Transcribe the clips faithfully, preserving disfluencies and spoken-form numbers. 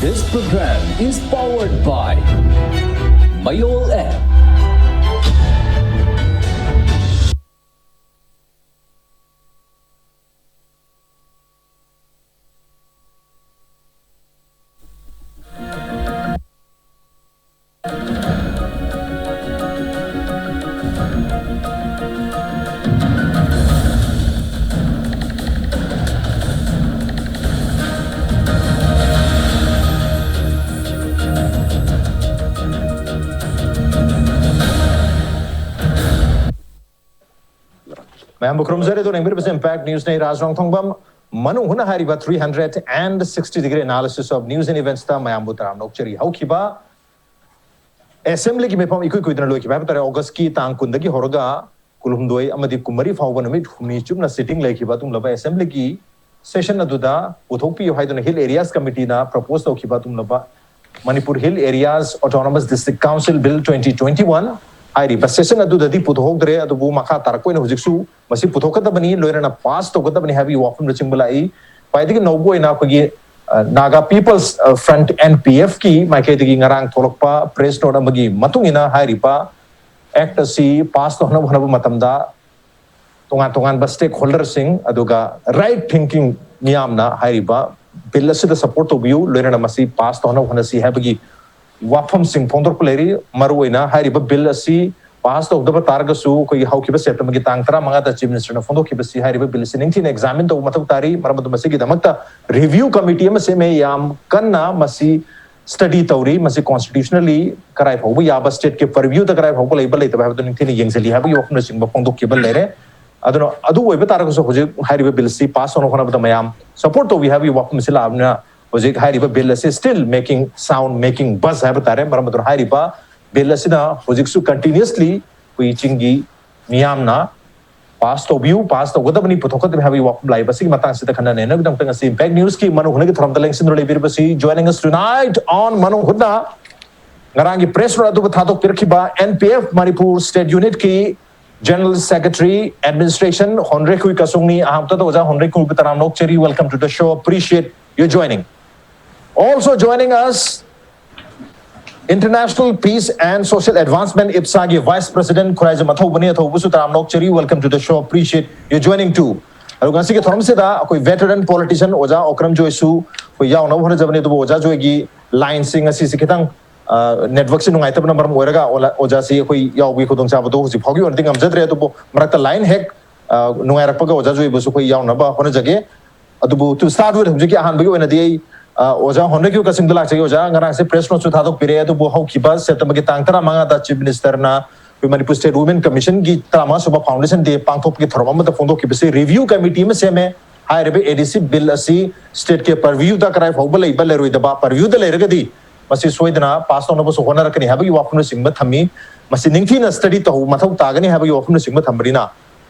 This program is powered by Mayol app. ꯃꯌꯥꯝꯕꯨ ꯈꯨꯔꯨꯝꯖꯔꯤ꯫ ꯑꯗꯨꯅ ꯌꯦꯡꯕꯤꯔꯤꯕꯁꯤ Impact Newsꯅꯤ꯫ ꯔꯥꯖ ꯔꯣꯡꯊꯣꯡꯕꯝ꯫ ꯃꯅꯨꯡ ꯍꯨꯠꯅ ꯍꯥꯏꯔꯤꯕ three hundred and sixty degree analysis of news and eventsꯇ ꯃꯌꯥꯝꯕꯨ ꯇꯔꯥꯝꯅ ꯑꯣꯛꯆꯔꯤ꯫ ꯍꯧꯈꯤꯕ ꯑꯦꯁꯦꯝꯕ꯭ꯂꯤꯒꯤ ꯃꯤꯐꯝ ꯏꯀꯨꯏ ꯀꯨꯏꯗꯅ ꯂꯣꯏꯈꯤꯕ ꯍꯥꯏꯕ ꯇꯥꯔꯦ, ꯑꯣꯒꯁꯀꯤ ꯇꯥꯡ ꯀꯨꯟꯗꯒꯤ ꯍꯧꯔꯒ ꯀꯨꯟꯍꯨꯝꯗꯣꯏ ꯑꯃꯗꯤ ꯀꯨꯟꯃꯔꯤ ꯐꯥꯎꯕ ꯅꯨꯃꯤꯠ ꯍꯨꯝꯅꯤ ꯆꯨꯞꯅ sitting ꯂꯩꯈꯤꯕ ꯑꯗꯨꯒꯨꯝꯂꯕ ꯑꯦꯁꯦꯝꯕ꯭ꯂꯤꯒꯤ ꯁꯦꯁꯟ ꯑꯗꯨꯗ ꯄꯨꯊꯣꯛꯄꯤꯌꯨ ꯍꯥꯏꯗꯨꯅ Hill Areas Committeeꯅ propose ꯇꯧꯈꯤꯕ ꯑꯗꯨꯒꯨꯝꯂꯕ Manipur Hill Areas Autonomous District Council Bill twenty twenty-one ꯍꯥꯏꯔꯤꯕ ꯁꯦꯁꯟ ꯑꯗꯨꯗꯗꯤ ꯄꯨꯊꯣꯛꯍꯧꯗ꯭ꯔꯦ꯫ ꯑꯗꯨꯕꯨ ꯃꯈꯥ ꯇꯥꯔꯛꯄ ꯑꯣꯏꯅ ꯍꯧꯖꯤꯛꯁꯨ ꯃꯁꯤ ꯄꯨꯊꯣꯛꯀꯗꯕꯅꯤ, ꯂꯣꯏꯅꯅ ꯄꯥꯁ ꯇꯧꯒꯗꯕꯅꯤ ꯍꯥꯏꯕꯒꯤ ꯋꯥꯐꯝꯅꯆꯤꯡꯕ ꯂꯥꯛꯏ꯫ ꯈ꯭ꯋꯥꯏꯗꯒꯤ ꯅꯧꯕ ꯑꯣꯏꯅ ꯑꯩꯈꯣꯏꯒꯤ, ꯑ, Naga People's, ꯑ, Front, N P Fꯀꯤ ꯃꯥꯏꯀꯩꯗꯒꯤ ꯉꯔꯥꯡ ꯊꯣꯛꯂꯛꯄ press note ꯑꯃꯒꯤ ꯃꯇꯨꯡ ꯏꯟꯅ ꯍꯥꯏꯔꯤꯕ act ꯑꯁꯤ ꯄꯥꯁ ꯇꯧꯅꯕ ꯍꯣꯠꯅꯕ ꯃꯇꯝꯗ ꯇꯣꯉꯥꯟ ꯇꯣꯉꯥꯟꯕ stakeholderꯁꯤꯡ ꯑꯗꯨꯒ right thinking ꯃꯤꯌꯥꯝꯅ ꯍꯥꯏꯔꯤꯕ ꯕꯤꯜ ꯑꯁꯤꯗ support ꯇꯧꯕꯤꯌꯨ, ꯂꯣꯏꯅꯅ ꯃꯁꯤ ꯄꯥꯁ ꯇꯧꯍꯟꯅꯕ ꯍꯣꯠꯅꯁꯤ ꯍꯥꯏꯕꯒꯤ ꯋꯥꯐꯝꯁꯤꯡ ꯐꯣꯡꯗꯣꯔꯛꯄ ꯂꯩꯔꯤ꯫ ꯃꯔꯨꯑꯣꯏꯅ ꯍꯥꯏꯔꯤꯕ ꯕꯤꯜ ꯑꯁꯤ ꯄꯥꯁ ꯇꯧꯗꯕ ꯇꯥꯔꯒꯁꯨ ꯑꯩꯈꯣꯏꯒꯤ ꯍꯧꯈꯤꯕ ꯁꯦꯞꯇꯦꯝꯕꯔꯒꯤ ꯇꯥꯡ ꯇꯔꯥꯃꯉꯥꯗ Chief Ministerꯅ ꯐꯣꯡꯗꯣꯛꯈꯤꯕꯁꯤ ꯍꯥꯏꯔꯤꯕ ꯕꯤꯜ ꯑꯁꯤ ꯅꯤꯡꯊꯤꯅ examine ꯇꯧꯕ ꯃꯊꯧ ꯇꯥꯔꯤ꯫ ꯃꯔꯝ ꯑꯗꯨꯅ ꯃꯁꯤꯒꯤꯗꯃꯛꯇ review committee ꯑꯃ ꯁꯦꯝꯃꯦ꯫ ꯌꯥꯝ ꯀꯟꯅ ꯃꯁꯤ study ꯇꯧꯔꯤ꯫ ꯃꯁꯤ constitutionally ꯀꯔꯥꯏ ꯐꯥꯎꯕ ꯌꯥꯕ, stateꯀꯤ purviewꯗ ꯀꯔꯥꯏ ꯐꯥꯎꯕ ꯂꯩꯕ ꯂꯩꯇꯕ ꯍꯥꯏꯕꯗꯨ ꯅꯤꯡꯊꯤꯅ ꯌꯦꯡꯁꯤꯜꯂꯤ ꯍꯥꯏꯕꯒꯤ ꯋꯥꯐꯝꯅꯆꯤꯡꯕ ꯐꯣꯡꯗꯣꯛꯈꯤꯕ ꯂꯩꯔꯦ꯫ ꯑꯗꯨꯅ ꯑꯗꯨ ꯑꯣꯏꯕ ꯇꯥꯔꯒꯁꯨ ꯍꯧꯖꯤꯛ ꯍꯥꯏꯔꯤꯕ ꯕꯤꯜꯁꯤ ꯄꯥꯁ ꯇꯧꯅꯕ ꯍꯣꯠꯅꯕꯗ ꯃꯌꯥꯝ support ꯇꯧꯕꯤ ꯍꯥꯏꯕꯒꯤ ꯋꯥꯐꯝ ꯑꯁꯤ ꯂꯥꯛꯑꯕꯅꯤꯅ ꯍꯧꯖꯤꯛ ꯍꯥꯏꯔꯤꯕ ꯕꯤꯜ ꯑꯁꯤ still making sound, making buzz ꯍꯥꯏꯕ ꯇꯥꯔꯦ꯫ ꯃꯔꯝ ꯑꯗꯨꯅ ꯍꯥꯏꯔꯤꯕ ꯕꯤꯜ ꯑꯁꯤꯅ ꯍꯧꯖꯤꯛꯁꯨ continuously ꯑꯩꯈꯣꯏ ꯆꯤꯡꯒꯤ ꯃꯤꯌꯥꯝꯅ ꯄꯥꯁ ꯇꯧꯕꯤꯌꯨ, ꯄꯥꯁ ꯇꯧꯒꯗꯕꯅꯤ, ꯄꯨꯊꯣꯛꯀꯗꯕꯅꯤ ꯍꯥꯏꯕꯒꯤ ꯋꯥꯐꯝ ꯂꯥꯛꯏꯕ ꯑꯁꯤꯒꯤ ꯃꯇꯥꯡꯁꯤꯗ ꯈꯟꯅ ꯅꯩꯅꯕꯒꯤꯗꯃꯛꯇ ꯉꯁꯤ Impact Newsꯀꯤ ꯃꯅꯨꯡ ꯍꯨꯠꯅꯒꯤ ꯊꯧꯔꯝꯗ ꯂꯦꯡꯁꯤꯟꯗꯨꯅ ꯂꯩꯕꯤꯔꯤꯕꯁꯤ, joining us tonight on ꯃꯅꯨꯡ ꯍꯨꯠꯅ, ꯉꯔꯥꯡꯒꯤ press note ꯑꯗꯨꯕꯨ ꯊꯥꯗꯣꯛꯄꯤꯔꯛꯈꯤꯕ N P F Manipur State Unitꯀꯤ General Secretary Administration ꯍꯣꯟꯔꯦ ꯈꯨꯏ ꯀꯁꯨꯡꯅꯤ꯫ ꯑꯍꯥꯟꯕꯗ ꯑꯣꯖꯥ ꯍꯣꯟꯔꯦ ꯈꯨꯏꯕꯨ ꯇꯔꯥꯝꯅ ꯑꯣꯛꯆꯔꯤ, welcome to the show, appreciate your joining꯫ Also joining us, International Peace and Social Advancement, ꯏꯞꯁꯥꯒꯤ Vice President Khuraijam ꯑꯊꯧꯕꯅꯤ꯫ ꯑꯊꯧꯕꯁꯨ ꯇꯔꯥꯝꯅ ꯑꯣꯛꯆꯔꯤ, welcome to the show, appreciate you joining too. ꯑꯗꯨꯒ ꯉꯁꯤꯒꯤ ꯊꯧꯔꯝꯁꯤꯗ ꯑꯩꯈꯣꯏ veteran politician ꯑꯣꯖꯥ ꯑꯣꯀ꯭ꯔꯝ ꯖꯣꯏꯁꯨ ꯑꯩꯈꯣꯏ ꯌꯥꯎꯅꯕ ꯍꯣꯠꯅꯖꯕꯅꯤ꯫ ꯑꯗꯨꯕꯨ ꯑꯣꯖꯥ ꯖꯣꯏꯒꯤ line ꯁꯤ ꯉꯁꯤꯁꯦ ꯈꯤꯇꯪ network ꯁꯤ ꯅꯨꯡꯉꯥꯏꯇꯕꯅ ꯃꯔꯝ ꯑꯣꯏꯔꯒ ꯑꯣꯖꯥꯁꯤ ꯑꯩꯈꯣꯏ ꯌꯥꯎꯕꯒꯤ ꯈꯨꯗꯣꯡꯆꯥꯕꯗꯣ ꯍꯧꯖꯤꯛ ꯐꯥꯎꯒꯤ ꯑꯣꯏꯅꯗꯤ ꯉꯝꯖꯗ꯭ꯔꯦ꯫ ꯑꯗꯨꯕꯨ ꯃꯔꯛꯇ line ꯍꯦꯛ ꯅꯨꯡꯉꯥꯏꯔꯛꯄꯒ ꯑꯣꯖꯥ ꯖꯣꯏꯕꯨꯁꯨ ꯑꯩꯈꯣꯏ ꯌꯥꯎꯅꯕ ꯍꯣꯠꯅꯖꯒꯦ꯫ ꯑꯗꯨꯕꯨ to start with, ꯍꯧꯖꯤꯛꯀꯤ ꯑꯍꯥꯟꯕꯒꯤ ꯑꯣꯏꯅꯗꯤ ꯑꯩ ꯑꯣꯖꯥ ꯍꯣꯅꯔꯦꯕꯜ ꯀꯛꯆꯤꯡꯗ ꯂꯥꯛꯆꯒꯦ꯫ ꯑꯣꯖꯥ, ꯉꯔꯥꯡꯁꯦ press note ꯁꯨ ꯊꯥꯗꯣꯛꯄꯤꯔꯦ, ꯑꯗꯨꯕꯨ ꯍꯧꯈꯤꯕ September ꯒꯤ ꯇꯥꯡ ꯇꯔꯥꯃꯉꯥꯗ Chief Minister ꯅ ꯑꯩꯈꯣꯏ Manipur State Women Commission ꯒꯤ ꯇꯔꯥꯃꯉꯥ ꯁꯨꯕ Foundation Day ꯄꯥꯡꯊꯣꯛꯄꯒꯤ ꯊꯧꯔꯝ ꯑꯃꯗ ꯐꯣꯡꯗꯣꯛꯈꯤꯕꯁꯤ review committee ꯑꯃ ꯁꯦꯝꯃꯦ꯫ ꯍꯥꯏꯔꯤꯕ ADC bill ꯑꯁꯤ state ꯀꯤ purview ꯗ ꯀꯗꯥꯏ ꯐꯥꯎꯕ ꯂꯩꯕ, ꯂꯩꯔꯣꯏꯗꯕ, purview ꯗ ꯂꯩꯔꯒꯗꯤ ꯃꯁꯤ ꯁꯣꯏꯗꯅ pass ꯇꯧꯅꯕꯁꯨ ꯍꯣꯠꯅꯔꯛꯀꯅꯤ ꯍꯥꯏꯕꯒꯤ ꯋꯥꯐꯝꯅꯆꯤꯡꯕ ꯊꯝꯃꯤ꯫ ꯃꯁꯤ ꯅꯤꯡꯊꯤꯅ study ꯇꯧ ꯃꯊꯧ ꯇꯥꯒꯅꯤ ꯍꯥꯏꯕꯒꯤ ꯋꯥꯐꯝꯅꯆꯤꯡꯕ ꯊꯝꯕꯅꯤꯅ,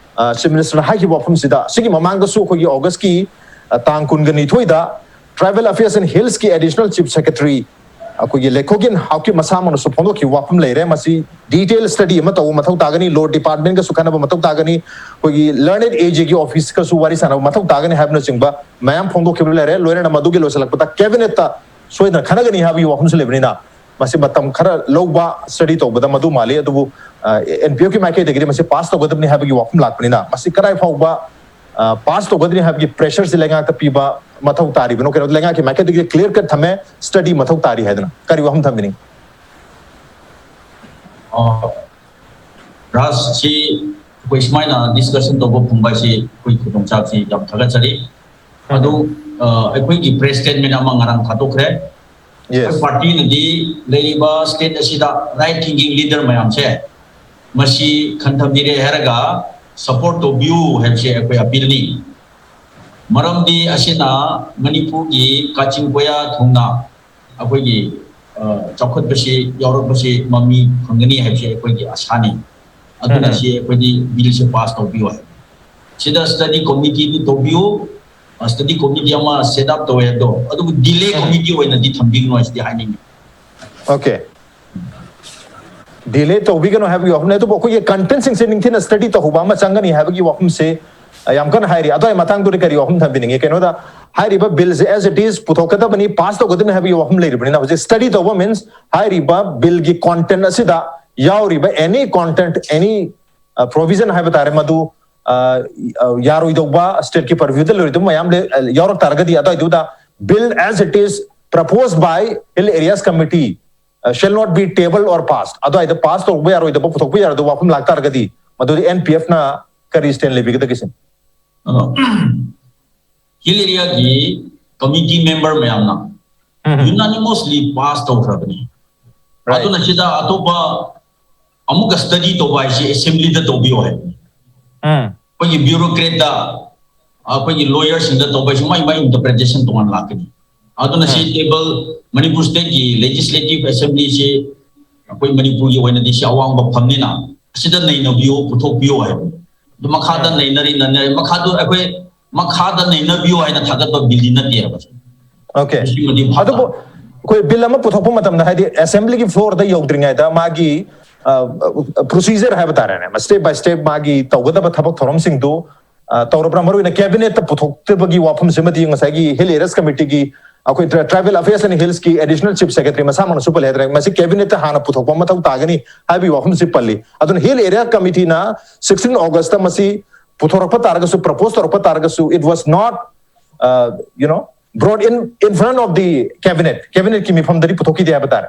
Chief Minister ꯅ ꯍꯥꯏꯈꯤꯕ ꯋꯥꯐꯝꯁꯤꯗ, ꯁꯤꯒꯤ ꯃꯃꯥꯡꯗꯁꯨ ꯑꯩꯈꯣꯏꯒꯤ August ꯀꯤ ꯇꯥꯡ ꯀꯨꯟꯒ ꯅꯤꯊꯣꯏꯗ Tribal Affairs and Hills ꯀꯤ Additional Chief Secretary ꯑꯩꯈꯣꯏꯒꯤ ꯂꯩꯈꯣꯒꯤꯟ ꯍꯥꯎꯀꯤꯞ ꯃꯁꯥꯃꯛꯅꯁꯨ ꯐꯣꯡꯗꯣꯛꯈꯤꯕ ꯋꯥꯐꯝ ꯂꯩꯔꯦ꯫ ꯃꯁꯤ detail study ꯑꯃ ꯇꯧꯕ ꯃꯊꯧ ꯇꯥꯒꯅꯤ, law department ꯒꯁꯨ ꯈꯟꯅꯕ ꯃꯊꯧ ꯇꯥꯒꯅꯤ, ꯑꯩꯈꯣꯏꯒꯤ learned age ꯒꯤ office ꯀꯁꯨ ꯋꯥꯔꯤ ꯁꯥꯟꯅꯕ ꯃꯊꯧ ꯇꯥꯒꯅꯤ ꯍꯥꯏꯕꯅꯆꯤꯡꯕ ꯃꯌꯥꯝ ꯐꯣꯡꯗꯣꯛꯈꯤꯕ ꯂꯩꯔꯦ꯫ ꯂꯣꯏꯅꯅ ꯃꯗꯨꯒꯤ ꯂꯣꯏꯁꯤꯜꯂꯛꯄꯗ cabinet ꯇ ꯁꯣꯏꯗꯅ ꯈꯟꯅꯒꯅꯤ ꯍꯥꯏꯕꯒꯤ ꯋꯥꯐꯝꯁꯨ ꯂꯩꯕꯅꯤꯅ, ꯃꯁꯤ ꯃꯇꯝ ꯈꯔ ꯂꯧꯕ, study ꯇꯧꯕꯗ ꯃꯗꯨ ꯃꯥꯜꯂꯤ꯫ ꯑꯗꯨꯕꯨ NPF ꯀꯤ ꯃꯥꯏꯀꯩꯗꯒꯤꯗꯤ ꯃꯁꯤ pass ꯇꯧꯒꯗꯕꯅꯤ ꯍꯥꯏꯕꯒꯤ ꯋꯥꯐꯝ ꯂꯥꯛꯄꯅꯤꯅ, ꯃꯁꯤ ꯀꯗꯥꯏ ꯐꯥꯎꯕ pass ꯇꯧꯒꯗ꯭ꯔꯤ ꯍꯥꯏꯕꯒꯤ pressure ꯁꯤ ꯂꯩꯉꯥꯛꯇ ꯄꯤꯕ ꯃꯊꯧ ꯇꯥꯔꯤꯕꯅꯣ? ꯀꯩꯅꯣ, ꯂꯩꯉꯥꯛꯀꯤ ꯃꯥꯏꯀꯩꯗꯒꯤ clear cut ꯊꯝꯃꯦ, study ꯃꯊꯧ ꯇꯥꯔꯤ ꯍꯥꯏꯗꯅ꯫ ꯀꯔꯤ ꯋꯥꯐꯝ ꯊꯝꯕꯤꯅꯤꯡ? ꯔꯥꯖ, ꯁꯤ ꯑꯩꯈꯣꯏ ꯁꯨꯃꯥꯏꯅ discussion ꯇꯧꯕ ꯐꯪꯕ ꯍꯥꯏꯁꯤ ꯑꯩꯈꯣꯏ ꯈꯨꯗꯣꯡꯆꯥꯕꯁꯤ ꯌꯥꯝ ꯊꯥꯒꯠꯆꯔꯤ꯫ ꯑꯗꯨ ꯑꯩꯈꯣꯏꯒꯤ press statement ꯑꯃ ꯉꯔꯥꯡ ꯊꯥꯗꯣꯛꯈ꯭ꯔꯦ꯫ ꯑꯩꯈꯣꯏ party ꯅꯗꯤ ꯂꯩꯔꯤꯕ state ꯑꯁꯤꯗ right thinking leader ꯃꯌꯥꯝꯁꯦ ꯃꯁꯤ ꯈꯟꯊꯕꯤꯔꯦ ꯍꯥꯏꯔꯒ support ꯇꯧꯕꯤꯌꯨ ꯍꯥꯏꯕꯁꯦ ꯑꯩꯈꯣꯏ appeal ꯅꯤ꯫ ꯃꯔꯝꯗꯤ ꯑꯁꯤꯅ ꯃꯅꯤꯄꯨꯔꯒꯤ ꯀꯥꯆꯤꯟ ꯀꯣꯌꯥ ꯊꯨꯡꯅ ꯑꯩꯈꯣꯏꯒꯤ ꯆꯥꯎꯈꯠꯄꯁꯤ ꯌꯥꯎꯔꯛꯄꯁꯤ ꯃꯃꯤ ꯐꯪꯒꯅꯤ ꯍꯥꯏꯕꯁꯤ ꯑꯩꯈꯣꯏꯒꯤ ꯑꯁꯥꯅꯤ꯫ ꯑꯗꯨꯅ ꯁꯤ ꯑꯩꯈꯣꯏꯗꯤ bill ꯁꯦ pass ꯇꯧꯕꯤꯌꯨ ꯍꯥꯏ꯫ ꯁꯤꯗ study committee ꯗꯨ ꯇꯧꯕꯤꯌꯨ, study committee ꯑꯃ set up ꯇꯧꯋꯦ ꯑꯗꯣ, ꯑꯗꯨꯕꯨ delay committee ꯑꯣꯏꯅꯗꯤ ꯊꯝꯕꯤꯒꯅꯨ ꯍꯥꯏꯁꯤꯗꯤ ꯍꯥꯏꯅꯤꯡꯉꯤ꯫ Okay. Delay ꯇꯧꯕꯤꯒꯅꯨ ꯍꯥꯏꯕꯒꯤ ꯋꯥꯐꯝꯅꯤ꯫ ꯑꯗꯨꯕꯨ ꯑꯩꯈꯣꯏꯒꯤ content ꯁꯤꯡꯁꯦ ꯅꯤꯡꯊꯤꯅ study ꯇꯧꯍꯧꯕ ꯑꯃ ꯆꯪꯒꯅꯤ ꯍꯥꯏꯕꯒꯤ ꯋꯥꯐꯝꯁꯦ ꯌꯥꯝ ꯀꯟꯅ ꯍꯥꯏꯔꯤ꯫ ꯑꯗꯨꯒꯤ ꯃꯇꯥꯡꯗꯨꯗꯤ ꯀꯔꯤ ꯋꯥꯐꯝ ꯊꯝꯕꯤꯅꯤꯡꯉꯤ? ꯀꯩꯅꯣꯗ ꯍꯥꯏꯔꯤꯕ ꯕꯤꯜꯁꯦ as it is ꯄꯨꯊꯣꯛꯀꯗꯕꯅꯤ, ꯄꯥꯁ ꯇꯧꯒꯗꯕꯅꯤ ꯍꯥꯏꯕꯒꯤ ꯋꯥꯐꯝ ꯂꯩꯔꯤꯕꯅꯤꯅ, ꯍꯧꯖꯤꯛ ꯁ꯭ꯇꯗꯤ ꯇꯧꯕ ꯃꯤꯟꯁ ꯍꯥꯏꯔꯤꯕ ꯕꯤꯜꯒꯤ ꯀꯣꯟꯇꯦꯟ ꯑꯁꯤꯗ ꯌꯥꯎꯔꯤꯕ any content, any provision ꯍꯥꯏꯕ ꯇꯥꯔꯦ, ꯃꯗꯨ ꯑ, ꯑ, ꯌꯥꯔꯣꯏꯗꯧꯕ, ꯁ꯭ꯇꯦꯠꯀꯤ ꯄꯔꯚ꯭ꯌꯨꯗ ꯂꯩꯔꯣꯏꯗꯕ ꯃꯌꯥꯝ ꯂꯩ, ꯑ, ꯌꯥꯎꯔꯛ ꯇꯥꯔꯒꯗꯤ, ꯑꯗꯨꯋꯥꯏꯗꯨꯗ bill as it is proposed by Hill Areas Committee shall not be tabled or passed, ꯑꯗꯨꯋꯥꯏꯗ ꯄꯥꯁ ꯇꯧꯕ ꯌꯥꯔꯣꯏꯗꯕ, ꯄꯨꯊꯣꯛꯄ ꯌꯥꯔꯣꯏꯗꯕ ꯋꯥꯐꯝ ꯂꯥꯛꯇꯥꯔꯒꯗꯤ, ꯃꯗꯨꯗꯤ ꯑꯦꯟ ꯄꯤ ꯑꯦꯐꯅ ꯀꯔꯤ ꯁ꯭ꯇꯦꯟ ꯂꯩꯕꯤꯒꯗꯒꯦ ꯁꯤꯅꯤ? ꯑꯗꯣ ꯍꯤꯜ ꯑꯦꯔꯤꯌꯥꯒꯤ ꯀꯃꯤꯇꯤ ꯃꯦꯝꯕꯔ ꯃꯌꯥꯝꯅ ꯌꯨꯅꯥꯅꯤꯃꯁꯂꯤ ꯄꯥꯁ ꯇꯧꯈ꯭ꯔꯕꯅꯤ꯫ Right. ꯑꯗꯨꯅ ꯁꯤꯗ ꯑꯇꯣꯞꯄ ꯑꯃꯨꯛꯀ ꯁ꯭ꯇꯗꯤ ꯇꯧꯕ ꯍꯥꯏꯁꯤ ꯑꯦꯁꯦꯝꯕ꯭ꯂꯤꯗ ꯇꯧꯕꯤꯌꯣ ꯍꯥꯏꯕꯅꯤ꯫ ꯎꯝ꯫ ꯑꯩꯈꯣꯏꯒꯤ ꯕ꯭ꯌꯨꯔꯣꯀ꯭ꯔꯦꯠꯇ, ꯑꯩꯈꯣꯏꯒꯤ ꯂꯣꯌꯔꯁꯤꯡꯗ ꯇꯧꯕ ꯍꯥꯏꯁꯤ ꯃꯥꯏ ꯃꯥꯏ ꯏꯟꯇꯔꯄ꯭ꯔꯤꯇꯦꯁꯟ ꯇꯣꯉꯥꯟꯅ ꯂꯥꯛꯀꯅꯤ꯫ ꯑꯗꯨꯅ ꯁꯤ ꯇꯦꯕꯜ, ꯃꯅꯤꯄꯨꯔ ꯁ꯭ꯇꯦꯠꯀꯤ ꯂꯦꯖꯤꯁꯂꯦꯇꯤꯚ ꯑꯦꯁꯦꯝꯕ꯭ꯂꯤꯁꯤ ꯑꯩꯈꯣꯏ ꯃꯅꯤꯄꯨꯔꯒꯤ ꯑꯣꯏꯅꯗꯤ ꯁꯤ ꯑꯋꯥꯡꯕ ꯐꯝꯅꯤꯅ ꯑꯁꯤꯗ ꯅꯩꯅꯕꯤꯌꯣ, ꯄꯨꯊꯣꯛꯄꯤꯌꯣ ꯍꯥꯏꯕꯅꯤ꯫ ꯑꯗꯨ ꯃꯈꯥꯗ ꯅꯩꯅꯔꯤ, ꯅꯩꯅꯔꯤ, ꯃꯈꯥꯗꯨ ꯑꯩꯈꯣꯏ ꯃꯈꯥꯗ ꯅꯩꯅꯕꯤꯌꯣ ꯍꯥꯏꯅ ꯊꯥꯒꯠꯄ ꯕꯤꯜꯗꯤ ꯅꯠꯇꯦ ꯍꯥꯏꯕ꯫ Okay. ꯃꯁꯤꯃꯗꯤ ꯚꯥꯞ ꯑꯗꯨꯕꯨ ꯇꯥꯎ꯫ ꯑꯩꯈꯣꯏ ꯕꯤꯜ ꯑꯃ ꯄꯨꯊꯣꯛꯄ ꯃꯇꯝꯗ, ꯍꯥꯏꯗꯤ ꯑꯦꯁꯦꯝꯕ꯭ꯂꯤꯒꯤ ꯐ꯭ꯂꯣꯔꯗ ꯌꯧꯗ꯭ꯔꯤꯉꯩꯗ ꯃꯥꯒꯤ ꯄ꯭ꯔꯣꯁꯤꯖꯔ ꯍꯥꯏꯕ ꯇꯥꯔꯦꯅꯦ, ꯁ꯭ꯇꯦꯞ ꯕꯥꯏ ꯁ꯭ꯇꯦꯞ ꯃꯥꯒꯤ ꯇꯧꯒꯗꯕ ꯊꯕꯛ ꯊꯧꯔꯝꯁꯤꯡꯗꯨ ꯑ, ꯇꯧꯔꯕ꯭ꯔꯥ? ꯃꯔꯨꯑꯣꯏꯅ ꯀꯦꯕꯤꯅꯦꯠꯇ ꯄꯨꯊꯣꯛꯇꯕꯒꯤ ꯋꯥꯐꯝꯁꯤꯃꯗꯤ ꯉꯁꯥꯏꯒꯤ ꯍꯤꯜ ꯑꯦꯔꯤꯌꯥꯁ ꯀꯃꯤꯇꯤꯒꯤ ꯑꯩꯈꯣꯏ ꯇ꯭ꯔꯥꯏꯕꯦꯜ ꯑꯐꯦꯌꯔꯁ ꯑꯦꯟ ꯍꯤꯜꯁꯀꯤ ꯑꯦꯗꯤꯁꯅꯦꯜ ꯆꯤꯐ ꯁꯦꯀ꯭ꯔꯦꯇꯔꯤ ꯃꯁꯥꯃꯛꯅꯁꯨ ꯄꯜꯂꯦ ꯍꯥꯏꯇꯥꯔꯦ, ꯃꯁꯤ ꯀꯦꯕꯤꯅꯦꯠꯇ ꯍꯥꯟꯅ ꯄꯨꯊꯣꯛꯄ ꯃꯊꯧ ꯇꯥꯒꯅꯤ ꯍꯥꯏꯕꯒꯤ ꯋꯥꯐꯝꯁꯤ ꯄꯜꯂꯤ꯫ ꯑꯗꯨꯅ ꯍꯤꯜ ꯑꯦꯔꯤꯌꯥ ꯀꯃꯤꯇꯤꯅ ꯁꯤꯛꯁꯇꯤꯟ ꯑꯣꯒꯁꯇ ꯃꯁꯤ ꯄꯨꯊꯣꯔꯛꯄ ꯇꯥꯔꯒꯁꯨ, ꯄ꯭ꯔꯄꯣꯁ ꯇꯧꯔꯛꯄ ꯇꯥꯔꯒꯁꯨ, it was not, uh, you know, brought in, in front of the cabinet, ꯀꯦꯕꯤꯅꯦꯠꯀꯤ ꯃꯤꯐꯝꯗꯗꯤ ꯄꯨꯊꯣꯛꯈꯤꯗꯦ ꯍꯥꯏꯕ ꯇꯥꯔꯦ꯫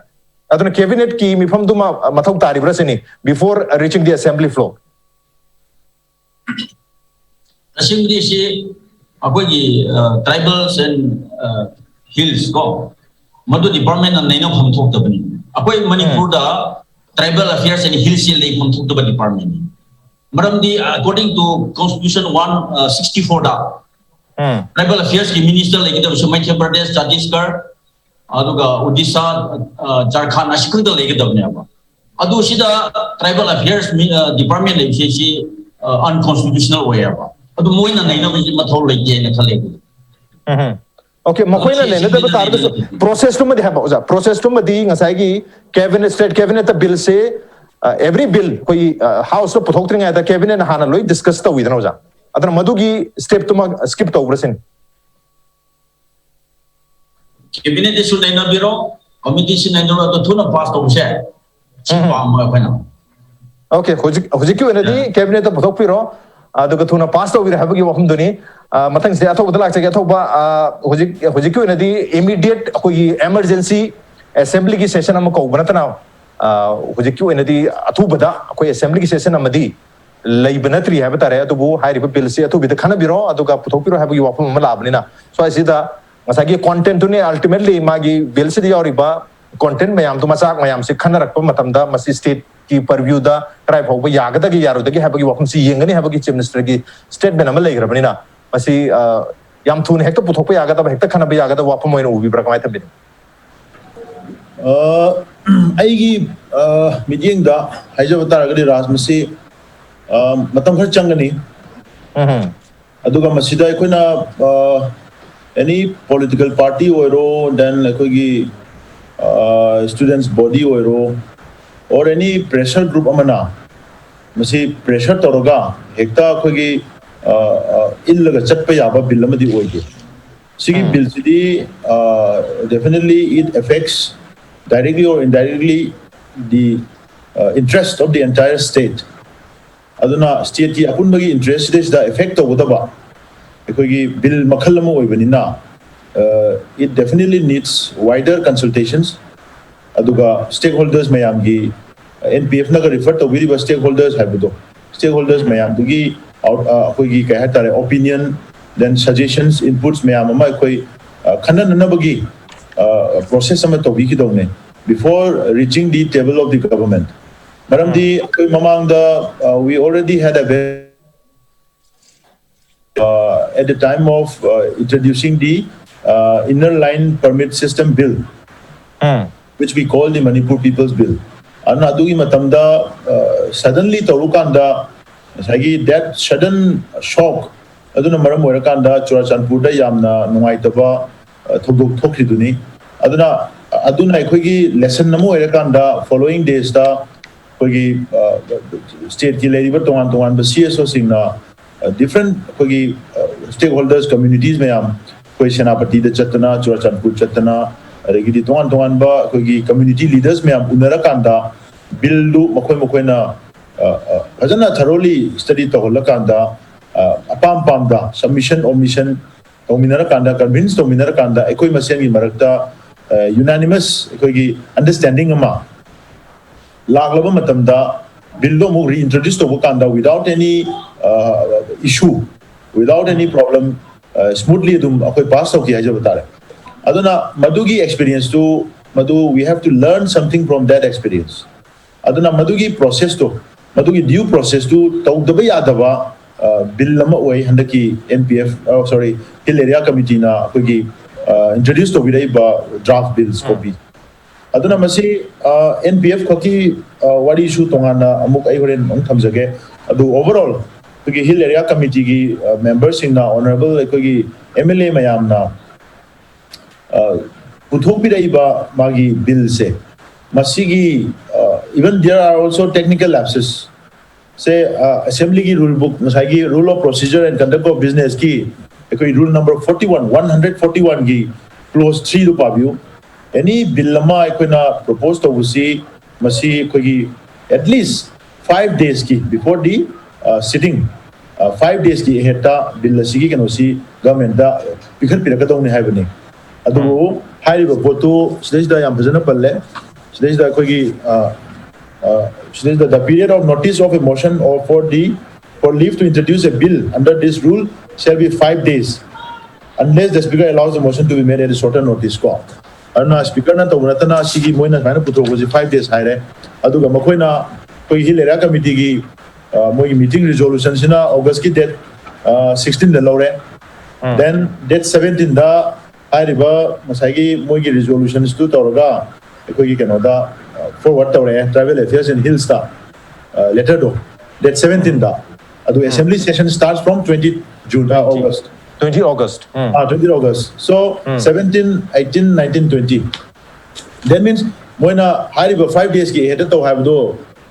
ꯑꯗꯨꯅ ꯀꯦꯕꯤꯅꯦꯠꯀꯤ ꯃꯤꯐꯝꯗꯨꯃ ꯃꯊꯧ ꯇꯥꯔꯤꯕ꯭ꯔꯥ ꯁꯤꯅꯤ, before reaching the assembly floor. ꯑꯁꯦꯡꯕꯗꯤ ꯁꯤ ꯑꯩꯈꯣꯏꯒꯤ ꯇ꯭ꯔꯥꯏꯕꯦꯜꯁ ꯑꯦꯟ ꯍꯤꯜꯁ ꯀꯣ, ꯃꯗꯨ ꯗꯤꯄꯥꯔꯠꯃꯦꯟꯅ ꯅꯩꯅꯐꯝ ꯊꯣꯛꯇꯕꯅꯤ꯫ ꯑꯩꯈꯣꯏ ꯃꯅꯤꯄꯨꯔꯗ ꯇ꯭ꯔꯥꯏꯕꯦꯜ ꯑꯐꯤꯌꯔꯁ ꯑꯦꯟ ꯍꯤꯜꯁꯁꯦ ꯂꯩꯐꯝ ꯊꯣꯛꯇꯕ ꯗꯤꯄꯥꯔꯠꯃꯦꯟꯅꯤ꯫ ꯃꯔꯝꯗꯤ according to constitution one sixty fourꯗ ꯎꯝ꯫ ꯇ꯭ꯔꯥꯏꯕꯦꯜ ꯑꯐꯤꯌꯔꯁꯀꯤ ꯃꯤꯅꯤꯁꯇꯔ ꯂꯩꯒꯗꯕꯁꯨ ꯃꯩꯙ꯭ꯌ ꯄ꯭ꯔꯗꯦꯁ, ꯆꯇꯤꯁꯒꯔ, ꯑꯗꯨꯒ ꯑꯣꯗꯤꯁꯥ, ꯖꯥꯔꯈꯟꯗ ꯑꯁꯤ ꯈꯛꯇ ꯂꯩꯒꯗꯕꯅꯦꯕ꯫ ꯑꯗꯨ ꯁꯤꯗ ꯇ꯭ꯔꯥꯏꯕꯦꯜ ꯑꯐꯤꯌꯔꯁ ꯗꯤꯄꯥꯔꯠꯃꯦꯟ ꯂꯩꯕꯁꯦ ꯁꯤ ꯑꯟꯀꯣꯟꯁꯇꯤꯇ꯭ꯌꯨꯁꯅꯦꯜ ꯑꯣꯏꯌꯦꯕ꯫ ꯑꯗꯨ ꯃꯣꯏꯅ ꯅꯩꯅꯕꯒꯤ ꯃꯊꯧ ꯂꯩꯇꯦ ꯍꯥꯏꯅ ꯈꯜꯂꯦ ꯑꯩꯈꯣꯏꯗꯤ꯫ ꯎꯝ꯫ Okay, ꯃꯈꯣꯏꯅ ꯁꯤ ꯅꯩꯅꯗꯕ ꯁꯤꯗꯩꯗ ꯇꯥꯔꯒꯁꯨ ꯅꯩꯅꯗꯦ꯫ ꯄ꯭ꯔꯣꯁꯦꯁꯇꯨꯃꯗꯤ ꯍꯥꯏꯕ ꯑꯣꯖꯥ, ꯄ꯭ꯔꯣꯁꯦꯁꯇꯨꯃꯗꯤ ꯉꯁꯥꯏꯒꯤ ꯀꯦꯕꯤꯅꯦꯠ, ꯁ꯭ꯇꯦꯠ ꯀꯦꯕꯤꯅꯦꯠꯇ ꯕꯤꯜꯁꯦ, ꯑꯦꯚ꯭ꯔꯤ ꯕꯤꯜ ꯑꯩꯈꯣꯏꯒꯤ ꯍꯥꯎꯁꯇ ꯄꯨꯊꯣꯛꯇ꯭ꯔꯤꯉꯩꯗ ꯀꯦꯕꯤꯅꯦꯠꯅ ꯍꯥꯟꯅ ꯂꯣꯏ ꯗꯤꯁꯀꯁ ꯇꯧꯋꯤꯗꯅ ꯑꯣꯖꯥ? ꯑꯗꯨꯅ ꯃꯗꯨꯒꯤ step ꯇꯨꯃ skip ꯇꯧꯕ꯭ꯔꯥ ꯁꯤꯅꯤ꯫ Cabinet ꯁꯨ ꯅꯩꯅꯕꯤꯔꯣ, committee ꯁꯨ ꯅꯩꯅꯔꯣ, ꯑꯗꯨ ꯊꯨꯅ pass ꯇꯧꯕꯁꯦ ꯁꯤ ꯄꯥꯝꯕ ꯑꯩꯈꯣꯏꯅ꯫ Okay, ꯍꯧꯖꯤꯛ ꯍꯧꯖꯤꯛꯀꯤ ꯑꯣꯏꯅꯗꯤ cabinet ꯇ ꯄꯨꯊꯣꯛꯄꯤꯔꯣ, ꯑꯗꯨꯒ ꯊꯨꯅ pass ꯇꯧꯕꯤꯔꯦ ꯍꯥꯏꯕꯒꯤ ꯋꯥꯐꯝꯗꯨꯅꯤ꯫ ꯑ, ꯃꯊꯪꯁꯦ ꯑꯊꯧꯕꯗ ꯂꯥꯛꯆꯒꯦ꯫ ꯑꯊꯧꯕ, ꯑ, ꯍꯧꯖꯤꯛ ꯍꯧꯖꯤꯛꯀꯤ ꯑꯣꯏꯅꯗꯤ immediate ꯑꯩꯈꯣꯏꯒꯤ emergency assembly ꯒꯤ session ꯑꯃ ꯀꯧꯕ ꯅꯠꯇꯅ, ꯑ, ꯍꯧꯖꯤꯛꯀꯤ ꯑꯣꯏꯅꯗꯤ ꯑꯊꯨꯕꯗ ꯑꯩꯈꯣꯏ assembly ꯒꯤ session ꯑꯃꯗꯤ ꯂꯩꯕ ꯅꯠꯇ꯭ꯔꯤ ꯍꯥꯏꯕ ꯇꯥꯔꯦ꯫ ꯑꯗꯨꯕꯨ ꯍꯥꯏꯔꯤꯕ bill ꯁꯤ ꯑꯊꯨꯕꯤꯗ ꯈꯟꯅꯕꯤꯔꯣ ꯑꯗꯨꯒ ꯄꯨꯊꯣꯛꯄꯤꯔꯣ ꯍꯥꯏꯕꯒꯤ ꯋꯥꯐꯝ ꯑꯃ ꯂꯥꯛꯑꯕꯅꯤꯅ, ꯁ꯭ꯋꯥꯏꯁꯤꯗ ꯉꯁꯥꯏꯒꯤ content ꯇꯨꯅꯦ, ultimately ꯃꯥꯒꯤ bill ꯁꯤꯗ ꯌꯥꯎꯔꯤꯕ content ꯃꯌꯥꯝꯗꯨ, ꯃꯆꯥꯛ ꯃꯌꯥꯝꯁꯤ ꯈꯟꯅꯔꯛꯄ ꯃꯇꯝꯗ ꯃꯁꯤ state ꯀꯤ purview ꯗ ꯀꯗꯥꯏ ꯐꯥꯎꯕ ꯌꯥꯒꯗꯒꯦ ꯌꯥꯔꯣꯏꯗꯒꯦ ꯍꯥꯏꯕꯒꯤ ꯋꯥꯐꯝꯁꯤ ꯌꯦꯡꯒꯅꯤ ꯍꯥꯏꯕꯒꯤ chief minister ꯒꯤ statement ꯑꯃ ꯂꯩꯈ꯭ꯔꯕꯅꯤꯅ, ꯃꯁꯤ, ꯑ, ꯌꯥꯝ ꯊꯨꯅ ꯍꯦꯛꯇ ꯄꯨꯊꯣꯛꯄ ꯌꯥꯒꯗꯕ, ꯍꯦꯛꯇ ꯈꯟꯅꯕ ꯌꯥꯒꯗꯕ ꯋꯥꯐꯝ ꯑꯣꯏꯅ ꯎꯕꯤꯕ꯭ꯔꯥ? ꯀꯃꯥꯏꯅ ꯊꯝꯕꯤꯅꯤ? ꯑ, ꯑꯩꯒꯤ, ꯑ, ꯃꯤꯠꯌꯦꯡꯗ ꯍꯥꯏꯖꯕ ꯇꯥꯔꯒꯗꯤ, ꯔꯥꯖ, ꯃꯁꯤ, ꯑ, ꯃꯇꯝ ꯈꯔ ꯆꯪꯒꯅꯤ꯫ ꯎꯝ꯫ ꯑꯗꯨꯒ ꯃꯁꯤꯗ ꯑꯩꯈꯣꯏꯅ, ꯑ, any political party ꯑꯣꯏꯔꯣ, then ꯑꯩꯈꯣꯏꯒꯤ, ꯑ, students body ꯑꯣꯏꯔꯣ, or any pressure group ꯑꯃꯅ ꯃꯁꯤ pressure ꯇꯧꯔꯒ ꯍꯦꯛꯇ ꯑꯩꯈꯣꯏꯒꯤ, ꯑ, ꯑ, ꯏꯜꯂꯒ ꯆꯠꯄ ꯌꯥꯕ bill ꯑꯃꯗꯤ ꯑꯣꯏꯗꯦ꯫ ꯁꯤꯒꯤ ꯎꯝ꯫ Bill ꯁꯤꯗꯤ, ꯑ, definitely it affects directly or indirectly the, uh, interest of the entire state. ꯑꯗꯨꯅ state ꯀꯤ ꯑꯄꯨꯟꯕꯒꯤ interest ꯁꯤꯗꯩꯁꯤꯗ affect ꯇꯧꯒꯗꯕ ꯑꯩꯈꯣꯏꯒꯤ bill ꯃꯈꯜ ꯑꯃ ꯑꯣꯏꯕꯅꯤꯅ, uh, it definitely needs wider consultations. ꯑꯗꯨꯒ stakeholders ꯃꯌꯥꯝꯒꯤ, N P F ꯅꯒ refer ꯇꯧꯕꯤꯔꯤꯕ stakeholders ꯍꯥꯏꯕꯗꯣ, stakeholders ꯃꯌꯥꯝꯗꯨꯒꯤ out-, ꯑ, ꯑꯩꯈꯣꯏꯒꯤ ꯀꯩ ꯍꯥꯏꯇꯥꯔꯦ, opinion, then suggestions, inputs ꯃꯌꯥꯝ ꯑꯃ ꯑꯩꯈꯣꯏ, ꯑ, ꯈꯟꯅꯅꯅꯕꯒꯤ, ꯑ, process ꯑꯃ ꯇꯧꯕꯤꯈꯤꯗꯧꯅꯦ, before reaching the table of the government. ꯃꯔꯝꯗꯤ ꯑꯩꯈꯣꯏ ꯃꯃꯥꯡꯗ, uh, we already had a very, uh, at the time of, uh, introducing the, uh, Inner Line Permit System Bill, um. which we call the Manipur People's Bill. ꯑꯗꯨꯅ ꯑꯗꯨꯒꯤ ꯃꯇꯝꯗ, uh, suddenly ꯇꯧꯔꯨꯀꯥꯟꯗ, ꯉꯁꯥꯏꯒꯤ that sudden shock ꯑꯗꯨꯅ ꯃꯔꯝ ꯑꯣꯏꯔꯀꯥꯟꯗ ꯆꯨꯔꯥꯆꯥꯟꯄꯨꯔꯗ ꯌꯥꯝꯅ ꯅꯨꯡꯉꯥꯏꯇꯕ, uh, ꯊꯧꯗꯣꯛ ꯊꯣꯛꯈ꯭ꯔꯤꯗꯨꯅꯤ꯫ ꯑꯗꯨꯅ, ꯑꯗꯨꯅ ꯑꯩꯈꯣꯏꯒꯤ lesson ꯑꯃ ꯑꯣꯏꯔꯀꯥꯟꯗ following days ꯇ ꯑꯩꯈꯣꯏꯒꯤ, uh, state ꯀꯤ ꯂꯩꯔꯤꯕ ꯇꯣꯉꯥꯟ ꯇꯣꯉꯥꯟꯕ C S O ꯁꯤꯡꯅ ꯗꯤꯐ꯭ꯔꯦꯟ ꯑꯩꯈꯣꯏꯒꯤ ꯁ꯭ꯇꯦꯛ ꯍꯣꯜꯗꯔꯁ ꯀꯝꯃ꯭ꯌꯨꯅꯤꯇꯤꯁ ꯃꯌꯥꯝ, ꯑꯩꯈꯣꯏ ꯁꯦꯅꯥꯄꯇꯤꯗ ꯆꯠꯇꯅ, ꯆꯨꯔꯥꯆꯥꯟꯄꯨꯔ ꯆꯠꯇꯅ, ꯑꯗꯒꯤꯗꯤ ꯇꯣꯉꯥꯟ ꯇꯣꯉꯥꯟꯕ ꯑꯩꯈꯣꯏꯒꯤ ꯀꯝꯃ꯭ꯌꯨꯅꯤꯇꯤ ꯂꯤꯗꯔꯁ ꯃꯌꯥꯝ ꯎꯅꯔꯀꯥꯟꯗ ꯕꯤꯜꯗꯨ ꯃꯈꯣꯏ ꯃꯈꯣꯏꯅ ꯐꯖꯅ ꯊꯔꯣꯂꯤ ꯁ꯭ꯇꯗꯤ ꯇꯧꯍꯜꯂꯀꯥꯟꯗ, ꯑꯄꯥꯝ ꯄꯥꯝꯗ ꯁꯕꯃꯤꯁꯟ ꯑꯣꯃꯤꯁꯟ ꯇꯧꯃꯤꯟꯅꯔꯀꯥꯟꯗ, ꯀꯟꯚꯤꯟꯁ ꯇꯧꯃꯤꯟꯅꯔꯀꯥꯟꯗ ꯑꯩꯈꯣꯏ ꯃꯁꯦꯟꯒꯤ ꯃꯔꯛꯇ ꯌꯨꯅꯥꯅꯤꯃꯁ ꯑꯩꯈꯣꯏꯒꯤ ꯑꯟꯗꯔꯁ꯭ꯇꯦꯟꯗꯤꯡ ꯑꯃ ꯂꯥꯛꯂꯕ ꯃꯇꯝꯗ, ꯕꯤꯜꯗꯣ ꯑꯃꯨꯛ ꯔꯤꯏꯟꯇ꯭ꯔꯣꯗ꯭ꯌꯨꯁ ꯇꯧꯕ ꯀꯥꯟꯗ without any issue, without any problem, smoothly ꯑꯗꯨꯝ ꯑꯩꯈꯣꯏ ꯄꯥꯁ ꯇꯧꯈꯤ ꯍꯥꯏꯖꯕ ꯇꯥꯔꯦ꯫ ꯑꯗꯨꯅ ꯃꯗꯨꯒꯤ ꯑꯦꯛꯁꯄꯤꯔꯤꯌꯦꯟꯁꯇꯨ, ꯃꯗꯨ we have to learn something from that experience꯫ ꯑꯗꯨꯅ ꯃꯗꯨꯒꯤ ꯄ꯭ꯔꯣꯁꯦꯁꯇꯣ, ꯃꯗꯨꯒꯤ ꯗ꯭ꯌꯨ ꯄ꯭ꯔꯣꯁꯦꯁꯇꯨ ꯇꯧꯗꯕ ꯌꯥꯗꯕ ꯕꯤꯜ ꯑꯃ ꯑꯣꯏ ꯍꯟꯗꯛꯀꯤ ꯑꯦꯟ ꯄꯤ ꯑꯦꯐ, ꯁꯣꯔꯤ, ꯍꯤꯜ ꯑꯦꯔꯤꯌꯥ ꯀꯃꯤꯇꯤꯅ ꯑꯩꯈꯣꯏꯒꯤ ꯏꯟꯇ꯭ꯔꯣꯗ꯭ꯌꯨꯁ ꯇꯧꯕꯤꯔꯛꯏꯕ ꯗ꯭ꯔꯥꯐ ꯕꯤꯜꯁ ꯀꯣꯄꯤ꯫ ꯑꯗꯨꯅ ꯃꯁꯤ ꯑꯦꯟ ꯄꯤ ꯑꯦꯐ ꯈꯛꯀꯤ ꯋꯥꯔꯤꯁꯨ ꯇꯣꯉꯥꯟꯅ ꯑꯃꯨꯛ ꯑꯩ ꯍꯣꯔꯦꯟ ꯑꯃꯨꯛ ꯊꯝꯖꯒꯦ꯫ ꯑꯗꯨ ꯑꯣꯚꯔꯑꯣꯜ ꯑꯩꯈꯣꯏꯒꯤ ꯍꯤꯜ ꯑꯦꯔꯤꯌꯥ ꯀꯃꯤꯇꯤꯒꯤ ꯃꯦꯝꯕꯔꯁꯤꯡꯅ, ꯑꯣꯅꯔꯦꯕꯜ ꯑꯩꯈꯣꯏꯒꯤ ꯑꯦꯝ ꯑꯦꯜ ꯑꯦ ꯃꯌꯥꯝꯅ ꯄꯨꯊꯣꯛꯄꯤꯔꯛꯏꯕ ꯃꯥꯒꯤ ꯕꯤꯜꯁꯦ, ꯃꯁꯤꯒꯤ even there are also technical lapses ꯁꯦ, ꯑꯦꯁꯦꯝꯕ꯭ꯂꯤꯒꯤ ꯔꯨꯜ ꯕꯨꯛ, ꯉꯁꯥꯏꯒꯤ Rule of Procedure and Conduct of Businessꯀꯤ ꯑꯩꯈꯣꯏ rule number forty one, one hundred forty ꯋꯥꯟꯒꯤ ꯀ꯭ꯂꯣꯖ ꯊ꯭ꯔꯤꯗꯨ ꯄꯥꯕꯤꯌꯨ꯫ ꯑꯦꯅꯤ ꯕꯤꯜ ꯑꯃ ꯑꯩꯈꯣꯏꯅ ꯄ꯭ꯔꯣꯄꯣꯖ ꯇꯧꯕꯁꯤ, ꯃꯁꯤ ꯑꯩꯈꯣꯏꯒꯤ at least five daysꯀꯤ, before the sitting, five daysꯀꯤ ꯑꯍꯦꯗꯇ ꯕꯤꯜ ꯑꯁꯤꯒꯤ ꯀꯩꯅꯣꯁꯤ ꯒꯚꯔꯟꯃꯦꯟꯠꯇ ꯄꯤꯈꯠꯄꯤꯔꯛꯀꯗꯧꯅꯤ ꯍꯥꯏꯕꯅꯤ꯫ ꯑꯗꯨꯕꯨ ꯍꯥꯏꯔꯤꯕ ꯄꯣꯠꯇꯨ ꯁꯤꯗꯩꯁꯤꯗ ꯌꯥꯝ ꯐꯖꯅ ꯄꯜꯂꯦ꯫ ꯁꯤꯗꯩꯁꯤꯗ ꯑꯩꯈꯣꯏꯒꯤ ꯁꯤꯗꯩꯁꯤꯗ, "The period of notice of a motion or for the, for leave to introduce a bill under this rule shall be five days, unless the speaker allows the motion to be made at a shorter notice" ꯀꯣ꯫ ꯑꯗꯨꯅ ꯁ꯭ꯄꯤꯀꯔꯅ ꯇꯧꯕ ꯅꯠꯇꯅ ꯁꯤꯒꯤ ꯃꯣꯏꯅ ꯁꯨꯃꯥꯏꯅ ꯄꯨꯊꯣꯛꯄꯁꯤ five days ꯍꯥꯏꯔꯦ꯫ ꯑꯗꯨꯒ ꯃꯈꯣꯏꯅ ꯑꯩꯈꯣꯏꯒꯤ ꯍꯤꯜ ꯑꯦꯔꯤꯌꯥ ꯀꯃꯤꯇꯤꯒꯤ ꯃꯣꯏꯒꯤ ꯃꯤꯇꯤꯡ ꯔꯤꯖꯣꯂꯨꯁꯟꯁꯤꯅ ꯑꯣꯒꯁꯀꯤ ꯗꯦꯠ ꯁꯤꯛꯁꯇꯤꯟꯗ ꯂꯧꯔꯦ꯫ ꯗꯦꯟ ꯗꯦꯠ ꯁꯕꯦꯟꯇꯤꯟꯗ ꯍꯥꯏꯔꯤꯕ ꯉꯁꯥꯏꯒꯤ ꯃꯣꯏꯒꯤ ꯔꯤꯖꯣꯂꯨꯁꯟꯁꯇꯨ ꯇꯧꯔꯒ ꯑꯩꯈꯣꯏꯒꯤ ꯀꯩꯅꯣꯗ ꯐꯣꯔꯋꯥꯔꯗ ꯇꯧꯔꯛꯑꯦ, Tribal Affairs and Hillsꯇ ꯂꯦꯇꯔꯗꯣ, ꯗꯦꯠ ꯁꯕꯦꯟꯇꯤꯟꯗ꯫ ꯑꯗꯨ assembly session starts from twenty June, August. Twenty August. Ah, twenty August. So seventeen, eighteen, nineteen, twenty. That means ꯃꯣꯏꯅ ꯍꯥꯏꯔꯤꯕ five daysꯀꯤ ꯑꯍꯦꯗꯇ ꯇꯧ ꯍꯥꯏꯕꯗꯣ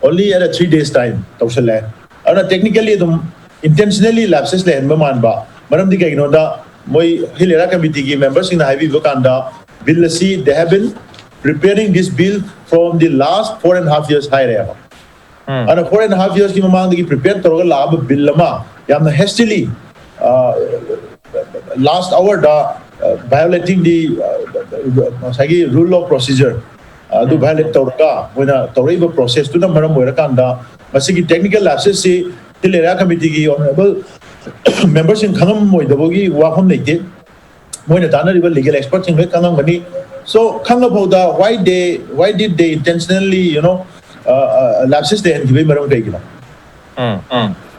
only at a three days time ꯇꯧꯁꯜꯂꯦ꯫ ꯑꯗꯨꯅ technically ꯑꯗꯨꯝ intentionally lapses ꯂꯩꯍꯟꯕ ꯃꯥꯟꯕ꯫ ꯃꯔꯝꯗꯤ ꯀꯩꯒꯤꯅꯣꯗ, ꯃꯣꯏ Hill Area Committeeꯒꯤ memberꯁꯤꯡꯅ ꯍꯥꯏꯕꯤꯕ ꯀꯥꯟꯗ, bill ꯑꯁꯤ, they have been preparing this bill from the last four and a half years ꯍꯥꯏꯔꯦꯕ꯫ ꯑꯗꯨꯅ four and a half yearsꯀꯤ ꯃꯃꯥꯡꯗꯒꯤ prepare ꯇꯧꯔꯒ ꯂꯥꯛꯑꯕ bill ꯑꯃ ꯌꯥꯝꯅ hastily, last hourꯗ, violating the, ꯉꯁꯥꯏꯒꯤ rule of procedure ꯑꯗꯨ violate ꯇꯧꯔꯒ ꯃꯣꯏꯅ ꯇꯧꯔꯛꯏꯕ processꯇꯨꯅ ꯃꯔꯝ ꯑꯣꯏꯔꯀꯥꯟꯗ, ꯃꯁꯤꯒꯤ technical lapsesꯁꯤ Hill Area Committeeꯒꯤ honourable memberꯁꯤꯡ ꯈꯪꯉꯝꯃꯣꯏꯗꯕꯒꯤ ꯋꯥꯐꯝ ꯂꯩꯇꯦ꯫ ꯃꯣꯏꯅ ꯇꯥꯟꯅꯔꯤꯕ legal expertꯁꯤꯡ ꯂꯣꯏ ꯈꯪꯉꯝꯒꯅꯤ꯫ So, ꯈꯪꯉꯐꯥꯎꯗ why they, why did they intentionally, you know, lapses ꯂꯩꯍꯟꯈꯤꯕꯒꯤ ꯃꯔꯝ ꯀꯩꯒꯤꯅꯣ?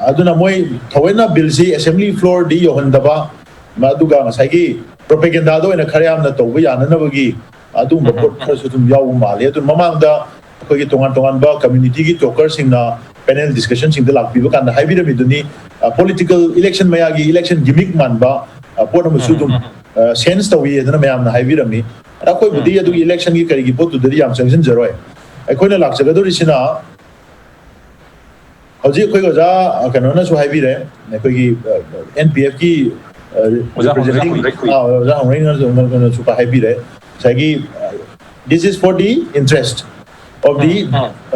ꯑꯗꯨꯅ ꯃꯣꯏ ꯊꯑꯣꯏꯅ billꯁꯤ assembly floorꯗ ꯌꯧꯍꯟꯗꯕ, ꯑꯗꯨꯒ ꯉꯁꯥꯏꯒꯤ propagandaꯗ ꯑꯣꯏꯅ ꯈꯔ ꯌꯥꯝꯅ ꯇꯧꯕ ꯌꯥꯅꯅꯕꯒꯤ ꯑꯗꯨꯒꯨꯝꯕ ꯄꯣꯠ ꯈꯔꯁꯨ ꯑꯗꯨꯝ ꯌꯥꯎꯕ ꯃꯥꯜꯂꯦ꯫ ꯑꯗꯨ ꯃꯃꯥꯡꯗ ꯑꯩꯈꯣꯏꯒꯤ ꯇꯣꯉꯥꯟ ꯇꯣꯉꯥꯟꯕ communityꯒꯤ talkerꯁꯤꯡꯅ panel discussionꯁꯤꯡꯗ ꯂꯥꯛꯄꯤꯕ ꯀꯥꯟꯗ ꯍꯥꯏꯕꯤꯔꯝꯃꯤꯗꯨꯅꯤ, political election ꯃꯌꯥꯒꯤ election gimmick ꯃꯥꯟꯕ ꯄꯣꯠ ꯑꯃꯁꯨ ꯑꯗꯨꯝ sense ꯇꯧꯏ ꯍꯥꯏꯗꯅ ꯃꯌꯥꯝꯅ ꯍꯥꯏꯕꯤꯔꯝꯃꯤ꯫ ꯑꯗ ꯑꯩꯈꯣꯏꯕꯨꯗꯤ ꯑꯗꯨꯒꯤ electionꯒꯤ ꯀꯔꯤꯒꯤ ꯄꯣꯠꯇꯨꯗꯗꯤ ꯌꯥꯝ ꯆꯪꯁꯤꯟꯖꯔꯣꯏ꯫ ꯑꯩꯈꯣꯏꯅ ꯂꯥꯛꯆꯒꯗꯧꯔꯤꯁꯤꯅ, ꯍꯧꯖꯤꯛ ꯑꯩꯈꯣꯏ ꯑꯣꯖꯥ, ꯑ, ꯀꯩꯅꯣꯅꯁꯨ ꯍꯥꯏꯕꯤꯔꯦ, ꯑꯩꯈꯣꯏꯒꯤ, ꯑ, NPFꯀꯤ, ꯑ, ꯑꯣꯖꯥ ꯍꯣꯡꯗ꯭ꯔꯩ representing, ꯈꯨꯟꯗ꯭ꯔꯩ꯫ ꯑ, ꯑꯣꯖꯥ ꯍꯣꯡꯗ꯭ꯔꯩꯅꯁꯨ ꯍꯥꯏꯕꯤꯔꯦ, ꯉꯁꯥꯏꯒꯤ, ꯑ, this is for the interest of the,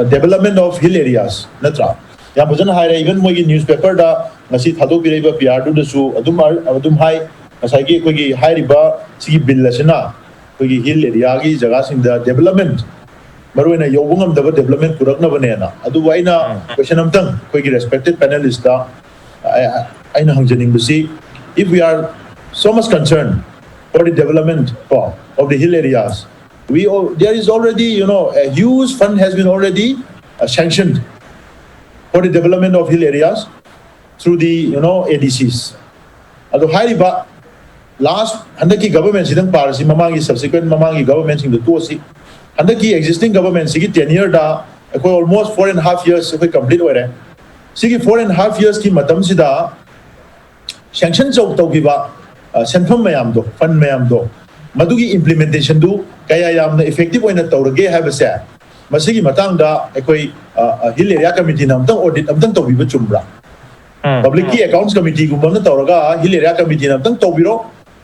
ꯑ, development of hill areas, ꯅꯠꯇ꯭ꯔꯥ? ꯌꯥꯝ ꯐꯖꯅ ꯍꯥꯏꯔꯦ꯫ Even ꯃꯣꯏꯒꯤ newspaperꯗ ꯉꯁꯤ ꯊꯥꯗꯣꯛꯄꯤꯔꯛꯏꯕ PRꯗꯨꯗꯁꯨ ꯑꯗꯨꯝ, ꯑꯗꯨꯝ ꯍꯥꯏ, ꯉꯁꯥꯏꯒꯤ ꯑꯩꯈꯣꯏꯒꯤ ꯍꯥꯏꯔꯤꯕ ꯁꯤꯒꯤ bill ꯑꯁꯤꯅ ꯑꯩꯈꯣꯏꯒꯤ hill areaꯒꯤ ꯖꯒꯥꯁꯤꯡꯗ development ꯃꯔꯨꯑꯣꯏꯅ ꯌꯧꯕ ꯉꯝꯗꯕ development ꯄꯨꯔꯛꯅꯕꯅꯦꯅ꯫ ꯑꯗꯨꯕꯨ ꯑꯩꯅ question ꯑꯝꯇꯪ ꯑꯩꯈꯣꯏꯒꯤ respected panelistꯇ ꯑꯩ-, ꯑꯩꯅ ꯍꯪꯖꯅꯤꯡꯕꯁꯤ, if we are so much concerned for the development, ꯀꯣ, of the hill areas, we al-, there is already, you know, a huge fund has been already, uh, sanctioned for the development of hill areas through the, you know, ADCs. ꯑꯗꯣ ꯍꯥꯏꯔꯤꯕ last ꯍꯟꯗꯛꯀꯤ governmentꯁꯤꯗꯪ ꯄꯥꯔꯁꯤ, ꯃꯃꯥꯡꯒꯤ subsequent ꯃꯃꯥꯡꯒꯤ governmentꯁꯤꯡꯗꯣ ꯇꯣꯛꯑꯁꯤ꯫ ꯍꯟꯗꯛꯀꯤ existing governmentꯁꯤꯒꯤ tenureꯗ ꯑꯩꯈꯣꯏ almost four and half years ꯑꯩꯈꯣꯏ complete ꯑꯣꯏꯔꯦ꯫ ꯁꯤꯒꯤ four and half yearsꯀꯤ ꯃꯇꯝꯁꯤꯗ sanction ꯇꯧ-, ꯇꯧꯈꯤꯕ, ꯑ, ꯁꯦꯟꯐꯝ ꯃꯌꯥꯝꯗꯣ, fund ꯃꯌꯥꯝꯗꯣ, ꯃꯗꯨꯒꯤ implementationꯗꯨ ꯀꯌꯥ ꯌꯥꯝꯅ effective ꯑꯣꯏꯅ ꯇꯧꯔꯒꯦ ꯍꯥꯏꯕꯁꯦ, ꯃꯁꯤꯒꯤ ꯃꯇꯥꯡꯗ ꯑꯩꯈꯣꯏ, ꯑ, ꯑ, Hill Area Committeeꯅ ꯑꯝꯇꯪ audit ꯑꯝꯇꯪ ꯇꯧꯕꯤꯕ ꯆꯨꯝꯕ꯭ꯔꯥ? ꯎꯝ꯫ Publicꯀꯤ Accounts Committeeꯒꯨꯝꯕ ꯑꯃ ꯇꯧꯔꯒ Hill Area Committeeꯅ ꯑꯝꯇꯪ ꯇꯧꯕꯤꯔꯣ,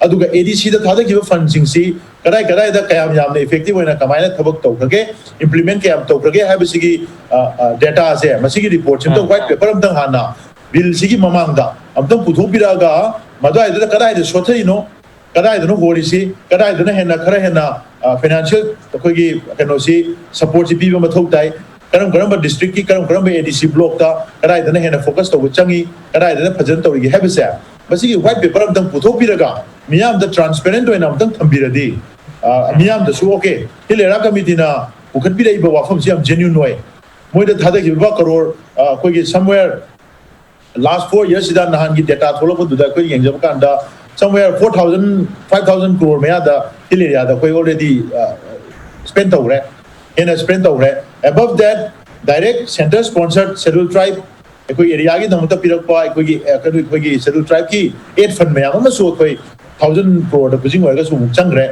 ꯑꯗꯨꯒ ADCꯗ ꯊꯥꯗꯈꯤꯕ fundꯁꯤꯡꯁꯤ ꯀꯗꯥꯏ ꯀꯗꯥꯏꯗ ꯀꯌꯥꯝ ꯌꯥꯝꯅ effective ꯑꯣꯏꯅ ꯀꯃꯥꯏꯅ ꯊꯕꯛ ꯇꯧꯈ꯭ꯔꯒꯦ, implement ꯀꯌꯥꯝ ꯇꯧꯈ꯭ꯔꯒꯦ ꯍꯥꯏꯕꯁꯤꯒꯤ dataꯁꯦ, ꯃꯁꯤꯒꯤ reportꯁꯤ ꯑꯝꯇꯪ, ꯎꯝ, white paper ꯑꯝꯇꯪ ꯍꯥꯟꯅ billꯁꯤꯒꯤ ꯃꯃꯥꯡꯗ ꯑꯝꯇꯪ ꯄꯨꯊꯣꯛꯄꯤꯔꯛꯑꯒ, ꯃꯗꯨꯋꯥꯏꯗꯨꯗ ꯀꯗꯥꯏꯗ ꯁꯣꯊꯔꯤꯅꯣ, ꯀꯗꯥꯏꯗꯅꯣ ꯍꯣꯔꯤꯁꯤ, ꯀꯗꯥꯏꯗꯅ ꯍꯦꯟꯅ, ꯈꯔ ꯍꯦꯟꯅ financial ꯑꯩꯈꯣꯏꯒꯤ ꯀꯩꯅꯣꯁꯤ, supportꯁꯤ ꯄꯤꯕ ꯃꯊꯧ ꯇꯥꯏ, ꯀꯔꯝ ꯀꯔꯝꯕ districtꯀꯤ, ꯀꯔꯝ ꯀꯔꯝꯕ ADC blockꯇ ꯀꯗꯥꯏꯗꯅ ꯍꯦꯟꯅ focus ꯇꯧꯕ ꯆꯪꯉꯤ, ꯀꯗꯥꯏꯗꯅ ꯐꯖꯅ ꯇꯧꯔꯤꯒꯦ ꯍꯥꯏꯕꯁꯦ, ꯃꯁꯤꯒꯤ white paper ꯑꯝꯇꯪ ꯄꯨꯊꯣꯛꯄꯤꯔꯒ ꯃꯤꯌꯥꯝꯗ transparent ꯑꯣꯏꯅ ꯑꯝꯇꯪ ꯊꯝꯕꯤꯔꯗꯤ, ꯑ, ꯃꯤꯌꯥꯝꯗꯁꯨ, okay, Hill Area Committeeꯅ ꯄꯨꯈꯠꯄꯤꯔꯛꯏꯕ ꯋꯥꯐꯝꯁꯤ ꯌꯥꯝ genuine ꯑꯣꯏ꯫ ꯃꯣꯏꯗ ꯊꯥꯗꯈꯤꯕ ꯀꯔꯣꯔ, ꯑ, ꯑꯩꯈꯣꯏꯒꯤ somewhere last four yearsꯁꯤꯗ, ꯅꯍꯥꯟꯒꯤ data ꯊꯣꯛꯂꯛꯄꯗꯨꯗ ꯑꯩꯈꯣꯏꯅ ꯌꯦꯡꯖꯕ ꯀꯥꯟꯗ, somewhere four thousand, five thousand crore ꯃꯌꯥꯗ Hill Areaꯗ ꯑꯩꯈꯣꯏ already, ꯑ, spend ꯇꯧꯈ꯭ꯔꯦ, ꯍꯦꯟꯅ spend ꯇꯧꯈ꯭ꯔꯦ꯫ Above that, direct center sponsored Scheduled Tribe ꯑꯩꯈꯣꯏ areaꯒꯤꯗꯃꯛꯇ ꯄꯤꯔꯛꯄ ꯑꯩꯈꯣꯏꯒꯤ, ꯑ, ꯀꯩꯅꯣ, ꯑꯩꯈꯣꯏꯒꯤ Scheduled Tribeꯀꯤ aid fund ꯃꯌꯥꯝ ꯑꯃꯁꯨ ꯑꯩꯈꯣꯏ thousand croreꯗ ꯈꯨꯖꯤꯡ ꯑꯣꯏꯔꯒꯁꯨ ꯑꯃꯨꯛ ꯆꯪꯈ꯭ꯔꯦ꯫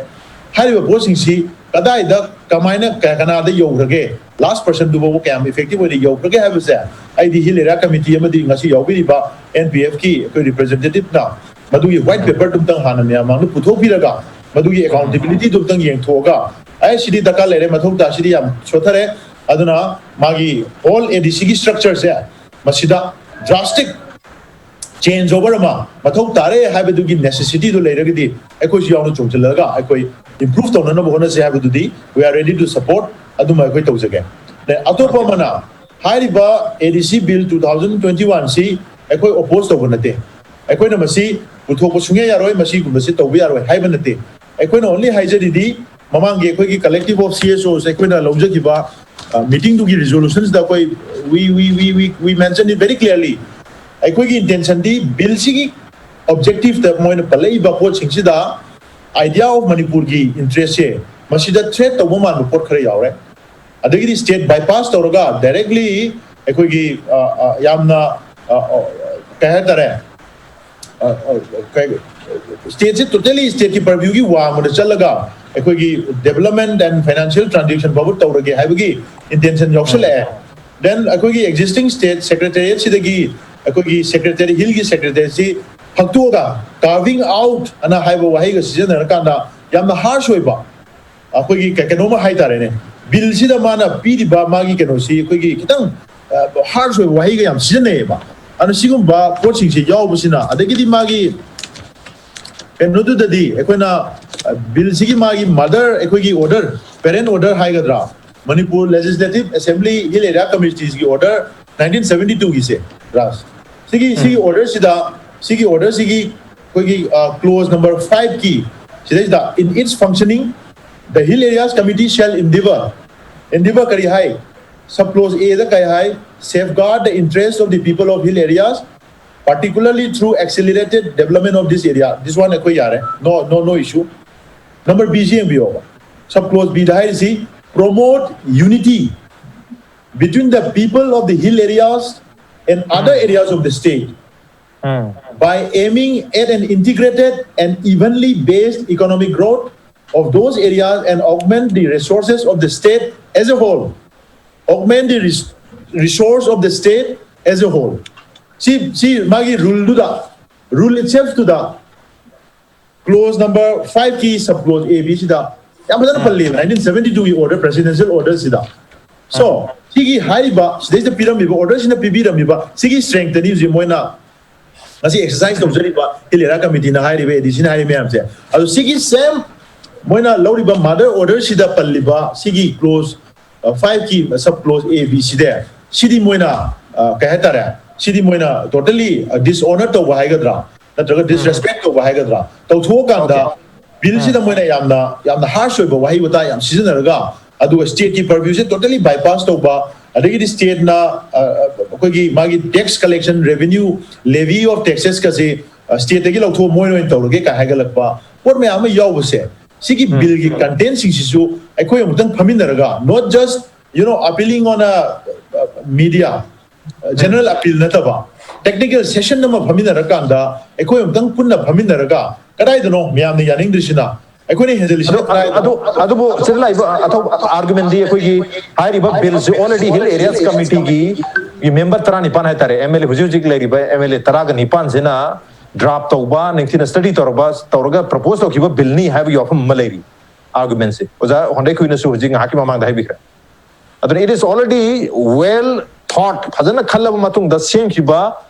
ꯍꯥꯏꯔꯤꯕ ꯄꯣꯠꯁꯤꯡꯁꯤ ꯀꯗꯥꯏꯗ, ꯀꯃꯥꯏꯅ, ꯀ-, ꯀꯅꯥꯗ ꯌꯧꯈ꯭ꯔꯒꯦ, last personꯗꯨꯐꯥꯎꯕ ꯀꯌꯥꯝ effective ꯑꯣꯏꯅ ꯌꯧꯈ꯭ꯔꯒꯦ ꯍꯥꯏꯕꯁꯦ, ꯑꯩꯗꯤ Hill Area Committee ꯑꯃꯗꯤ ꯉꯁꯤ ꯌꯥꯎꯕꯤꯔꯤꯕ NPFꯀꯤ ꯑꯩꯈꯣꯏ representativeꯅ ꯃꯗꯨꯒꯤ white paperꯗꯨ ꯑꯝꯇꯪ ꯍꯥꯟꯅ ꯃꯌꯥꯝ ꯃꯥꯡꯗ ꯄꯨꯊꯣꯛꯄꯤꯔꯒ, ꯃꯗꯨꯒꯤ accountabilityꯗꯨ ꯑꯝꯇꯪ ꯌꯦꯡꯊꯣꯛꯑꯒ, ꯑꯦ, ꯁꯤꯗꯤ ꯗꯔꯀꯥꯔ ꯂꯩꯔꯦ, ꯃꯊꯧ ꯇꯥ, ꯁꯤꯗꯤ ꯌꯥꯝ ꯁꯣꯠꯊꯔꯦ, ꯑꯗꯨꯅ ꯃꯥꯒꯤ whole ADCꯒꯤ structureꯁꯦ ꯃꯁꯤꯗ drastic change over ꯑꯃ ꯃꯊꯧ ꯇꯥꯔꯦ ꯍꯥꯏꯕꯗꯨꯒꯤ necessityꯗꯨ ꯂꯩꯔꯒꯗꯤ, ꯑꯩꯈꯣꯏꯁꯨ ꯌꯥꯎꯅ ꯆꯣꯡꯁꯤꯜꯂꯒ ꯑꯩꯈꯣꯏ improve ꯇꯧꯅꯅꯕ ꯍꯣꯠꯅꯁꯤ ꯍꯥꯏꯕꯗꯨꯗꯤ we are ready to support, ꯑꯗꯨꯃ ꯑꯩꯈꯣꯏ ꯇꯧꯖꯒꯦ꯫ ꯑꯗꯩ ꯑꯇꯣꯞꯄ ꯑꯃꯅ, ꯍꯥꯏꯔꯤꯕ ADC Bill two thousand twenty-oneꯁꯤ ꯑꯩꯈꯣꯏ oppose ꯇꯧꯕ ꯅꯠꯇꯦ, ꯑꯩꯈꯣꯏꯅ ꯃꯁꯤ ꯄꯨꯊꯣꯛꯄ ꯁꯨꯡꯌꯥ ꯌꯥꯔꯣꯏ, ꯃꯁꯤꯒꯨꯝꯕꯁꯤ ꯇꯧꯕ ꯌꯥꯔꯣꯏ ꯍꯥꯏꯕ ꯅꯠꯇꯦ꯫ ꯑꯩꯈꯣꯏꯅ only ꯍꯥꯏꯖꯔꯤꯗꯤ, ꯃꯃꯥꯡꯒꯤ ꯑꯩꯈꯣꯏꯒꯤ Collective of CSOs ꯑꯩꯈꯣꯏꯅ ꯂꯧꯖꯈꯤꯕ, ꯑ, meetingꯗꯨꯒꯤ resolutionꯁꯤꯗ ꯑꯩꯈꯣꯏ, we, we, we, we, we mentioned it very clearly꯫ ꯑꯩꯈꯣꯏꯒꯤ intentionꯗꯤ billꯁꯤꯒꯤ objectiveꯇ ꯃꯣꯏꯅ ꯄꯜꯂꯛꯏꯕ ꯄꯣꯠꯁꯤꯡꯁꯤꯗ idea of ꯃꯅꯤꯄꯨꯔꯒꯤ interestꯁꯦ ꯃꯁꯤꯗ threat ꯇꯧꯕ ꯃꯥꯟꯕ ꯄꯣꯠ ꯈꯔ ꯌꯥꯎꯔꯦ꯫ ꯑꯗꯒꯤꯗꯤ state bypass ꯇꯧꯔꯒ directly ꯑꯩꯈꯣꯏꯒꯤ, ꯑ, ꯑ, ꯌꯥꯝꯅ, ꯑ, ꯑ, ꯀꯩ ꯍꯥꯏꯇꯥꯔꯦ, ꯑ, ꯑ, ꯀꯩ, stateꯁꯦ totally stateꯀꯤ purviewꯒꯤ ꯋꯥꯡꯃꯗ ꯆꯠꯂꯒ ꯑꯩꯈꯣꯏꯒꯤ development and financial transaction ꯐꯥꯎꯕ ꯇꯧꯔꯒꯦ ꯍꯥꯏꯕꯒꯤ intention ꯌꯥꯎꯁꯜꯂꯛꯑꯦ꯫ Then ꯑꯩꯈꯣꯏꯒꯤ existing state secretariatꯁꯤꯗꯒꯤ ꯑꯩꯈꯣꯏꯒꯤ ꯁꯦꯀ꯭ꯔꯦꯇꯔꯤ, ꯍꯤꯜꯒꯤ ꯁꯦꯀ꯭ꯔꯦꯇꯔꯤꯁꯤ ꯐꯛꯇꯣꯛꯑꯒ, ꯀꯥꯔꯚꯤꯡ ꯑꯥꯎꯠ ꯑꯅ ꯍꯥꯏꯕ ꯋꯥꯍꯩꯒ ꯁꯤꯖꯤꯟꯅꯔꯀꯥꯟꯗ ꯌꯥꯝꯅ ꯍꯥꯔꯁ ꯑꯣꯏꯕ, ꯑꯩꯈꯣꯏꯒꯤ ꯀꯩ- ꯀꯩꯅꯣꯝꯃ ꯍꯥꯏꯇꯥꯔꯦꯅꯦ, ꯕꯤꯜꯁꯤꯗ ꯃꯥꯅ ꯄꯤꯔꯤꯕ ꯃꯥꯒꯤ ꯀꯩꯅꯣꯁꯤ ꯑꯩꯈꯣꯏꯒꯤ ꯈꯤꯇꯪ ꯍꯥꯔꯁ ꯑꯣꯏꯕ ꯋꯥꯍꯩꯒ ꯌꯥꯝ ꯁꯤꯖꯤꯟꯅꯩꯌꯦꯕ꯫ ꯑꯗꯨꯅ ꯁꯤꯒꯨꯝꯕ ꯄꯣꯠꯁꯤꯡꯁꯤ ꯌꯥꯎꯕꯁꯤꯅ, ꯑꯗꯒꯤꯗꯤ ꯃꯥꯒꯤ ꯀꯩꯅꯣꯗꯨꯗꯗꯤ ꯑꯩꯈꯣꯏꯅ ꯕꯤꯜꯁꯤꯒꯤ ꯃꯥꯒꯤ ꯃꯥꯗꯔ, ꯑꯩꯈꯣꯏꯒꯤ ꯑꯣꯔꯗꯔ, ꯄꯦꯔꯦꯟ ꯑꯣꯔꯗꯔ ꯍꯥꯏꯒꯗ꯭ꯔꯥ, Manipur legislative assembly hill area ꯀꯃꯤꯇꯤꯁꯀꯤ ꯑꯣꯔꯗꯔ ꯅꯥꯏꯟꯇꯤꯟ ꯁꯕꯦꯟꯇꯤ ꯇꯨꯒꯤꯁꯦ, ꯔꯥꯖ, ꯁꯤꯒꯤ ꯁꯤꯒꯤ ꯑꯣꯔꯗꯔꯁꯤꯗ, ꯁꯤꯒꯤ ꯑꯣꯔꯗꯔꯁꯤꯒꯤ ꯑꯩꯈꯣꯏꯒꯤ ꯀ꯭ꯂꯣꯖ ꯅꯝꯕꯔ ꯐꯥꯏꯚꯀꯤ ꯁꯤꯗꯩꯁꯤꯗ, "In its functioning, the Hill Areas Committee shall endeavor", endeavor ꯀꯔꯤ ꯍꯥꯏ? Sub clause A ꯗ ꯀꯔꯤ ꯍꯥꯏ? "Safeguard the interests of the people of hill areas, particularly through accelerated development of this area." This one ꯑꯩꯈꯣꯏ ꯌꯥꯔꯦ, no, no, no issue. Number B ꯁꯤ ꯌꯦꯡꯕꯤꯌꯣꯕ, sub clause B ꯗ ꯍꯥꯏꯔꯤꯁꯤ, "Promote unity between the people of the hill areas and other areas of the state by aiming at an integrated and evenly based economic growth of those areas and augment the resources of the state as a whole." Augment the res- resource of the state as a whole. ꯁꯤ ꯁꯤ ꯃꯥꯒꯤ ꯔꯨꯜꯗꯨꯗ, rule ꯏꯠꯁꯦꯜꯐꯇꯨꯗ, close number ꯐꯥꯏꯚꯀꯤ sub close A B ꯁꯤꯗ ꯌꯥꯝ ꯐꯖꯅ ꯄꯜꯂꯦꯕ, nineteen seventy ꯇꯨꯒꯤ order, ꯄ꯭ꯔꯦꯁꯤꯗꯦꯟꯁꯤꯌꯦꯜ ꯑꯣꯔꯗꯔꯁꯤꯗ꯫ ꯁꯣ ꯁꯤꯒꯤ ꯍꯥꯏꯔꯤꯕ, ꯁꯤꯗꯩꯁꯤꯗ ꯄꯤꯔꯝꯃꯤꯕ, ꯑꯣꯔꯗꯔꯁꯤꯅ ꯄꯤꯕꯤꯔꯝꯃꯤꯕ ꯁꯤꯒꯤ ꯁ꯭ꯇꯔꯦꯡꯊꯅꯤ ꯍꯧꯖꯤꯛ ꯃꯣꯏꯅ ꯉꯁꯤ ꯑꯦꯛꯁꯔꯁꯥꯏꯁ ꯇꯧꯖꯔꯤꯕ ꯍꯤꯜ ꯑꯦꯔꯤꯌꯥ ꯀꯃꯤꯇꯤꯅ ꯍꯥꯏꯔꯤꯕ, ꯑꯦ ꯗꯤ ꯁꯤꯅ ꯍꯥꯏꯔꯤꯕ ꯃꯌꯥꯝꯁꯦ꯫ ꯑꯗꯣ ꯁꯤꯒꯤ ꯁꯦꯝ ꯃꯣꯏꯅ ꯂꯧꯔꯤꯕ ꯃꯥꯗꯔ ꯑꯣꯔꯗꯔꯁꯤꯗ ꯄꯜꯂꯤꯕ ꯁꯤꯒꯤ ꯀ꯭ꯂꯣꯖ ꯐꯥꯏꯚꯀꯤ ꯁꯕ ꯀ꯭ꯂꯣꯖ A B ꯁꯤꯗ, ꯁꯤꯗꯤ ꯃꯣꯏꯅ, ꯑ, ꯀꯩ ꯍꯥꯏꯇꯥꯔꯦ, ꯁꯤꯗꯤ ꯃꯣꯏꯅ ꯇꯣꯇꯦꯂꯤ ꯗꯤꯁꯑꯣꯅꯔ ꯇꯧꯕ ꯍꯥꯏꯒꯗ꯭ꯔꯥ, ꯅꯠꯇ꯭ꯔꯒ ꯗꯤꯁꯔꯦꯁꯄꯦꯛ ꯇꯧꯕ ꯍꯥꯏꯒꯗ꯭ꯔꯥ, ꯇꯧꯊꯣꯛꯑꯀꯥꯟꯗ ꯕꯤꯜꯁꯤꯗ ꯃꯣꯏꯅ ꯌꯥꯝꯅ, ꯌꯥꯝꯅ ꯍꯥꯔꯁ ꯑꯣꯏꯕ ꯋꯥꯍꯩ ꯋꯥꯇꯥ ꯌꯥꯝ ꯁꯤꯖꯤꯟꯅꯔꯒ, ꯑꯗꯨꯒ ꯁ꯭ꯇꯦꯠꯀꯤ ꯄꯔꯚ꯭ꯌꯨꯁꯦ ꯇꯣꯇꯦꯂꯤ ꯕꯥꯏꯄꯥꯁ ꯇꯧꯕ, ꯑꯗꯒꯤꯗꯤ ꯁ꯭ꯇꯦꯠꯅ, ꯑ, ꯑ, ꯑꯩꯈꯣꯏꯒꯤ ꯃꯥꯒꯤ tax collection revenue, levy of taxesꯀꯁꯦ, ꯑ, ꯁ꯭ꯇꯦꯠꯇꯒꯤ ꯂꯧꯊꯣꯛꯑ ꯃꯣꯏꯅ ꯑꯣꯏꯅ ꯇꯧꯔꯒꯦ ꯀꯥꯏ ꯍꯥꯏꯒꯠꯂꯛꯄ ꯄꯣꯠ ꯃꯌꯥꯝ ꯑꯃ ꯌꯥꯎꯕꯁꯦ, ꯁꯤꯒꯤ ꯕꯤꯜꯒꯤ ꯀꯟꯇꯦꯟꯁꯤꯡꯁꯤꯁꯨ ꯑꯩꯈꯣꯏ ꯑꯃꯨꯛꯇꯪ ꯐꯝꯃꯤꯟꯅꯔꯒ, not just, you know, appealing on a, uh, media, general appeal ꯅꯠꯇꯕ, ꯇꯦꯛꯅꯤꯀꯦꯜ ꯁꯦꯁꯟ ꯑꯃ ꯐꯝꯃꯤꯟꯅꯔꯀꯥꯟꯗ, ꯑꯩꯈꯣꯏ ꯑꯃꯨꯛꯇꯪ ꯄꯨꯟꯅ ꯐꯝꯃꯤꯟꯅꯔꯒ, ꯀꯗꯥꯏꯗꯅꯣ ꯃꯌꯥꯝꯅ ꯌꯥꯅꯤꯡꯗ꯭ꯔꯤꯁꯤꯅ, ꯑꯩꯈꯣꯏꯅ ꯍꯦꯟꯖꯜꯂꯤꯁꯤꯅ ꯑꯗꯨ ꯀꯗꯥꯏꯗꯅꯣ? ꯑꯗꯨ ꯑꯗꯨꯕꯨ ꯁꯤꯗ ꯂꯥꯛꯏꯕ ꯑꯊꯧꯕ ꯑꯥꯔꯒꯨꯃꯦꯟꯗꯤ ꯑꯩꯈꯣꯏꯒꯤ ꯍꯥꯏꯔꯤꯕ ꯕꯤꯜꯁꯤ already Hill Areas Committeeꯒꯤ ꯃꯦꯝꯕꯔ ꯇꯔꯥꯅꯤꯄꯥꯟ ꯍꯥꯏꯇꯥꯔꯦ, ꯑꯦꯝ ꯑꯦꯜ ꯑꯦ, ꯍꯧꯖꯤꯛ ꯍꯧꯖꯤꯛ ꯂꯩꯔꯤꯕ ꯑꯦꯝ ꯑꯦꯜ ꯑꯦ ꯇꯔꯥꯒ ꯅꯤꯄꯥꯟꯁꯤꯅ ꯗ꯭ꯔꯥꯐ ꯇꯧꯕ, ꯅꯤꯡꯊꯤꯅ ꯁ꯭ꯇꯗꯤ ꯇꯧꯔꯕ, ꯇꯧꯔꯒ ꯄ꯭ꯔꯄꯣꯁ ꯇꯧꯈꯤꯕ ꯕꯤꯜꯅꯤ ꯍꯥꯏꯕꯒꯤ ꯋꯥꯐꯝ ꯑꯃ ꯂꯩꯔꯤ, ꯑꯥꯔꯒꯨꯃꯦꯟꯁꯦ꯫ ꯑꯣꯖꯥ ꯍꯣꯟꯗꯩꯈꯨꯏꯅꯁꯨ ꯍꯧꯖꯤꯛ ꯉꯥꯏꯍꯥꯛꯀꯤ ꯃꯃꯥꯡꯗ ꯍꯥꯏꯕꯤꯈ꯭ꯔꯦ꯫ ꯑꯗꯨꯅ it is already well thought, ꯐꯖꯅ ꯈꯜꯂꯕ ꯃꯇꯨꯡꯗ ꯁꯦꯝꯈꯤꯕ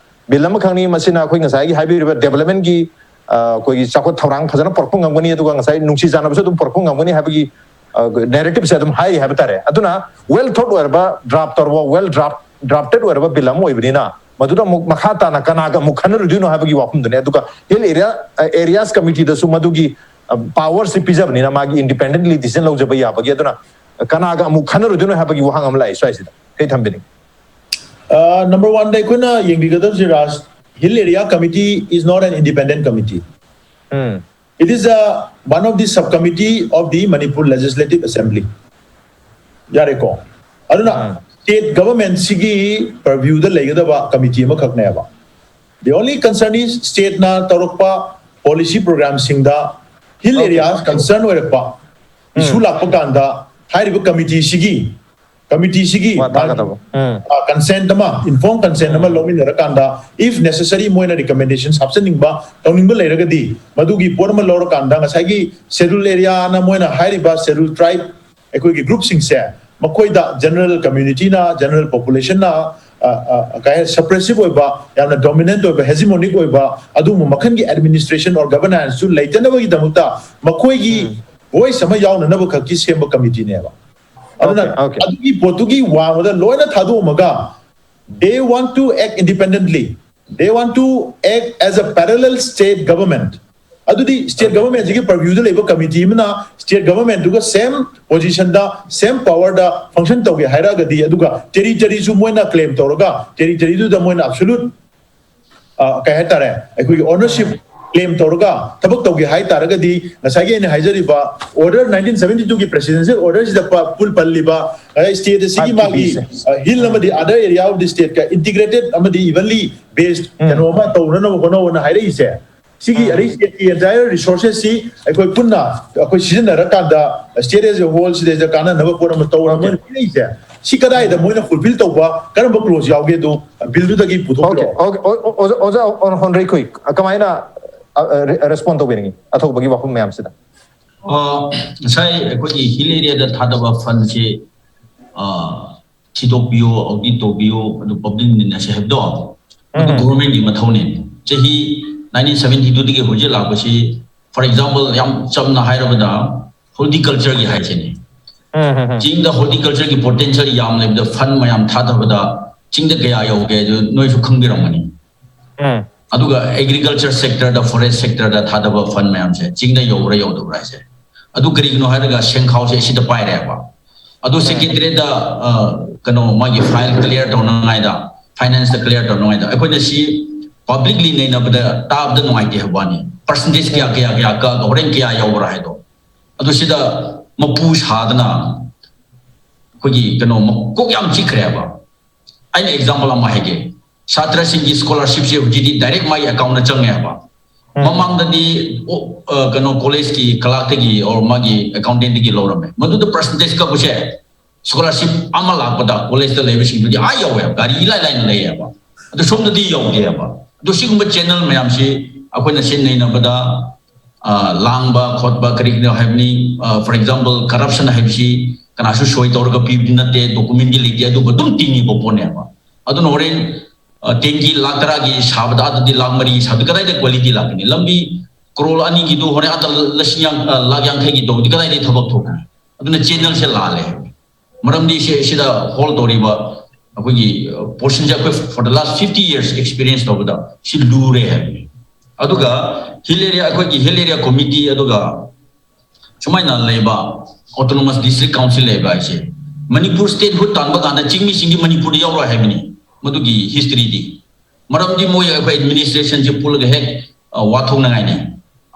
ꯕꯤꯜ ꯑꯃꯈꯛꯅꯤ꯫ ꯃꯁꯤꯅ ꯑꯩꯈꯣꯏ ꯉꯁꯥꯏꯒꯤ ꯍꯥꯏꯕꯤꯔꯤꯕ ꯗꯦꯕꯂꯞꯃꯦꯟꯒꯤ, ꯑ, ꯑꯩꯈꯣꯏꯒꯤ ꯆꯥꯎꯈꯠ ꯊꯧꯔꯥꯡ ꯐꯖꯅ ꯄꯨꯔꯛꯄ ꯉꯝꯒꯅꯤ, ꯑꯗꯨꯒ ꯉꯁꯥꯏ ꯅꯨꯡꯁꯤ ꯆꯥꯟꯅꯕꯁꯨ ꯑꯗꯨꯝ ꯄꯨꯔꯛꯄ ꯉꯝꯒꯅꯤ ꯍꯥꯏꯕꯒꯤ, ꯑ, ꯅꯦꯔꯦꯇꯤꯞꯁꯦ ꯑꯗꯨꯝ ꯍꯥꯏꯔꯤ ꯍꯥꯏꯕ ꯇꯥꯔꯦ꯫ ꯑꯗꯨꯅ ꯋꯦꯜ ꯊꯣꯠ ꯑꯣꯏꯔꯕ, ꯗ꯭ꯔꯥꯐ ꯇꯧꯔꯕ, ꯋꯦꯜ ꯗ꯭ꯔꯥꯐ, ꯗ꯭ꯔꯥꯐꯇꯦꯠ ꯑꯣꯏꯔꯕ ꯕꯤꯜ ꯑꯃ ꯑꯣꯏꯕꯅꯤꯅ, ꯃꯗꯨꯗ ꯑꯃꯨꯛ ꯃꯈꯥ ꯇꯥꯅ ꯀꯅꯥꯒ ꯑꯃꯨꯛ ꯈꯟꯅꯔꯨꯗꯣꯏꯅꯣ ꯍꯥꯏꯕꯒꯤ ꯋꯥꯐꯝꯗꯨꯅꯤ꯫ ꯑꯗꯨꯒ ꯍꯤꯜ ꯑꯦꯔꯤꯌꯥ, ꯑ, ꯑꯦꯔꯤꯌꯥꯁ ꯀꯃꯤꯇꯤꯗꯁꯨ ꯃꯗꯨꯒꯤ, ꯑ, ꯄꯥꯋꯔꯁꯤ ꯄꯤꯖꯕꯅꯤꯅ, ꯃꯥꯒꯤ ꯏꯟꯗꯤꯄꯦꯟꯗꯦꯟꯠꯂꯤ ꯗꯤꯁꯤꯖꯟ ꯂꯧꯖꯕ ꯌꯥꯕꯒꯤ꯫ ꯑꯗꯨꯅ ꯀꯅꯥꯒ ꯑꯃꯨꯛ ꯈꯟꯅꯔꯨꯗꯣꯏꯅꯣ ꯍꯥꯏꯕꯒꯤ ꯋꯥꯍꯪ ꯑꯃ ꯂꯥꯛꯑꯦ ꯁ꯭ꯋꯥꯏꯁꯤꯗ꯫ ꯀꯩ ꯊꯝꯕꯤꯅꯤꯡꯉꯤ? ꯅꯝꯕꯔ ꯋꯥꯟꯗ ꯑꯩꯈꯣꯏꯅ ꯌꯦꯡꯕꯤꯒꯗꯕꯁꯤ, ꯔꯥꯖ, Hill Area Committee is not an independent committee. Um It is a one of the subcommittee of the Manipur Legislative Assembly. ꯌꯥꯔꯦꯀꯣ? ꯑꯗꯨꯅ ꯎꯝ ꯁ꯭ꯇꯦꯠ ꯒꯚꯔꯟꯃꯦꯟꯠꯁꯤꯒꯤ ꯄꯔꯚ꯭ꯌꯨꯗ ꯂꯩꯒꯗꯕ ꯀꯃꯤꯇꯤ ꯑꯃꯈꯛꯅꯦꯕ꯫ The only concern is ꯁ꯭ꯇꯦꯠꯅ ꯇꯧꯔꯛꯄ ꯄꯣꯂꯤꯁꯤ ꯄ꯭ꯔꯣꯒ꯭ꯔꯥꯝꯁꯤꯡꯗ ꯍꯤꯜ Okay. ꯑꯦꯔꯤꯌꯥ ꯀꯟꯁꯔꯟ ꯑꯣꯏꯔꯛꯄ ꯏꯁꯨ ꯎꯝ ꯂꯥꯛꯄ ꯀꯥꯟꯗ ꯍꯥꯏꯔꯤꯕ ꯀꯃꯤꯇꯤꯁꯤꯒꯤ ꯀꯃꯤꯇꯤꯁꯤꯒꯤ ꯋꯥ ꯇꯥꯒꯗꯕ꯫ ꯎꯝ ꯀꯟꯁꯦꯟꯠ ꯑꯃ, ꯏꯟꯐꯣꯔꯝ ꯀꯟꯁꯦꯟꯠ ꯑꯃ ꯎꯝ ꯂꯧꯃꯤꯟꯅꯔꯀꯥꯟꯗ, if necessary, ꯃꯣꯏꯅ ꯔꯤꯀꯃꯦꯟꯗꯦꯁꯟ ꯍꯥꯞꯆꯟꯅꯤꯡꯕ, ꯇꯧꯅꯤꯡꯕ ꯂꯩꯔꯒꯗꯤ, ꯃꯗꯨꯒꯤ ꯄꯣꯠ ꯑꯃ ꯂꯧꯔꯀꯥꯟꯗ ꯉꯁꯥꯏꯒꯤ ꯁꯦꯗ꯭ꯌꯨꯜ ꯑꯦꯔꯤꯌꯥꯅ ꯃꯣꯏꯅ ꯍꯥꯏꯔꯤꯕ ꯁꯦꯗ꯭ꯌꯨꯜ ꯇ꯭ꯔꯥꯏꯕ ꯑꯩꯈꯣꯏꯒꯤ ꯒ꯭ꯔꯨꯞꯁꯤꯡꯁꯦ, ꯃꯈꯣꯏꯗ ꯖꯦꯅꯔꯦꯜ ꯀꯝꯃ꯭ꯌꯨꯅꯤꯇꯤꯅ, ꯖꯦꯅꯔꯦꯜ ꯄꯣꯄꯨꯂꯦꯁꯟꯅ, ꯑ, ꯑ, ꯀꯩ ꯍꯥꯏ, ꯁꯄ꯭ꯔꯦꯁꯤꯚ ꯑꯣꯏꯕ, ꯌꯥꯝꯅ ꯗꯣꯃꯤꯅꯦꯟꯠ ꯑꯣꯏꯕ, ꯍꯦꯖꯤꯃꯣꯅꯤꯛ ꯑꯣꯏꯕ ꯑꯗꯨꯒꯨꯝꯕ ꯃꯈꯜꯒꯤ ꯑꯦꯗꯃꯤꯅꯤꯁꯇ꯭ꯔꯦꯁꯟ ꯑꯣꯔ ꯒꯚꯔꯅꯥꯟꯁꯁꯨ ꯂꯩꯇꯅꯕꯒꯤꯗꯃꯛꯇ ꯃꯈꯣꯏꯒꯤ ꯎꯝ ꯚꯣꯏꯁ ꯑꯃ ꯌꯥꯎꯅꯅꯕ ꯈꯛꯀꯤ ꯁꯦꯝꯕ ꯀꯃꯤꯇꯤꯅꯦꯕ꯫ ꯑꯗꯨꯅ Okay, okay. ꯑꯗꯨꯒꯤ ꯄꯣꯠꯇꯨꯒꯤ ꯋꯥꯡꯃꯗ ꯂꯣꯏꯅ ꯊꯥꯗꯣꯛꯑꯝꯃꯒ, they want to act independently, they want to act as a parallel state government. ꯑꯗꯨꯗꯤ ꯁ꯭ꯇꯦꯠ Okay. ꯒꯚꯔꯟꯃꯦꯟꯠꯁꯤꯒꯤ ꯄꯔꯚ꯭ꯌꯨꯗ ꯂꯩꯕ ꯀꯃꯤꯇꯤ ꯑꯃꯅ ꯁ꯭ꯇꯦꯠ ꯒꯚꯔꯟꯃꯦꯟꯠꯇꯨꯒ ꯁꯦꯝ ꯄꯣꯖꯤꯁꯟꯗ, ꯁꯦꯝ ꯄꯋꯔꯗ ꯐꯪꯁꯟ ꯇꯧꯒꯦ ꯍꯥꯏꯔꯛꯑꯒꯗꯤ, ꯑꯗꯨꯒ ꯇꯦꯔꯤꯇꯔꯤꯁꯨ ꯃꯣꯏꯅ ꯀ꯭ꯂꯦꯝ ꯇꯧꯔꯒ, ꯇꯦꯔꯤꯇꯔꯤꯗꯨꯗ ꯃꯣꯏꯅ ꯑꯕꯁꯣꯂꯨꯠ, ꯑ, ꯀꯩ ꯍꯥꯏꯇꯥꯔꯦ, ꯑꯩꯈꯣꯏꯒꯤ ꯑꯣꯅꯔꯁꯤꯞ ꯀ꯭ꯂꯦꯝ ꯇꯧꯔꯒ ꯊꯕꯛ ꯇꯧꯒꯦ ꯍꯥꯏ ꯇꯥꯔꯒꯗꯤ, ꯉꯁꯥꯏꯒꯤ ꯑꯩꯅ ꯍꯥꯏꯖꯔꯤꯕ ꯑꯣꯔꯗꯔ ꯅꯥꯏꯟꯇꯤꯟ ꯁꯚꯦꯟꯇꯤ ꯇꯨꯒꯤ ꯄ꯭ꯔꯦꯁꯤꯗꯦꯟꯁꯤꯌꯦꯜ ꯑꯣꯔꯗꯔꯁꯤꯗ ꯄ-, ꯄꯨꯜ ꯄꯜꯂꯤꯕ, ꯑ, ꯁ꯭ꯇꯦꯠ ꯑꯁꯤꯒꯤ ꯐꯥꯏꯚ ꯃꯥꯒꯤ, ꯇꯤ ꯄꯤꯁꯦ꯫ ꯑ, ꯍꯤꯜ ꯑꯃꯗꯤ ꯑꯗꯔ ꯑꯦꯔꯤꯌꯥ ꯑꯣꯐ ꯗꯤ ꯁ꯭ꯇꯦꯠꯀ ꯏꯟꯇꯤꯒ꯭ꯔꯦꯇꯦꯗ ꯑꯃꯗꯤ ꯏꯚꯟꯂꯤ ꯕꯦꯁ ꯎꯝ꯫ ꯀꯩꯅꯣ ꯑꯃ ꯇꯧꯅꯅꯕ ꯍꯣꯠꯅꯧꯅ ꯍꯥꯏꯔꯛꯏꯁꯦ, ꯁꯤꯒꯤ ꯎꯝ꯫ ꯑꯗꯩ ꯁ꯭ꯇꯦꯠꯀꯤ ꯑꯦꯟꯇꯥꯌꯔ ꯔꯤꯁꯣꯔꯁꯦꯁꯁꯤ ꯑꯩꯈꯣꯏ ꯄꯨꯟꯅ ꯑꯩꯈꯣꯏ ꯁꯤꯖꯤꯟꯅꯔꯀꯥꯟꯗ, ꯁ꯭ꯇꯦꯠ ꯑꯦꯁ ꯑꯦ ꯍꯣꯜ ꯁꯤꯗꯩꯗ ꯀꯥꯟꯅꯅꯕ ꯄꯣꯠ ꯑꯃ ꯇꯧꯔ Okay. ꯃꯣꯏꯅ ꯄꯤꯔꯛꯏꯁꯦ꯫ ꯁꯤ ꯀꯗꯥꯏꯗ ꯃꯣꯏꯅ ꯐꯨꯜꯐꯤꯜ ꯇꯧꯕ, ꯀꯔꯝꯕ ꯀ꯭ꯂꯣꯖ ꯌꯥꯎꯒꯦ ꯑꯗꯨ ꯕꯤꯜꯗꯨꯗꯒꯤ ꯄꯨꯊꯣꯛꯄꯤꯔꯛꯑꯣ꯫ ꯑꯣꯖꯥ ꯑꯣꯟꯍꯣꯟ ꯔꯩꯈꯨꯏ, ꯀꯃꯥꯏꯅ ꯔꯦꯁꯄꯣꯟ ꯇꯧꯕꯤꯅꯤꯡꯉꯤ ꯑꯊꯧꯕꯒꯤ ꯋꯥꯐꯝ ꯃꯌꯥꯝꯁꯤꯗ? ꯉꯁꯥꯏ ꯑꯩꯈꯣꯏꯒꯤ ꯍꯤꯜ ꯑꯦꯔꯤꯌꯥꯗ ꯊꯥꯗꯕ ꯐꯟꯁꯤ ꯊꯤꯗꯣꯛꯄꯤꯌꯨ, ꯑꯣꯗꯤꯠ ꯇꯧꯕꯤꯌꯨ, ꯑꯗꯨ ꯄꯕ꯭ꯂꯤꯛ ꯅꯤꯅꯁꯦ ꯍꯥꯏꯕꯗꯣ, ꯑꯗꯨ ꯒꯣꯚꯔꯟꯃꯦꯟꯠꯀꯤ ꯃꯊꯧꯅꯦ꯫ ꯆꯍꯤ ꯅꯥꯏꯟꯇꯤꯟ ꯁꯚꯦꯟꯇꯤ ꯇꯨꯗꯒꯤ ꯍꯧꯖꯤꯛ ꯂꯥꯛꯄꯁꯤ, ꯐꯣꯔ ꯑꯦꯛꯖꯥꯝꯄꯜ, ꯌꯥꯝ ꯆꯝꯅ ꯍꯥꯏꯔꯕꯗ ꯍꯣꯔꯇꯤꯀꯜꯆꯔꯒꯤ ꯍꯥꯏꯁꯤꯅꯦ꯫ ꯆꯤꯡꯗ ꯍꯣꯔꯇꯤꯀꯜꯆꯔꯒꯤ ꯄꯣꯇꯦꯟꯁꯤꯌꯦꯜ ꯌꯥꯝ ꯂꯩꯕꯗ ꯐꯟ ꯃꯌꯥꯝ ꯊꯥꯗꯕꯗ ꯆꯤꯡꯗ ꯀꯌꯥ ꯌꯧꯒꯦ ꯑꯗꯨ ꯅꯣꯏꯁꯨ ꯈꯪꯕꯤꯔꯝꯒꯅꯤ꯫ ꯑꯗꯨꯒ ꯑꯦꯒ꯭ꯔꯤꯀꯜꯆꯔ ꯁꯦꯛꯇꯔꯗ, ꯐꯣꯔꯦꯁ ꯁꯦꯛꯇꯔꯗ ꯊꯥꯗꯕ ꯐꯟ ꯃꯌꯥꯝꯁꯦ ꯆꯤꯡꯗ ꯌꯧꯕ꯭ꯔꯥ ꯌꯧꯗꯕ꯭ꯔꯥ ꯍꯥꯏꯁꯦ꯫ ꯑꯗꯨ ꯀꯔꯤꯒꯤꯅꯣ ꯍꯥꯏꯔꯒ ꯁꯦꯡꯈꯥꯎꯁꯦ ꯁꯤꯗ ꯄꯥꯏꯔꯦꯕ꯫ ꯑꯗꯨ ꯁꯦꯀ꯭ꯔꯦꯇꯔꯤꯌꯦꯠꯇ ꯀꯩꯅꯣ ꯃꯥꯒꯤ ꯐꯥꯏꯜ ꯀ꯭ꯂꯤꯌꯥꯔ ꯇꯧꯅꯉꯥꯏꯗ, ꯐꯥꯏꯅꯥꯟꯁꯇ ꯀ꯭ꯂꯤꯌꯥꯔ ꯇꯧꯅꯉꯥꯏꯗ ꯑꯩꯈꯣꯏꯅ ꯁꯤ ꯄꯕ꯭ꯂꯤꯛꯂꯤ ꯅꯩꯅꯕꯗ ꯇꯥꯕꯗ ꯅꯨꯡꯉꯥꯏꯇꯦ ꯍꯥꯏꯕ ꯋꯥꯅꯤ꯫ ꯄꯥꯔꯁꯦꯟꯇꯦꯖ ꯀꯌꯥ ꯀꯌꯥ ꯀꯌꯥ ꯀꯛꯑꯒ ꯍꯣꯔꯦꯟ ꯀꯌꯥ ꯌꯧꯕ꯭ꯔꯥ ꯍꯥꯏꯗꯣ꯫ ꯑꯗꯨ ꯁꯤꯗ ꯃꯄꯨ ꯁꯥꯗꯅ ꯑꯩꯈꯣꯏꯒꯤ ꯀꯩꯅꯣ ꯃꯀꯣꯛ ꯌꯥꯝ ꯆꯤꯛꯈ꯭ꯔꯦꯕ꯫ ꯑꯩꯅ ꯑꯦꯛꯖꯥꯝꯄꯜ ꯑꯃ ꯍꯥꯏꯒꯦ꯫ ꯁꯥꯇ꯭ꯔꯁꯤꯡꯒꯤ ꯁ꯭ꯀꯣꯂꯔꯁꯤꯞꯁꯦ ꯍꯧꯖꯤꯛꯇꯤ ꯗꯥꯏꯔꯦꯛ ꯃꯥꯒꯤ ꯑꯦꯀꯥꯎꯟꯗ ꯆꯪꯉꯦ ꯍꯥꯏꯕ꯫ ꯃꯃꯥꯡꯗꯗꯤ ꯀꯩꯅꯣ ꯀꯣꯂꯦꯖꯀꯤ ꯀ꯭ꯂꯥꯔꯛꯇꯒꯤ ꯑꯣꯔ ꯃꯥꯒꯤ ꯑꯦꯀꯥꯎꯟꯇꯦꯟꯠꯇꯒꯤ ꯂꯧꯔꯝꯃꯦ꯫ ꯃꯗꯨꯗ ꯄꯥꯔꯁꯦꯟꯇꯦꯖ ꯀꯛꯄꯁꯦ ꯁ꯭ꯀꯣꯂꯔꯁꯤꯞ ꯑꯃ ꯂꯥꯛꯄꯗ ꯀꯣꯂꯦꯖꯇ ꯂꯩꯕꯁꯤꯡꯗꯨꯗꯤ ꯑꯥ ꯌꯧꯋꯦꯕ, ꯒꯥꯔꯤ ꯏꯂꯥꯏ ꯂꯥꯏꯅ ꯂꯩꯌꯦꯕ꯫ ꯑꯗꯨ ꯁꯣꯝꯗꯗꯤ ꯌꯧꯗꯦꯕ꯫ ꯑꯗꯨ ꯁꯤꯒꯨꯝꯕ ꯆꯦꯅꯦꯜ ꯃꯌꯥꯝꯁꯤ ꯑꯩꯈꯣꯏꯅ ꯁꯤ ꯅꯩꯅꯕꯗ ꯂꯥꯡꯕ ꯈꯣꯠꯄ ꯀꯔꯤ ꯀꯔꯤꯅꯣ ꯍꯥꯏꯕꯅꯤ꯫ ꯐꯣꯔ ꯑꯦꯛꯖꯥꯝꯄꯜ, ꯀꯔꯞꯁꯟ ꯍꯥꯏꯕꯁꯤ ꯀꯅꯥꯁꯨ ꯁꯣꯏ ꯇꯧꯔꯒ ꯄꯤꯕꯗꯤ ꯅꯠꯇꯦ, ꯗꯣꯀꯨꯃꯦꯟꯗꯤ ꯂꯩꯇꯦ, ꯑꯗꯨꯕꯨ ꯑꯗꯨꯝ ꯇꯤꯡꯉꯤꯕ ꯄꯣꯠꯅꯦꯕ꯫ ꯑꯗꯨꯅ ꯍꯣꯔꯦꯟ ꯇꯦꯡꯀꯤ ꯂꯥꯛ ꯇꯔꯥꯒꯤ ꯁꯥꯕꯗ ꯑꯗꯨꯗꯤ ꯂꯥꯛ ꯃꯔꯤ ꯁꯥꯕꯗ ꯀꯗꯥꯏꯗ ꯀ꯭ꯋꯥꯂꯤꯇꯤ ꯂꯥꯛꯀꯅꯤ? ꯂꯝꯕꯤ ꯀ꯭ꯔꯣꯔ ꯑꯅꯤꯒꯤꯗꯨ ꯍꯣꯔꯦꯟ ꯑꯗ ꯂꯤꯁꯤꯡ ꯂꯥꯛ ꯌꯥꯡꯈꯩꯒꯤ ꯇꯧꯕꯗꯤ ꯀꯗꯥꯏꯗꯒꯤ ꯊꯕꯛ ꯊꯣꯛꯀꯅꯤ? ꯑꯗꯨꯅ ꯆꯦꯅꯦꯜꯁꯦ ꯂꯥꯜꯂꯦ꯫ ꯃꯔꯝꯗꯤ ꯁꯤ ꯁꯤꯗ ꯍꯣꯜ ꯇꯧꯔꯤꯕ ꯑꯩꯈꯣꯏꯒꯤ ꯄꯣꯔꯁꯟꯁꯦ ꯑꯩꯈꯣꯏ for the last fifty years experience ꯇꯧꯕꯗ ꯁꯤ ꯂꯨꯔꯦ ꯍꯥꯏꯕꯅꯤ꯫ ꯑꯗꯨꯒ ꯍꯤꯜ ꯑꯦꯔꯤꯌꯥ, ꯑꯩꯈꯣꯏꯒꯤ ꯍꯤꯜ ꯑꯦꯔꯤꯌꯥ ꯀꯣꯃꯤꯇꯤ, ꯑꯗꯨꯒ ꯁꯨꯃꯥꯏꯅ ꯂꯩꯕ autonomous district council ꯂꯩꯕ ꯍꯥꯏꯁꯦ, ꯃꯅꯤꯄꯨꯔ statehood ꯇꯥꯟꯕ ꯀꯥꯟꯗ ꯆꯤꯡꯃꯤꯁꯤꯡꯗꯤ ꯃꯅꯤꯄꯨꯔꯗ ꯌꯥꯎꯔꯣꯏ ꯍꯥꯏꯕꯅꯤ꯫ ꯃꯗꯨꯒꯤ historyꯗꯤ, ꯃꯔꯝꯗꯤ ꯃꯣꯏ ꯑꯩꯈꯣꯏ administrationꯁꯦ ꯄꯨꯜꯂꯒ ꯍꯦꯛ ꯋꯥꯊꯣꯛꯅꯉꯥꯏꯅꯤ꯫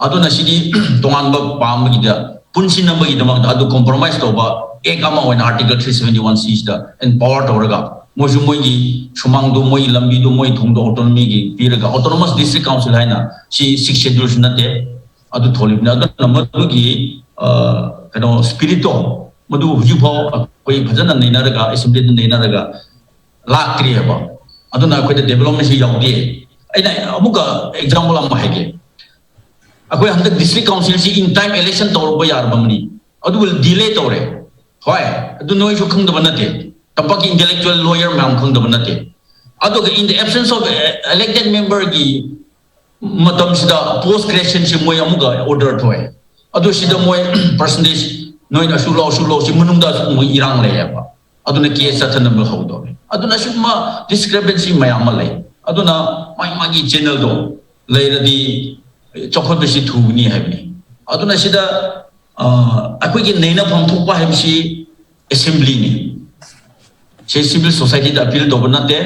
ꯑꯗꯨꯅ ꯁꯤꯗꯤ ꯇꯣꯉꯥꯟꯕ ꯄꯥꯝꯕꯒꯤꯗ, ꯄꯨꯟꯁꯤꯟꯅꯕꯒꯤꯗꯃꯛꯇ ꯑꯗꯨ compromise ꯇꯧꯕ act ꯑꯃ ꯑꯣꯏꯅ article three seventy one Cꯁꯤꯗ empower ꯇꯧꯔꯒ ꯃꯣꯏꯁꯨ ꯃꯣꯏꯒꯤ ꯁꯨꯃꯥꯡꯗꯨ, ꯃꯣꯏꯒꯤ ꯂꯝꯕꯤꯗꯨ, ꯃꯣꯏ ꯊꯣꯡꯗꯣ autonomyꯒꯤ ꯄꯤꯔꯒ autonomous district council ꯍꯥꯏꯅ, ꯁꯤ sixth scheduleꯁꯨ ꯅꯠꯇꯦ, ꯑꯗꯨ ꯊꯣꯛꯂꯤꯕꯅꯤ꯫ ꯑꯗꯨꯅ ꯃꯗꯨꯒꯤ ꯀꯩꯅꯣ spiritꯇꯣ ꯃꯗꯨ ꯍꯧꯖꯤꯛꯐꯥꯎ ꯑꯩꯈꯣꯏ ꯐꯖꯅ ꯅꯩꯅꯔꯒ, ꯑꯦꯁꯦꯝꯕ꯭ꯂꯤꯗ ꯅꯩꯅꯔꯒ ꯂꯥꯛꯇ꯭ꯔꯤ ꯍꯥꯏꯕ꯫ ꯑꯗꯨꯅ ꯑꯩꯈꯣꯏꯗ ꯗꯦꯕꯂꯞꯃꯦꯟꯁꯤ ꯌꯥꯎꯗꯦ꯫ ꯑꯩꯅ ꯑꯃꯨꯛꯀ ꯑꯦꯛꯖꯥꯝꯄꯜ ꯑꯃ ꯍꯥꯏꯒꯦ꯫ ꯑꯩꯈꯣꯏ ꯍꯟꯗꯛ ꯗꯤꯁꯇ꯭ꯔꯤꯛ ꯀꯥꯎꯟꯁꯤꯜꯁꯤ ꯏꯟ ꯇꯥꯏꯝ ꯏꯂꯦꯛꯁꯟ ꯇꯧꯔꯛꯄ ꯌꯥꯔꯕꯅꯤ, ꯑꯗꯨꯕꯨ ꯗꯤꯂꯦ ꯇꯧꯔꯦ꯫ ꯍꯣꯏ, ꯑꯗꯨ ꯅꯣꯏꯁꯨ ꯈꯪꯗꯕ ꯅꯠꯇꯦ, ꯇꯝꯄꯥꯛꯀꯤ ꯏꯟꯇꯦꯂꯦꯛꯆꯨꯋꯦꯜ ꯂꯣꯌꯔ ꯃꯌꯥꯝ ꯈꯪꯗꯕ ꯅꯠꯇꯦ꯫ ꯑꯗꯨꯒ in the absence of elected memberꯒꯤ ꯃꯇꯝꯁꯤꯗ ꯄꯣꯁ ꯀ꯭ꯔꯤꯌꯦꯁꯟꯁꯤ ꯃꯣꯏ ꯑꯃꯨꯛꯀ ꯑꯣꯔꯗꯔ ꯊꯣꯛꯑꯦ꯫ ꯑꯗꯨ ꯁꯤꯗ ꯃꯣꯏ ꯄꯥꯔꯁꯦꯟꯇꯦꯖ ꯅꯣꯏꯅ ꯑꯁꯨꯛ ꯂꯧ, ꯑꯁꯨꯛ ꯂꯧ, ꯁꯤ ꯃꯅꯨꯡꯗ ꯑꯁꯨꯛ ꯃꯣꯏ ꯏꯔꯥꯡ ꯂꯩꯌꯦꯕ꯫ ꯑꯗꯨꯅ ꯀꯦꯁ ꯆꯠꯊꯅꯕ ꯍꯧꯗꯧꯔꯦ꯫ ꯑꯗꯨꯅ ꯑꯁꯤꯒꯨꯝꯕ ꯗꯤꯁꯀ꯭ꯔꯦꯄꯦꯟꯁꯤ ꯃꯌꯥꯝ ꯑꯃ ꯂꯩ꯫ ꯑꯗꯨꯅ ꯃꯥꯒꯤ ꯃꯥꯒꯤ ꯆꯦꯅꯦꯜꯗꯣ ꯂꯩꯔꯗꯤ ꯆꯥꯎꯈꯠꯄꯁꯤ ꯊꯨꯒꯅꯤ ꯍꯥꯏꯕꯅꯤ꯫ ꯑꯗꯨꯅ ꯁꯤꯗ ꯑ, ꯑꯩꯈꯣꯏꯒꯤ ꯅꯩꯅꯐꯝ ꯊꯣꯛꯄ ꯍꯥꯏꯕꯁꯤ ꯑꯦꯁꯦꯝꯕ꯭ꯂꯤꯅꯤ꯫ ꯁꯤ ꯁꯤꯚꯤꯜ ꯁꯣꯁꯥꯏꯇꯤꯗ ꯑꯄꯤꯜ ꯇꯧꯕ ꯅꯠꯇꯦ꯫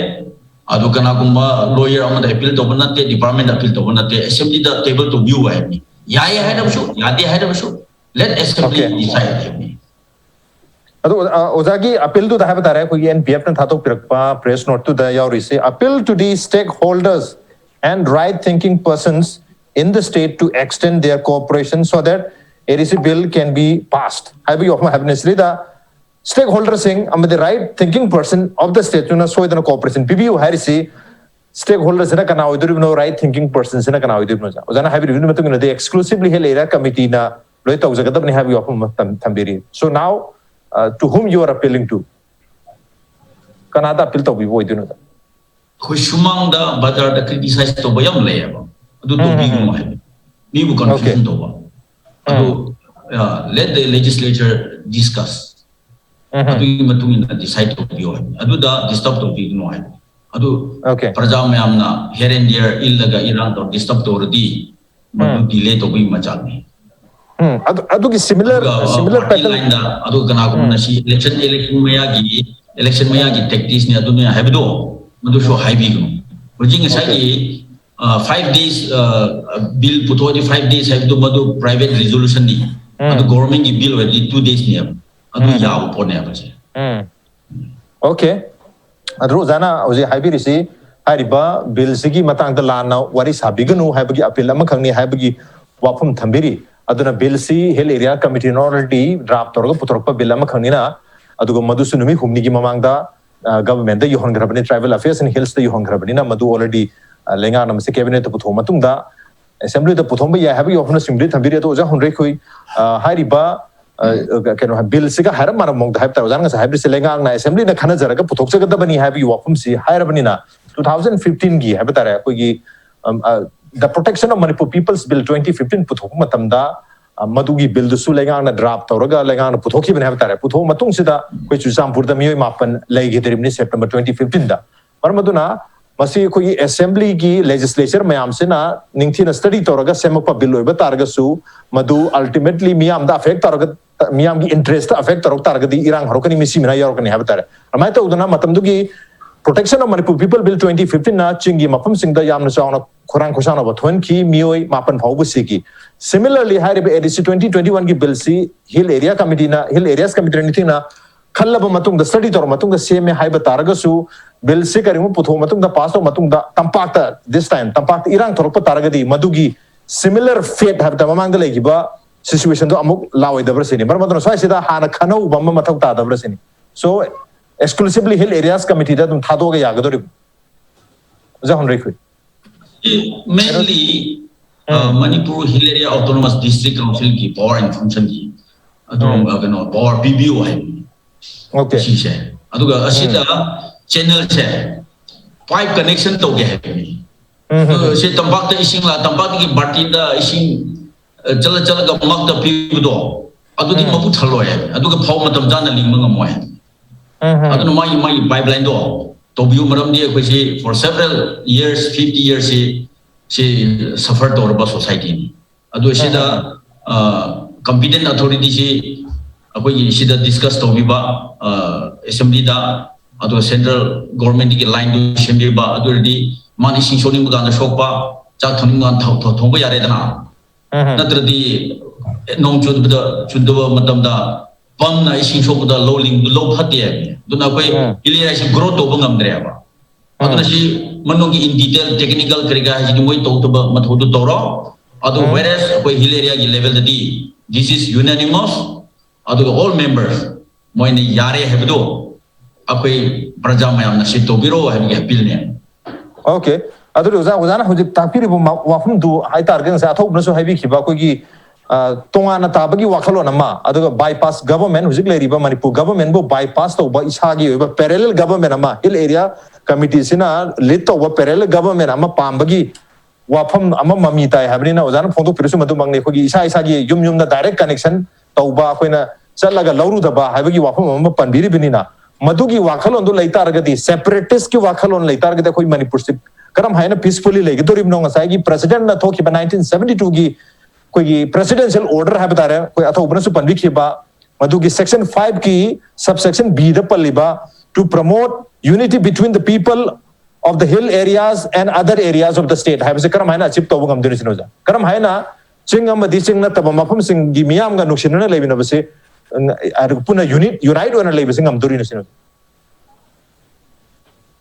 ꯑꯗꯨ ꯀꯅꯥꯒꯨꯝꯕ ꯂꯣꯌꯔ ꯑꯃꯗ ꯑꯄꯤꯜ ꯇꯧꯕ ꯅꯠꯇꯦ, ꯗꯤꯄꯥꯔꯠꯃꯦꯟꯗ ꯑꯄꯤꯜ ꯇꯧꯕ ꯅꯠꯇꯦ, ꯑꯦꯁꯦꯝꯕ꯭ꯂꯤꯗ ꯇꯦꯕꯜ ꯇꯧꯕꯤꯌꯨ ꯍꯥꯏꯕꯅꯤ꯫ ꯌꯥꯏꯌꯦ ꯍꯥꯏꯔꯕꯁꯨ, ꯌꯥꯗꯦ ꯍꯥꯏꯔꯕꯁꯨ, let assembly Okay. decide ꯍꯥꯏꯕꯅꯤ꯫ ꯑꯗꯣ ꯑ, ꯑꯣꯖꯥꯒꯤ ꯑꯄꯤꯜꯗꯨꯗ ꯍꯥꯏꯕ ꯇꯥꯔꯦ, ꯑꯩꯈꯣꯏꯒꯤ ꯑꯦꯟ ꯄꯤ ꯑꯦꯐꯅ ꯊꯥꯗꯣꯛꯄꯤꯔꯛꯄ ꯄ꯭ꯔꯦꯁ ꯅꯣꯠꯇꯨꯗ ꯌꯥꯎꯔꯤꯁꯦ, appeal to the stakeholders and right thinking persons in the state to extend their cooperation so that A D C bill can be passed ꯍꯥꯏꯕꯒꯤ ꯋꯥꯐꯝ ꯍꯥꯏꯕꯅꯤ꯫ ꯁꯤꯗꯩꯗ ꯁ꯭ꯇꯦꯛ ꯍꯣꯜꯗꯔꯁꯤꯡ ꯑꯃꯗꯤ right thinking person of the ꯁ꯭ꯇꯦꯠꯇꯨꯅ ꯁꯣꯏꯗꯅ ꯀꯣꯑꯣꯄꯔꯦꯁꯟ ꯄꯤꯕꯤꯌꯨ ꯍꯥꯏꯔꯤꯁꯤ ꯁ꯭ꯇꯦꯛ ꯍꯣꯜꯗꯔꯁꯤꯅ ꯀꯅꯥ ꯑꯣꯏꯗꯣꯔꯤꯕꯅꯣ, ꯔꯥꯏꯠ ꯊꯤꯡꯀꯤꯡ ꯄꯔꯁꯟꯁꯤꯅ ꯀꯅꯥ ꯑꯣꯏꯗꯣꯔꯤꯕꯅꯣ? ꯑꯣꯖꯥꯅ ꯍꯥꯏꯕꯤꯔꯤꯕꯗꯨꯒꯤ ꯃꯇꯨꯡ ꯏꯟꯅꯗꯤ exclusively Hill Area Committeeꯅ ꯂꯣꯏ ꯇꯧꯖꯒꯗꯕꯅꯤ ꯍꯥꯏꯕꯒꯤ ꯋꯥꯐꯝ ꯑꯃ ꯊꯝ- ꯊꯝꯕꯤꯔꯤ꯫ So now, uh, to whom you are appealing to? ꯀꯅꯥꯗ ꯑꯄꯤꯜ ꯇꯧꯕꯤꯕ ꯑꯣꯏꯗꯣꯏꯅꯣ? ꯑꯩꯈꯣꯏ ꯁꯨꯃꯥꯡꯗ ꯕꯖꯥꯔꯗ ꯀ꯭ꯔꯤꯇꯤꯁꯥꯏꯁ ꯇꯧꯕ ꯌꯥꯝ ꯂꯩꯌꯦꯕ, ꯑꯗꯨ ꯎꯝ, ꯇꯧꯕꯤꯒꯅꯨ ꯎꯝ. ꯍꯥꯏꯕ꯫ ꯃꯤꯕꯨ ꯀꯟꯐ꯭ꯌꯨꯖꯟ Okay. ꯇꯧꯕ꯫ ꯑꯗꯨ let the legislature discuss, ꯎꯝ. ꯑꯗꯨꯒꯤ ꯃꯇꯨꯡ ꯏꯟꯅ ꯗꯤꯁꯥꯏꯠ ꯇꯧꯕꯤꯌꯣ ꯍꯥꯏꯕ, ꯑꯗꯨꯗ ꯗꯤꯁꯇꯔꯕ ꯇꯧꯕꯤꯒꯅꯨ ꯍꯥꯏꯕ꯫ ꯑꯗꯨ Okay. ꯄ꯭ꯔꯖꯥ ꯃꯌꯥꯝꯅ here and there ꯏꯜꯂꯒ ꯏꯔꯥꯡ ꯇꯧꯔ ꯗꯤꯁꯇꯔꯕ ꯇꯧꯔꯗꯤ ꯃꯗꯨ ꯎꯝ. ꯗꯤꯂꯦ ꯇꯧꯕꯒꯤ ꯃꯆꯥꯛꯅꯤ꯫ ꯎꯝ, ꯑꯗꯨ ꯑꯗꯨꯒꯤ ꯁꯤꯃꯤꯂꯔ ꯑꯗꯨꯒ ꯁꯤꯃꯤꯂꯔ ꯄꯥꯔꯇꯤ ꯄꯦꯇꯔꯟ ꯂꯥꯏꯟꯗ ꯑꯗꯨꯒ ꯀꯅꯥꯒꯨꯝꯕꯅ ꯎꯝ. ꯁꯤ ꯏꯂꯦꯛꯁꯟ ꯏꯂꯦꯛꯁꯟ ꯃꯌꯥꯒꯤ ꯏꯂꯦꯛꯁꯟ ꯃꯌꯥꯒꯤ ꯇꯦꯛꯇꯤꯛꯁꯅꯤ ꯑꯗꯨꯅꯤ ꯍꯥꯏꯕꯗꯣ ꯃꯗꯨꯁꯨ ꯍꯥꯏꯕꯤꯒꯅꯨ꯫ ꯍꯧꯖꯤꯛ ꯉꯁꯥꯏꯒꯤ ꯐꯥꯏꯚ ꯗꯦꯖ ꯕꯤꯜ ꯄꯨꯊꯣꯛꯑꯗꯤ ꯐꯥꯏꯚ ꯗꯦꯖ ꯍꯥꯏꯕꯗꯨ ꯃꯗꯨ ꯄ꯭ꯔꯥꯏꯚꯦꯠ ꯔꯤꯖꯣꯂꯨꯁꯟꯅꯤ꯫ ꯎꯝ. ꯑꯗꯨ ꯒꯣꯚꯔꯟꯃꯦꯟꯠꯀꯤ ꯕꯤꯜ ꯑꯣꯏꯔꯗꯤ ꯇꯨ ꯗꯦꯖꯅꯦꯕ꯫ ꯑꯗꯨ ꯎꯝ. ꯌꯥꯕ ꯄꯣꯠꯅꯦꯕ ꯁꯦ꯫ ꯎꯝ. Okay. ꯑꯗꯨ ꯑꯣꯖꯥꯅ ꯍꯧꯖꯤꯛ ꯍꯥꯏꯕꯤꯔꯤꯁꯤ ꯍꯥꯏꯔꯤꯕ ꯕꯤꯜꯁꯤꯒꯤ ꯃꯇꯥꯡꯗ ꯂꯥꯟꯅ ꯋꯥꯔꯤ ꯁꯥꯕꯤꯒꯅꯨ ꯍꯥꯏꯕꯒꯤ ꯑꯄꯤꯜ ꯑꯃꯈꯛꯅꯤ ꯍꯥꯏꯕꯒꯤ ꯋꯥꯐꯝ ꯊꯝꯕꯤꯔꯤ꯫ ꯑꯗꯨꯅ ꯕꯤꯜꯁꯤ ꯍꯤꯜ ꯑꯦꯔꯤꯌꯥ ꯀꯃꯤꯇꯤꯅ already draft ꯇꯧꯔꯒ ꯄꯨꯊꯣꯔꯛꯄ ꯕꯤꯜ ꯑꯃꯈꯛꯅꯤꯅ ꯑꯗꯨꯒ ꯃꯗꯨꯁꯨ ꯅꯨꯃꯤꯠ ꯍꯨꯝꯅꯤꯒꯤ ꯃꯃꯥꯡꯗ ꯒꯚꯔꯟꯃꯦꯟꯠꯇ ꯌꯧꯍꯟꯈ꯭ꯔꯕꯅꯤ, Tribal Affairs and Hillsꯇ ꯌꯧꯍꯟꯈ꯭ꯔꯕꯅꯤꯅ, ꯃꯗꯨ already ꯂꯩꯉꯥꯛꯅ ꯃꯁꯤ Cabinetꯇ ꯄꯨꯊꯣꯛꯑ ꯃꯇꯨꯡꯗ Assemblyꯗ ꯄꯨꯊꯣꯛꯄ ꯌꯥꯏ ꯍꯥꯏꯕꯒꯤ ꯋꯥꯐꯝꯅꯆꯤꯡꯕꯗꯤ ꯊꯝꯕꯤꯔꯤ꯫ ꯑꯗꯣ ꯑꯣꯖꯥ ꯍꯨꯟꯗ꯭ꯔꯩꯈꯣꯏ, ꯑ, ꯍꯥꯏꯔꯤꯕ, ꯑ, ꯀꯩꯅꯣ, Billꯁꯤꯒ ꯍꯥꯏꯔꯞ ꯃꯥꯟꯅꯕ ꯃꯑꯣꯡꯗ ꯍꯥꯏꯕ ꯇꯥꯔꯦ, ꯑꯣꯖꯥꯅ ꯉꯁꯥꯏ ꯍꯥꯏꯕꯤꯔꯤꯁꯦ ꯂꯩꯉꯥꯛꯅ Assemblyꯅ ꯈꯟꯅꯖꯔꯒ ꯄꯨꯊꯣꯛꯆꯒꯗꯕꯅꯤ ꯍꯥꯏꯕꯒꯤ ꯋꯥꯐꯝꯁꯤ ꯍꯥꯏꯔꯕꯅꯤꯅ, two thousand fifteenꯒꯤ ꯍꯥꯏꯕ ꯇꯥꯔꯦ, ꯑꯩꯈꯣꯏꯒꯤ, ꯑꯝ, ꯑ, The Protection of Manipur People's Bill twenty fifteen ꯄꯨꯊꯣꯛꯄ ꯃꯇꯝꯗ, ꯑ, ꯃꯗꯨꯒꯤ Billꯗꯨꯁꯨ ꯂꯩꯉꯥꯛꯅ draft ꯇꯧꯔꯒ ꯂꯩꯉꯥꯛꯅ ꯄꯨꯊꯣꯛꯈꯤꯕꯅꯤ ꯍꯥꯏꯕ ꯇꯥꯔꯦ꯫ ꯄꯨꯊꯣꯛꯑ ꯃꯇꯨꯡꯁꯤꯗ ꯑꯩꯈꯣꯏ ꯆꯨꯔꯆꯥꯟꯄꯨꯔꯗ ꯃꯤꯑꯣꯏ ꯃꯥꯄꯟ ꯂꯩꯈꯤꯗ꯭ꯔꯤꯕꯅꯤ September twenty fifteenꯗ꯫ ꯃꯔꯝ ꯑꯗꯨꯅ ꯃꯁꯤ ꯑꯩꯈꯣꯏꯒꯤ Assemblyꯒꯤ legislature ꯃꯌꯥꯝꯁꯤꯅ ꯅꯤꯡꯊꯤꯅ study ꯇꯧꯔꯒ ꯁꯦꯝꯃꯛꯄ Bill ꯑꯣꯏꯕ ꯇꯥꯔꯒꯁꯨ, ꯃꯗꯨ ultimately ꯃꯤꯌꯥꯝꯗ affect ꯇꯧꯔꯒ, ꯃꯤꯌꯥꯝꯒꯤ interestꯇ affect ꯇꯧꯔꯛ ꯇꯥꯔꯒꯗꯤ ꯏꯔꯥꯡ ꯍꯧꯔꯛꯀꯅꯤ, ꯃꯤꯁꯤ ꯃꯤꯅꯥ ꯌꯥꯎꯔꯛꯀꯅꯤ ꯍꯥꯏꯕ ꯇꯥꯔꯦ꯫ ꯑꯗꯨꯃꯥꯏꯅ ꯇꯧꯗꯅ ꯃꯇꯝꯗꯨꯒꯤ Protection of Manipur People Bill twenty fifteenꯅ ꯆꯤꯡꯒꯤ ꯃꯐꯝꯁꯤꯡꯗ ꯌꯥꯝꯅ ꯆꯥꯎꯅ ꯈꯣꯏꯔꯥꯡ ꯈꯣꯏꯁꯥꯎꯅꯕ ꯊꯣꯛꯍꯟꯈꯤ, ꯃꯤꯑꯣꯏ ꯃꯥꯄꯟ ꯐꯥꯎꯕ ꯁꯤꯈꯤ꯫ Similarly, ꯍꯥꯏꯔꯤꯕ ADC twenty twenty-oneꯒꯤ Billꯁꯤ Hill Area Committeeꯅ, Hill Areas Committeeꯅ ꯅꯤꯡꯊꯤꯅ ꯈꯜꯂꯕ ꯃꯇꯨꯡꯗ, study ꯇꯧꯔꯕ ꯃꯇꯨꯡꯗ ꯁꯦꯝꯃꯦ ꯍꯥꯏꯕ ꯇꯥꯔꯒꯁꯨ, Billꯁꯤ ꯀꯔꯤꯒꯨꯝꯕ ꯄꯨꯊꯣꯛꯑ ꯃꯇꯨꯡꯗ, pass ꯇꯧꯔꯕ ꯃꯇꯨꯡꯗ, ꯇꯝꯄꯥꯛꯇ, this time ꯇꯝꯄꯥꯛꯇ ꯏꯔꯥꯡ ꯊꯣꯛꯂꯛꯄ ꯇꯥꯔꯒꯗꯤ, ꯃꯗꯨꯒꯤ similar fate ꯍꯥꯏꯕꯗ ꯃꯃꯥꯡꯗ ꯂꯩꯈꯤꯕ situationꯗꯣ ꯑꯃꯨꯛ ꯂꯥꯛꯑꯣꯏꯗꯕ꯭ꯔꯥ ꯁꯤꯅꯤ꯫ ꯃꯔꯝ ꯑꯗꯨꯅ ꯁ꯭ꯋꯥꯏꯁꯤꯗ ꯍꯥꯟꯅ ꯈꯟꯅꯍꯧꯕ ꯑꯃ ꯃꯊꯧ ꯇꯥꯗꯕ꯭ꯔꯥ ꯁꯤꯅꯤ꯫ So, exclusively Hill Areas Committeeꯗ ꯑꯗꯨꯝ ꯊꯥꯗꯣꯛꯑꯒ ꯌꯥꯒꯗꯧꯔꯤꯕ꯭ꯔꯥ, ꯑꯣꯖꯥ ꯍꯨꯟꯗ꯭ꯔꯩꯈꯣꯏ? Mainly, uh, Manipur Hill Area Autonomous District Councilꯒꯤ power and functionꯒꯤ ꯑꯗꯨꯝ, uh, ꯀꯩꯅꯣ, power ꯄꯤꯕꯤꯌꯨ ꯍꯥꯏꯕꯅꯤ꯫ Okay. ꯁꯤꯁꯦ꯫ ꯑꯗꯨꯒ ꯑꯁꯤꯗ channelꯁꯦ pipe connection ꯇꯧꯒꯦ ꯍꯥꯏꯕꯅꯤ꯫ ꯑꯗꯨ ꯁꯤ ꯇꯝꯄꯥꯛꯇ ꯏꯁꯤꯡ ꯂꯥ-, ꯇꯝꯄꯥꯛꯇꯒꯤ ꯕꯥꯔꯇꯤꯟꯗ ꯏꯁꯤꯡ, ꯑ, ꯆꯠꯂ ꯆꯠꯂꯒ ꯃꯛꯇ ꯄꯤꯕꯗꯣ, ꯑꯗꯨꯗꯤ ꯃꯄꯨ ꯊꯜꯂꯣꯏ ꯍꯥꯏꯕꯅꯤ꯫ ꯑꯗꯨꯒ ꯐꯧ ꯃꯇꯝ ꯆꯥꯅ ꯂꯤꯡꯕ ꯉꯝꯃꯣꯏ ꯍꯥꯏꯕꯅꯤ꯫ ꯑꯗꯨꯅ ꯃꯥꯒꯤ, ꯃꯥꯒꯤ pipelineꯗꯣ ꯇꯧꯕꯤꯌꯨ, ꯃꯔꯝꯗꯤ ꯑꯩꯈꯣꯏꯁꯤ for several years, fifty yearsꯁꯤ, ꯁꯤ suffer ꯇꯧꯔꯕ societyꯅꯤ꯫ ꯑꯗꯨ ꯁꯤꯗ, ꯑ, competent authorityꯁꯤ ꯑꯩꯈꯣꯏꯒꯤ ꯁꯤꯗ discuss ꯇꯧꯕꯤꯕ, ꯑ, assemblyꯗ, ꯑꯗꯨꯒ central governmentꯀꯤ lineꯗꯨ ꯁꯦꯝꯕꯤꯕ, ꯑꯗꯨ ꯑꯣꯏꯔꯗꯤ ꯃꯥꯅ ꯏꯁꯤꯡ ꯁꯣꯛꯅꯤꯡꯕ ꯀꯥꯟꯗ ꯁꯣꯛꯄ, ꯆꯥꯛ ꯊꯣꯡꯅꯤꯡꯕ ꯀꯥꯟꯗ ꯊꯣ-, ꯊꯣ-, ꯊꯣꯡꯕ ꯌꯥꯔꯦꯗꯅ꯫ ꯅꯠꯇ꯭ꯔꯗꯤ ꯅꯣꯡ ꯆꯨꯗꯕꯗ, ꯆꯨꯗꯕ ꯃꯇꯝꯗ pumpꯅ ꯏꯁꯤꯡ ꯁꯣꯛꯄꯗ ꯂꯧ ꯂꯤꯡꯕꯗꯨ ꯂꯧ ꯐꯠꯇꯦ ꯍꯥꯏꯕꯅꯤ꯫ ꯑꯗꯨꯅ ꯑꯩꯈꯣꯏ hill areaꯁꯤ grow ꯇꯧꯕ ꯉꯝꯗ꯭ꯔꯦꯕ꯫ ꯑꯗꯨꯅ ꯁꯤ ꯃꯅꯨꯡꯒꯤ in detail technical ꯀꯔꯤ ꯀꯔꯥ ꯍꯥꯏꯁꯤꯗꯤ ꯃꯣꯏ ꯇꯧꯗꯕ ꯃꯊꯧꯗꯨ ꯇꯧꯔꯣ꯫ ꯑꯗꯨ whereas ꯑꯩꯈꯣꯏ hill areaꯒꯤ levelꯗꯗꯤ this is unanimous, ꯑꯗꯨꯒ all members ꯃꯣꯏꯅ ꯌꯥꯔꯦ ꯍꯥꯏꯕꯗꯣ ꯑꯩꯈꯣꯏ ꯄ꯭ꯔꯖꯥ ꯃꯌꯥꯝꯅ ꯁꯤ ꯇꯧꯕꯤꯔꯣ ꯍꯥꯏꯕꯒꯤ ꯑꯄꯤꯜꯅꯦ꯫ ꯑꯣꯀꯦ, ꯑꯗꯨꯗꯤ ꯑꯣꯖꯥ, ꯑꯣꯖꯥꯅ ꯍꯧꯖꯤꯛ ꯇꯥꯛꯄꯤꯔꯤꯕ ꯋꯥꯐꯝꯗꯨ ꯍꯥꯏꯇꯥꯔꯒꯗꯤ, ꯉꯁꯥꯏ ꯑꯊꯧꯕꯅꯁꯨ ꯍꯥꯏꯕꯤꯈꯤꯕ ꯑꯩꯈꯣꯏꯒꯤ ꯇꯣꯉꯥꯟꯅ ꯇꯥꯕꯒꯤ ꯋꯥꯈꯜꯂꯣꯟ ꯑꯃ, ꯑꯗꯨꯒ ꯕꯥꯏꯄꯥꯁ ꯒꯚꯔꯟꯃꯦꯟ, ꯍꯧꯖꯤꯛ ꯂꯩꯔꯤꯕ ꯃꯅꯤꯄꯨꯔ ꯒꯚꯔꯟꯃꯦꯟꯕꯨ ꯕꯥꯏꯄꯥꯁ ꯇꯧꯕ ꯏꯁꯥꯒꯤ ꯑꯣꯏꯕ ꯄꯦꯔꯦꯂꯦꯜ ꯒꯚꯔꯟꯃꯦꯟ ꯑꯃ, ꯍꯤꯜ ꯑꯦꯔꯤꯌꯥ ꯀꯃꯤꯇꯤꯁꯤꯅ ꯂꯤꯗ ꯇꯧꯕ ꯄꯦꯔꯦꯂꯦꯜ ꯒꯚꯔꯟꯃꯦꯟ ꯑꯃ ꯄꯥꯝꯕꯒꯤ ꯋꯥꯐꯝ ꯑꯃ ꯃꯃꯤ ꯇꯥꯏ ꯍꯥꯏꯕꯅꯤꯅ, ꯑꯣꯖꯥꯅ ꯐꯣꯡꯗꯣꯛꯄꯤꯔꯤꯁꯨ ꯃꯗꯨꯃꯛꯅꯤ꯫ ꯑꯩꯈꯣꯏꯒꯤ ꯏꯁꯥ ꯏꯁꯥꯒꯤ ꯌꯨꯝ ꯌꯨꯝꯗ ꯗꯥꯏꯔꯦꯛ ꯀꯅꯦꯛꯁꯟ ꯇꯧꯕ, ꯑꯩꯈꯣꯏꯅ ꯆꯠꯂꯒ ꯂꯧꯔꯨꯗꯕ ꯍꯥꯏꯕꯒꯤ ꯋꯥꯐꯝ ꯑꯃ ꯄꯟꯕꯤꯔꯤꯕꯅꯤꯅ, ꯃꯗꯨꯒꯤ ꯋꯥꯈꯜꯂꯣꯟꯗꯨ ꯂꯩꯇꯥꯔꯒꯗꯤ, ꯁꯦꯄꯔꯦꯇꯤꯁꯀꯤ ꯋꯥꯈꯜꯂꯣꯟ ꯂꯩꯇꯥꯔꯒꯗꯤ, ꯑꯩꯈꯣꯏ ꯃꯅꯤꯄꯨꯔꯁꯤ ꯀꯔꯝ ꯍꯥꯏꯅ ꯄꯤꯁꯐꯨꯜꯂꯤ ꯂꯩꯒꯗꯧꯔꯤꯕꯅꯣ? ꯉꯁꯥꯏꯒꯤ ꯄ꯭ꯔꯦꯁꯤꯗꯦꯟꯠꯅ ꯊꯣꯛꯈꯤꯕ ꯅꯥꯏꯟꯇꯤꯟ ꯁꯕꯦꯟꯇꯤ ꯇꯨꯒꯤ ꯑꯩꯈꯣꯏꯒꯤ ꯄ꯭ꯔꯦꯁꯤꯗꯦꯟꯁꯤꯌꯦꯜ ꯑꯣꯔꯗꯔ ꯍꯥꯏꯕ ꯇꯥꯔꯦ, ꯑꯩꯈꯣꯏ ꯑꯊꯧꯕꯅꯁꯨ ꯄꯟꯕꯤꯈꯤꯕ, ꯃꯗꯨꯒꯤ ꯁꯦꯛꯁꯟ ꯐꯥꯏꯚꯀꯤ ꯁꯕ ꯁꯦꯛꯁꯟ ꯕꯤꯗ ꯄꯜꯂꯤꯕ, "To promote unity between the people of the hill areas and other areas of the state" ꯍꯥꯏꯕꯁꯦ ꯀꯔꯝ ꯍꯥꯏꯅ ꯑꯆꯤꯞ ꯇꯧꯕ ꯉꯝꯗꯣꯏꯅꯣ ꯁꯤꯅꯤ ꯑꯣꯖꯥ? ꯀꯔꯝ ꯍꯥꯏꯅ ꯆꯤꯡ ꯑꯃꯗꯤ ꯆꯤꯡ ꯅꯠꯇꯕ ꯃꯐꯝꯁꯤꯡꯒꯤ ꯃꯤꯌꯥꯝꯒ ꯅꯨꯡꯁꯤꯅꯅ ꯂꯩꯃꯤꯟꯅꯕꯁꯤ, ꯎꯝ, ꯄꯨꯟꯅ ꯌꯨꯅꯤꯠ, ꯌꯨꯅꯥꯏꯠ ꯑꯣꯏꯅ ꯂꯩꯕꯁꯤ ꯉꯝꯗꯣꯔꯤꯅꯣ ꯁꯤꯅꯤ ꯑꯣꯖꯥ?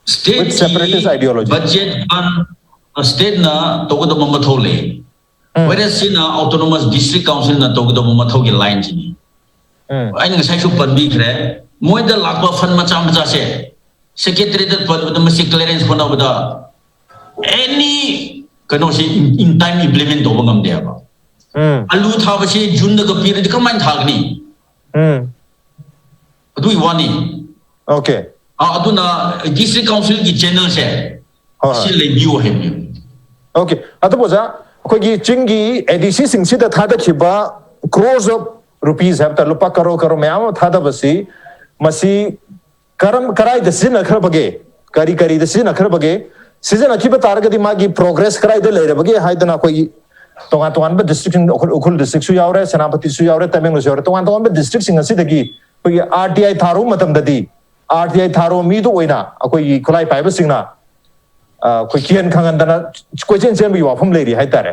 With separatist ꯁ꯭ꯇꯦꯠꯀꯤ ideology. ꯕꯖꯦꯠ ꯐꯟ ꯁ꯭ꯇꯦꯠꯅ ꯇꯧꯒꯗꯕ ꯃꯊꯧ ꯂꯩ꯫ ꯎꯝ. ꯋꯦꯔꯦꯁ ꯁꯤꯅ ꯑꯣꯇꯣꯅꯣꯃꯁ ꯗꯤꯁꯇ꯭ꯔꯤꯛ ꯀꯥꯎꯟꯁꯤꯜꯅ ꯇꯧꯒꯗꯕ ꯃꯊꯧꯒꯤ ꯂꯥꯏꯟꯁꯤꯅꯤ꯫ ꯎꯝ. ꯑꯩꯅ ꯉꯁꯥꯏꯁꯨ ꯄꯟꯕꯤꯈ꯭ꯔꯦ, ꯃꯣꯏꯗ ꯂꯥꯛꯄ ꯐꯟ ꯃꯆꯥ ꯃꯆꯥꯁꯦ ꯁꯦꯀ꯭ꯔꯦꯇꯔꯤꯗ ꯄꯟꯕꯗ ꯃꯁꯤ ꯀ꯭ꯂꯤꯌꯔꯦꯟꯁ ꯍꯣꯠꯅꯕꯗ ꯑꯦꯅꯤ ꯀꯩꯅꯣꯁꯤ ꯏꯟ ꯇꯥꯏꯝ ꯏꯝꯄ꯭ꯂꯤꯃꯦꯟ ꯇꯧꯕ ꯉꯝꯗꯦ ꯍꯥꯏꯕ꯫ ꯎꯝ. ꯑꯂꯨ ꯊꯥꯕꯁꯤ ꯖꯨꯟꯗꯒ ꯄꯤꯔꯗꯤ ꯀꯃꯥꯏꯅ ꯊꯥꯒꯅꯤ? ꯎꯝ. ꯑꯗꯨꯒꯤ ꯋꯥꯅꯤ꯫ ꯑꯣꯀꯦ. ꯑ, ꯑꯗꯨꯅ ꯗꯤꯁꯇ꯭ꯔꯤꯛ ꯀꯥꯎꯟꯁꯤꯜꯒꯤ ꯆꯦꯅꯦꯜꯁꯦ ꯍꯣꯏ. ꯑꯁꯤ ꯂꯩꯕꯤꯌꯨ ꯍꯥꯏꯕꯅꯤ꯫ ꯑꯣꯀꯦ, ꯑꯗꯨꯕꯨ ꯑꯣꯖꯥ, ꯑꯩꯈꯣꯏꯒꯤ ꯆꯤꯡꯒꯤ ꯑꯦ ꯗꯤ ꯁꯤꯁꯤꯡꯁꯤꯗ ꯊꯥꯗꯈꯤꯕ crores of rupees ꯍꯥꯏꯕ ꯇꯥꯔꯦ, ꯂꯨꯄꯥ ꯀꯔꯣꯔ ꯀꯔꯣꯔ ꯃꯌꯥꯝ ꯑꯃ ꯊꯥꯗꯕꯁꯤ, ꯃꯁꯤ ꯀꯔꯝ, ꯀꯔꯥꯏꯗ ꯁꯤꯖꯤꯟꯅꯈ꯭ꯔꯕꯒꯦ, ꯀꯔꯤ ꯀꯔꯤꯗ ꯁꯤꯖꯤꯟꯅꯈ꯭ꯔꯕꯒꯦ, ꯁꯤꯖꯤꯟꯅꯈꯤꯕ ꯇꯥꯔꯒꯗꯤ ꯃꯥꯒꯤ ꯄ꯭ꯔꯣꯒ꯭ꯔꯦꯁ ꯀꯗꯥꯏꯗ ꯂꯩꯔꯕꯒꯦ ꯍꯥꯏꯗꯅ ꯑꯩꯈꯣꯏꯒꯤ ꯇꯣꯉꯥꯟ ꯇꯣꯉꯥꯟꯕ ꯗꯤꯁꯇ꯭ꯔꯤꯛꯁꯤꯡ, ꯎꯈ꯭ꯔꯨꯜ, ꯎꯈ꯭ꯔꯨꯜ ꯗꯤꯁꯇ꯭ꯔꯤꯛꯁꯨ ꯌꯥꯎꯔꯦ, ꯁꯦꯅꯥꯄꯇꯤꯁꯨ ꯌꯥꯎꯔꯦ, ꯇꯃꯦꯡꯂꯣꯡꯁꯨ ꯌꯥꯎꯔꯦ, ꯇꯣꯉꯥꯟ ꯇꯣꯉꯥꯟꯕ ꯗꯤꯁꯇ꯭ꯔꯤꯛꯁꯤꯡ ꯑꯁꯤꯗꯒꯤ ꯑꯩꯈꯣꯏꯒꯤ ꯑꯥꯔ ꯇꯤ ꯑꯥꯏ ꯊꯥꯔꯨꯕ ꯃꯇꯝꯗꯗꯤ, ꯑꯥꯔ ꯇꯤ ꯑꯥꯏ ꯊꯥꯔꯨꯕ ꯃꯤꯗꯨ ꯑꯣꯏꯅ ꯑꯩꯈꯣꯏꯒꯤ ꯈꯨꯠꯂꯥꯏ ꯄꯥꯏꯕꯁꯤꯡꯅ, ꯑ, ꯑꯩꯈꯣꯏ ꯀꯤꯍꯟ ꯈꯪꯍꯟꯗꯅ ꯀꯣꯏꯆꯦꯟ ꯆꯦꯟꯕꯒꯤ ꯋꯥꯐꯝ ꯂꯩꯔꯤ ꯍꯥꯏꯇꯥꯔꯦ꯫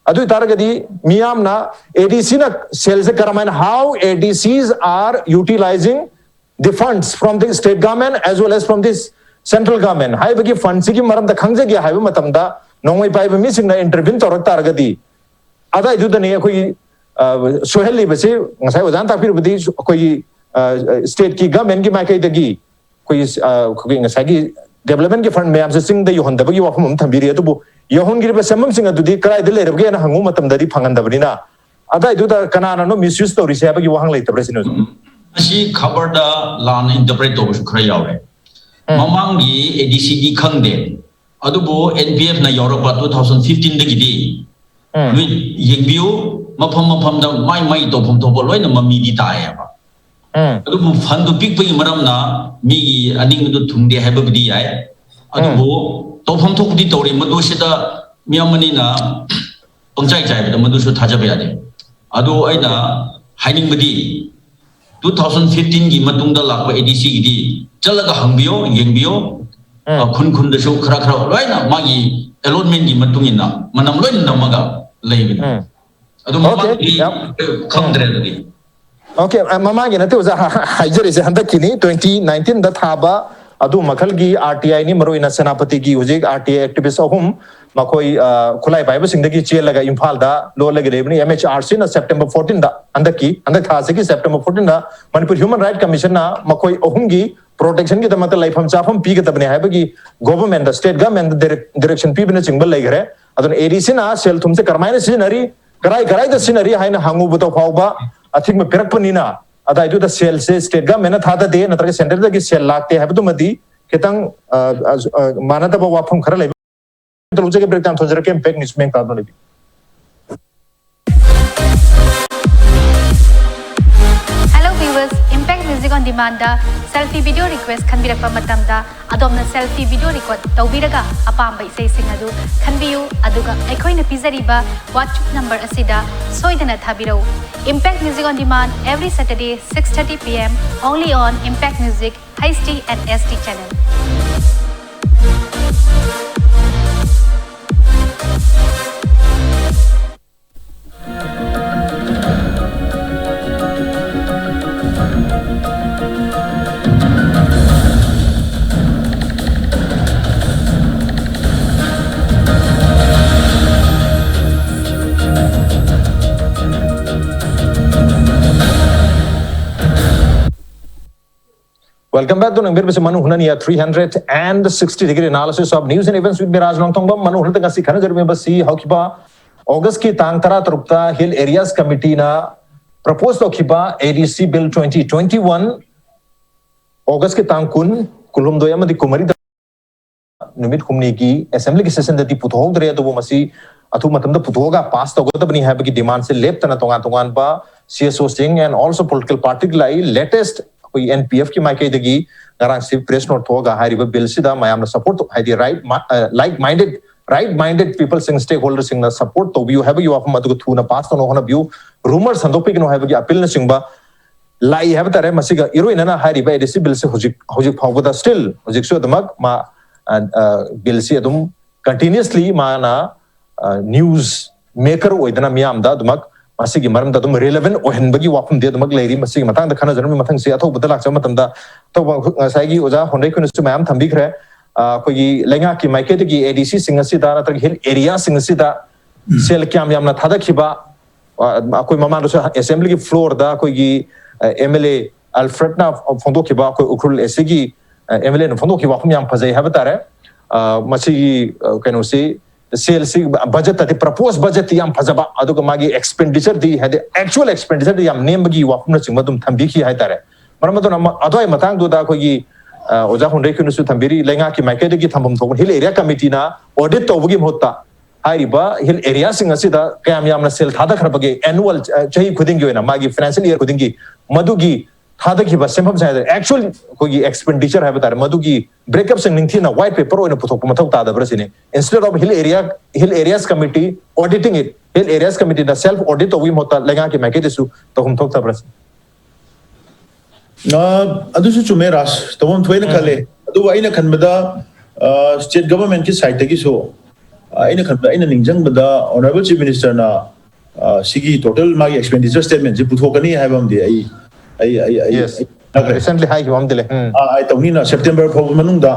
ꯑꯗꯨ ꯑꯣꯏ ꯇꯥꯔꯒꯗꯤ ꯃꯤꯌꯥꯝꯅ ꯑꯦ ꯗꯤ ꯁꯤꯅ ꯁꯦꯜꯁꯦ ꯀꯔꯝꯍꯥꯏꯅ, how A D Cs are utilizing the funds from the state government as well as from this central government ꯍꯥꯏꯕꯒꯤ ꯐꯟꯁꯤꯒꯤ ꯃꯔꯝꯗ ꯈꯪꯖꯒꯦ ꯍꯥꯏꯕ ꯃꯇꯝꯗ, ꯅꯣꯡꯃꯩ ꯄꯥꯏꯕ ꯃꯤꯁꯤꯡꯅ ꯏꯟꯇꯔꯚꯤꯟ ꯇꯧꯔꯛ ꯇꯥꯔꯒꯗꯤ, ꯑꯗꯥꯏꯗꯨꯗꯅꯤ ꯑꯩꯈꯣꯏꯒꯤ, ꯑ, ꯁꯣꯏꯍꯜꯂꯤꯕꯁꯤ꯫ ꯉꯁꯥꯏ ꯑꯣꯖꯥꯅ ꯇꯥꯛꯄꯤꯔꯕꯗꯤ ꯑꯩꯈꯣꯏꯒꯤ ꯁ꯭ꯇꯦꯠꯀꯤ ꯒꯃꯦꯟꯒꯤ ꯃꯥꯏꯀꯩꯗꯒꯤ ꯑꯩꯈꯣꯏꯒꯤ ꯑ, ꯑꯩꯈꯣꯏꯒꯤ ꯉꯁꯥꯏꯒꯤ ꯗꯦꯕꯂꯞꯃꯦꯟꯒꯤ ꯐꯟ ꯃꯌꯥꯝꯁꯦ ꯆꯤꯡꯗ ꯌꯧꯍꯟꯗꯕꯒꯤ ꯋꯥꯐꯝ ꯑꯃ ꯊꯝꯕꯤꯔꯤ꯫ ꯑꯗꯨꯕꯨ ꯌꯧꯍꯟꯈꯤꯕ ꯁꯦꯟꯐꯝꯁꯤꯡ ꯑꯗꯨꯗꯤ ꯀꯗꯥꯏꯗ ꯂꯩꯔꯕꯒꯦꯅ ꯍꯪꯉꯨ ꯃꯇꯝꯗꯗꯤ ꯐꯪꯍꯟꯗꯕꯅꯤꯅ, ꯑꯗꯥꯏꯗꯨꯗ ꯀꯅꯥꯅꯅꯣ ꯃꯤꯁꯌꯨꯁ ꯇꯧꯔꯤꯁꯦ ꯍꯥꯏꯕꯒꯤ ꯋꯥꯍꯪ ꯂꯩꯇꯕ꯭ꯔꯥ ꯁꯤꯅꯤ, ꯑꯣꯖꯥ? ꯎꯝ꯫ ꯃꯁꯤ ꯈꯕꯔꯗ ꯂꯥꯟꯅ ꯏꯟꯇꯔꯄ꯭ꯔꯦꯠ ꯇꯧꯕꯁꯨ ꯈꯔ ꯌꯥꯎꯔꯦ꯫ ꯎꯝ꯫ ꯃꯃꯥꯡꯒꯤ ꯑꯦꯗꯤꯁꯤꯗꯤ ꯈꯪꯗꯦ, ꯑꯗꯨꯕꯨ ꯑꯦꯟ ꯄꯤ ꯑꯦꯐꯅ ꯌꯥꯎꯔꯛꯄ ꯇꯨ ꯊꯥꯎꯖꯟ ꯐꯤꯐꯇꯤꯟꯗꯒꯤꯗꯤ ꯎꯝ꯫ ꯅꯣꯏ ꯌꯦꯡꯕꯤꯌꯨ, ꯃꯐꯝ ꯃꯐꯝꯗ ꯃꯥꯏ ꯃꯥꯏ ꯇꯧꯐꯝ ꯊꯣꯛꯄ ꯂꯣꯏꯅ ꯃꯃꯤꯗꯤ ꯇꯥꯏꯌꯦꯕ꯫ ꯎꯝ꯫ ꯑꯗꯨꯕꯨ ꯐꯟꯗꯨ ꯄꯤꯛꯄꯒꯤ ꯃꯔꯝꯅ ꯃꯤꯒꯤ ꯑꯅꯤꯡꯕꯗꯨ ꯊꯨꯡꯗꯦ ꯍꯥꯏꯕꯕꯨꯗꯤ ꯌꯥꯏ꯫ ꯎꯝ꯫ ꯑꯗꯨꯕꯨ ꯇꯧꯐꯝ ꯊꯣꯛꯄꯗꯤ ꯇꯧꯔꯤ, ꯃꯗꯨ ꯁꯤꯗ ꯃꯤ ꯑꯃꯅꯤꯅ ꯄꯪꯆꯥꯏ ꯆꯥꯏꯕꯗ ꯃꯗꯨꯁꯨ ꯊꯥꯖꯕ ꯌꯥꯗꯦ꯫ ꯑꯗꯨ ꯑꯩꯅ ꯍꯥꯏꯅꯤꯡꯕꯗꯤ, ꯇꯨ ꯊꯥꯎꯖꯟ ꯐꯤꯐꯇꯤꯟꯒꯤ ꯃꯇꯨꯡꯗ ꯂꯥꯛꯄ ꯑꯦ ꯗꯤ ꯁꯤꯒꯤꯗꯤ ꯆꯠꯂꯒ ꯍꯪꯕꯤꯌꯣ, ꯌꯦꯡꯕꯤꯌꯣ꯫ ꯎꯝ꯫ ꯑ, ꯈꯨꯟ ꯈꯨꯟꯗꯁꯨ ꯈꯔ ꯈꯔ ꯂꯣꯏꯅ ꯃꯥꯒꯤ ꯑꯦꯂꯣꯠꯃꯦꯟꯒꯤ ꯃꯇꯨꯡ ꯏꯟꯅ ꯃꯅꯝ ꯂꯣꯏꯅ ꯅꯝꯃꯒ ꯂꯩꯕꯅꯤ꯫ ꯎꯝ꯫ ꯑꯗꯨ ꯑꯣꯀꯦ, ꯃꯃꯥꯡꯗꯤ ꯌꯥꯝ ꯈꯪꯗ꯭ꯔꯦ ꯑꯗꯨꯗꯤ꯫ ꯑꯣꯀꯦ, ꯑ, ꯃꯃꯥꯡꯒꯤ ꯅꯠꯇꯦ ꯑꯣꯖꯥ, ꯍꯥ-, ꯍꯥꯏꯖꯔꯤꯁꯦ ꯍꯟꯗꯛꯀꯤꯅꯤ, ꯇ꯭ꯋꯦꯟꯇꯤ ꯅꯥꯏꯟꯇꯤꯟꯗ ꯊꯥꯕ ꯑꯗꯨ ꯃꯈꯜꯒꯤ ꯑꯥꯔ ꯇꯤ ꯑꯥꯏꯅꯤ, ꯃꯔꯨꯑꯣꯏꯅ ꯁꯦꯅꯥꯄꯇꯤꯒꯤ ꯍꯧꯖꯤꯛ ꯑꯥꯔ ꯇꯤ ꯑꯥꯏ ꯑꯦꯛꯇꯤꯚꯤꯁ ꯑꯍꯨꯝ, ꯃꯈꯣꯏ, ꯑ, ꯈꯨꯠꯂꯥꯏ ꯄꯥꯏꯕꯁꯤꯡꯗꯒꯤ ꯆꯦꯜꯂꯒ ꯏꯝꯐꯥꯜꯗ ꯂꯣꯜꯂꯒ ꯂꯩꯕꯅꯤ꯫ ꯑꯦꯝ ꯑꯩꯆ ꯑꯥꯔ ꯁꯤꯅ ꯁꯦꯞꯇꯦꯝꯕꯔ ꯐꯣꯔꯇꯤꯟꯗ, ꯍꯟꯗꯛꯀꯤ, ꯍꯟꯗꯛ ꯊꯥꯁꯤꯒꯤ ꯁꯦꯞꯇꯦꯝꯕꯔ ꯐꯣꯔꯇꯤꯟꯗ ꯃꯅꯤꯄꯨꯔ ꯍ꯭ꯌꯨꯃꯦꯟ ꯔꯥꯏꯠ ꯀꯃꯤꯁꯟꯅ ꯃꯈꯣꯏ ꯑꯍꯨꯝꯒꯤ ꯄ꯭ꯔꯣꯇꯦꯛꯁꯟꯒꯤꯗꯃꯛꯇ ꯂꯩꯐꯝ ꯆꯥꯐꯝ ꯄꯤꯒꯗꯕꯅꯤ ꯍꯥꯏꯕꯒꯤ ꯒꯣꯚꯔꯟꯃꯦꯟꯠꯇ, ꯁ꯭ꯇꯦꯠ ꯒꯣꯚꯔꯟꯃꯦꯟꯠꯇ ꯗꯥꯏꯔꯦꯛ-, ꯗꯥꯏꯔꯦꯛꯁꯟ ꯄꯤꯕꯅꯆꯤꯡꯕ ꯂꯩꯈ꯭ꯔꯦ꯫ ꯑꯗꯨꯅ ꯑꯦ ꯗꯤ ꯁꯤꯅ ꯁꯦꯜ ꯊꯨꯝꯁꯦ ꯀꯔꯝꯍꯥꯏꯅ ꯁꯤꯖꯤꯟꯅꯔꯤ, ꯀꯔꯥꯏ ꯀꯔꯥꯏꯗ ꯁꯤꯖꯤꯟꯅꯔꯤ ꯍꯥꯏꯅ ꯍꯪꯉꯨꯕꯗ ꯐꯥꯎꯕ ꯑꯊꯤꯡꯕ ꯄꯤꯔꯛꯄꯅꯤꯅ, ꯑꯗꯥꯏꯗꯨꯗ ꯁꯦꯜꯁꯦ ꯁ꯭ꯇꯦꯠ ꯒꯣꯚꯔꯟꯃꯦꯟꯠꯅ ꯊꯥꯗꯗꯦ ꯅꯠꯇ꯭ꯔꯒ ꯁꯦꯟꯇ꯭ꯔꯦꯜꯗꯒꯤ ꯁꯦꯜ ꯂꯥꯛꯇꯦ ꯍꯥꯏꯕꯗꯨꯃꯗꯤ ꯈꯤꯇꯪ, ꯑ, ꯑ, ꯑ, ꯃꯥꯟꯅꯗꯕ ꯋꯥꯐꯝ ꯈꯔ ꯂꯩꯕ꯫ ꯇꯧꯖꯒꯦ, ꯕ꯭ꯔꯦꯛ ꯇꯥꯏꯝ ꯊꯣꯟꯖꯔꯛꯀꯦ, ꯏꯝꯄꯦꯛ ꯅ꯭ꯌꯨꯁ ꯃꯦꯟ ꯀꯥꯗꯨꯅ ꯂꯩꯕꯤꯌꯨ꯫ Hello viewers, Impact Music on Demandꯗ selfie video request ꯈꯟꯕꯤꯔꯛꯄ ꯃꯇꯝꯗ, ꯑꯗꯣꯝꯅ selfie video record ꯇꯧꯕꯤꯔꯒ ꯑꯄꯥꯝꯕ ꯏꯁꯩꯁꯤꯡ ꯑꯗꯨ ꯈꯟꯕꯤꯌꯨ, ꯑꯗꯨꯒ ꯑꯩꯈꯣꯏꯅ ꯄꯤꯖꯔꯤꯕ WhatsApp number ꯑꯁꯤꯗ ꯁꯣꯏꯗꯅ ꯊꯥꯕꯤꯔꯛꯎ꯫ Impact Music on Demand, every Saturday, six thirty P M, only on Impact Music, H T and S T channel. Welcome back to ꯅꯪꯕꯤꯔꯕꯁꯤ ꯃꯅꯨꯡ ꯍꯨꯠꯅꯅꯤ ꯊ꯭ꯔꯤ ꯍꯟꯗ꯭ꯔꯦꯠ ꯑꯦꯟ ꯁꯤꯛꯁꯇꯤꯗꯒꯤ analysis of news and events with Miraj Nongthombam. ꯃꯅꯨꯡ ꯍꯨꯠꯇ ꯉꯁꯤ ꯈꯟꯅꯖꯔꯝꯃꯤꯕꯁꯤ ꯍꯧꯈꯤꯕ ꯑꯣꯒꯁꯀꯤ ꯇꯥꯡ ꯇꯔꯥ ꯇꯔꯨꯛꯇ Hill Areas Committeeꯅ propose ꯇꯧꯈꯤꯕ ADC Bill twenty twenty one, ꯑꯣꯒꯁꯀꯤ ꯇꯥꯡ ꯀꯨꯟ, ꯀꯨꯟꯍꯨꯝꯗꯣꯏ ꯑꯃꯗꯤ ꯀꯨꯟꯃꯔꯤꯗ ꯅꯨꯃꯤꯠ ꯍꯨꯝꯅꯤꯒꯤ assemblyꯒꯤ sessionꯗꯗꯤ ꯄꯨꯊꯣꯛꯍꯧꯗ꯭ꯔꯦ꯫ ꯑꯗꯨꯕꯨ ꯃꯁꯤ ꯑꯊꯨꯕ ꯃꯇꯝꯗ ꯄꯨꯊꯣꯛꯑꯒ pass ꯇꯧꯒꯗꯕꯅꯤ ꯍꯥꯏꯕꯒꯤ demandꯁꯦ ꯂꯦꯞꯇꯅ ꯇꯣꯉꯥꯟ ꯇꯣꯉꯥꯟꯕ CSOꯁꯤꯡ and also political partyꯒꯤ ꯂꯥꯛꯏ꯫ Latest ꯑꯩꯈꯣꯏ NPFꯀꯤ ꯃꯥꯏꯀꯩꯗꯒꯤ ꯉꯔꯥꯡꯁꯤ press note ꯊꯣꯛꯑꯒ ꯍꯥꯏꯔꯤꯕ billꯁꯤꯗ ꯃꯌꯥꯝꯅ support ꯇꯧ-, ꯍꯥꯏꯗꯤ right mi-, ꯑ, like minded, right minded peopleꯁꯤꯡ, stakeholderꯁꯤꯡꯅ support ꯇꯧꯕꯤꯌꯨ ꯍꯥꯏꯕꯒꯤ ꯋꯥꯐꯝ ꯑꯗꯨꯒ ꯊꯨꯅ pass ꯇꯧꯅꯕ ꯍꯣꯠꯅꯕꯤꯌꯨ꯫ Rumor ꯁꯟꯗꯣꯛꯄꯤꯒꯅꯨ ꯍꯥꯏꯕꯒꯤ appealꯅꯆꯤꯡꯕ ꯂꯥꯛꯏ ꯍꯥꯏꯕ ꯇꯥꯔꯦ꯫ ꯃꯁꯤꯒ ꯏꯔꯣꯏꯅꯅ ꯍꯥꯏꯔꯤꯕ ADC billꯁꯤ ꯍꯧꯖꯤꯛ, ꯍꯧꯖꯤꯛ ꯐꯥꯎꯕꯗ still ꯍꯧꯖꯤꯛꯁꯨ ꯑꯗꯨꯃꯛ ꯃꯥ, ꯑ, ꯑ, billꯁꯤ ꯑꯗꯨꯝ continuously ꯃꯥꯅ, ꯑ, news maker ꯑꯣꯏꯗꯅ ꯃꯤꯌꯥꯝꯗ ꯑꯗꯨꯃꯛ ꯃꯁꯤꯒꯤ ꯃꯔꯝꯗ ꯑꯗꯨꯝ relevant ꯑꯣꯏꯍꯟꯕꯒꯤ ꯋꯥꯐꯝꯗꯤ ꯑꯗꯨꯃꯛ ꯂꯩꯔꯤ꯫ ꯃꯁꯤꯒꯤ ꯃꯇꯥꯡꯗ ꯈꯟꯅꯖꯔꯝꯃꯤ꯫ ꯃꯊꯪꯁꯤ ꯑꯊꯧꯕꯗ ꯂꯥꯛꯆꯕ ꯃꯇꯝꯗ ꯑꯊꯧꯕ ꯉꯁꯥꯏꯒꯤ ꯑꯣꯖꯥ ꯍꯣꯟꯗ꯭ꯔꯩ ꯑꯩꯈꯣꯏꯅꯁꯨ ꯃꯌꯥꯝ ꯊꯝꯕꯤꯈ꯭ꯔꯦ꯫ ꯑ, ꯑꯩꯈꯣꯏꯒꯤ ꯂꯩꯉꯥꯛꯀꯤ ꯃꯥꯏꯀꯩꯗꯒꯤ ADCꯁꯤꯡ ꯑꯁꯤꯗ ꯅꯠꯇ꯭ꯔꯒ hill areaꯁꯤꯡ ꯑꯁꯤꯗ ꯁꯦꯜ ꯀꯌꯥꯝ ꯌꯥꯝꯅ ꯊꯥꯗꯈꯤꯕ, ꯑ, ꯑꯩꯈꯣꯏ ꯃꯃꯥꯡꯗꯁꯨ assemblyꯒꯤ floorꯗ ꯑꯩꯈꯣꯏꯒꯤ, ꯑ, MLA Alfredꯅ ꯐꯣꯡꯗꯣꯛꯈꯤꯕ, ꯑꯩꯈꯣꯏ ꯎꯈ꯭ꯔꯨꯜ ACꯒꯤ, ꯑ, MLAꯅ ꯐꯣꯡꯗꯣꯛꯈꯤꯕ ꯋꯥꯐꯝ ꯌꯥꯝ ꯐꯖꯩ ꯍꯥꯏꯕ ꯇꯥꯔꯦ꯫ ꯑ, ꯃꯁꯤꯒꯤ, ꯑ, ꯀꯩꯅꯣꯁꯤ, ꯁꯦꯜꯁꯤ, budgetꯇꯗꯤ, proposed budgetꯇꯤ ꯌꯥꯝ ꯐꯖꯕ, ꯑꯗꯨꯒ ꯃꯥꯒꯤ expenditureꯗꯤ, ꯍꯥꯏꯗꯤ actual expenditureꯗꯤ ꯌꯥꯝ ꯅꯦꯝꯕꯒꯤ ꯋꯥꯐꯝꯅꯆꯤꯡꯕ ꯑꯗꯨꯝ ꯊꯝꯕꯤꯈꯤ ꯍꯥꯏ ꯇꯥꯔꯦ꯫ ꯃꯔꯝ ꯑꯗꯨꯅ ꯃ-, ꯑꯗꯨꯋꯥꯏ ꯃꯇꯥꯡꯗꯨꯗ ꯑꯩꯈꯣꯏꯒꯤ, ꯑ, ꯑꯣꯖꯥ ꯍꯣꯟꯗ꯭ꯔꯩ ꯑꯩꯈꯣꯏꯅꯁꯨ ꯊꯝꯕꯤꯔꯤ, ꯂꯩꯉꯥꯛꯀꯤ ꯃꯥꯏꯀꯩꯗꯒꯤ ꯊꯝꯐꯝ ꯊꯣꯛꯄ hill area committeeꯅ audit ꯇꯧꯕꯒꯤ ꯃꯍꯨꯠꯇ ꯍꯥꯏꯔꯤꯕ hill areaꯁꯤꯡ ꯑꯁꯤꯗ ꯀꯌꯥꯝ ꯌꯥꯝꯅ ꯁꯦꯜ ꯊꯥꯗꯈ꯭ꯔꯕꯒꯦ annual, ꯑ, ꯆꯍꯤ ꯈꯨꯗꯤꯡꯒꯤ ꯑꯣꯏꯅ ꯃꯥꯒꯤ financial year ꯈꯨꯗꯤꯡꯒꯤ ꯃꯗꯨꯒꯤ ꯊꯥꯗꯈꯤꯕ ꯁꯦꯟꯐꯝꯁꯤꯡ ꯍꯥꯏꯗꯤ actual ꯑꯩꯈꯣꯏꯒꯤ expenditureꯍꯥꯏꯕ ꯇꯥꯔꯦ, ꯃꯗꯨꯒꯤ breakupꯁꯤꯡ ꯅꯤꯡꯊꯤꯅ white paper ꯑꯣꯏꯅ ꯄꯨꯊꯣꯛꯄ ꯃꯊꯧ ꯇꯥꯗꯕ꯭ꯔꯥ ꯁꯤꯅꯤ꯫ Instead of hill area, hill areas committee auditing it, hill areas committeeꯅ self audit ꯇꯧꯕꯒꯤ ꯃꯍꯨꯠꯇ ꯂꯩꯉꯥꯛꯀꯤ ꯃꯥꯏꯀꯩꯗꯁꯨ ꯇꯧꯐꯝ ꯊꯣꯛꯇꯕ꯭ꯔꯥ ꯁꯤꯅꯤ꯫ ꯑ, ꯑꯗꯨꯁꯨ ꯆꯨꯝꯃꯦ ꯔꯥꯖ, ꯇꯧꯐꯝ ꯊꯣꯛꯑꯦꯅ ꯈꯜꯂꯦ꯫ ꯑꯗꯨꯕꯨ ꯑꯩꯅ ꯈꯟꯕꯗ, ꯑ, state governmentꯀꯤ sideꯇꯒꯤꯁꯨ, ꯑ, ꯑꯩꯅ ꯈꯟꯕꯗ, ꯑꯩꯅ ꯅꯤꯡꯁꯤꯡꯕꯗ Honourable Chief Ministerꯅ, ꯑ, ꯁꯤꯒꯤ total ꯃꯥꯒꯤ expenditure statementꯁꯤ ꯄꯨꯊꯣꯛꯀꯅꯤ ꯍꯥꯏꯕ ꯑꯃꯗꯤ ꯑꯩ, ꯑꯩ, ꯑꯩ, ꯑꯩ, Yes. ꯑꯩ ꯇꯥꯈ꯭ꯔꯦ꯫ Recently ꯍꯥꯏꯈꯤꯕ ꯑꯃꯗꯤ ꯂꯩ꯫ ꯎꯝ꯫ ꯑ, ꯑꯩ ꯇꯧꯅꯤꯅ September ꯐꯥꯎꯕ ꯃꯅꯨꯡꯗ,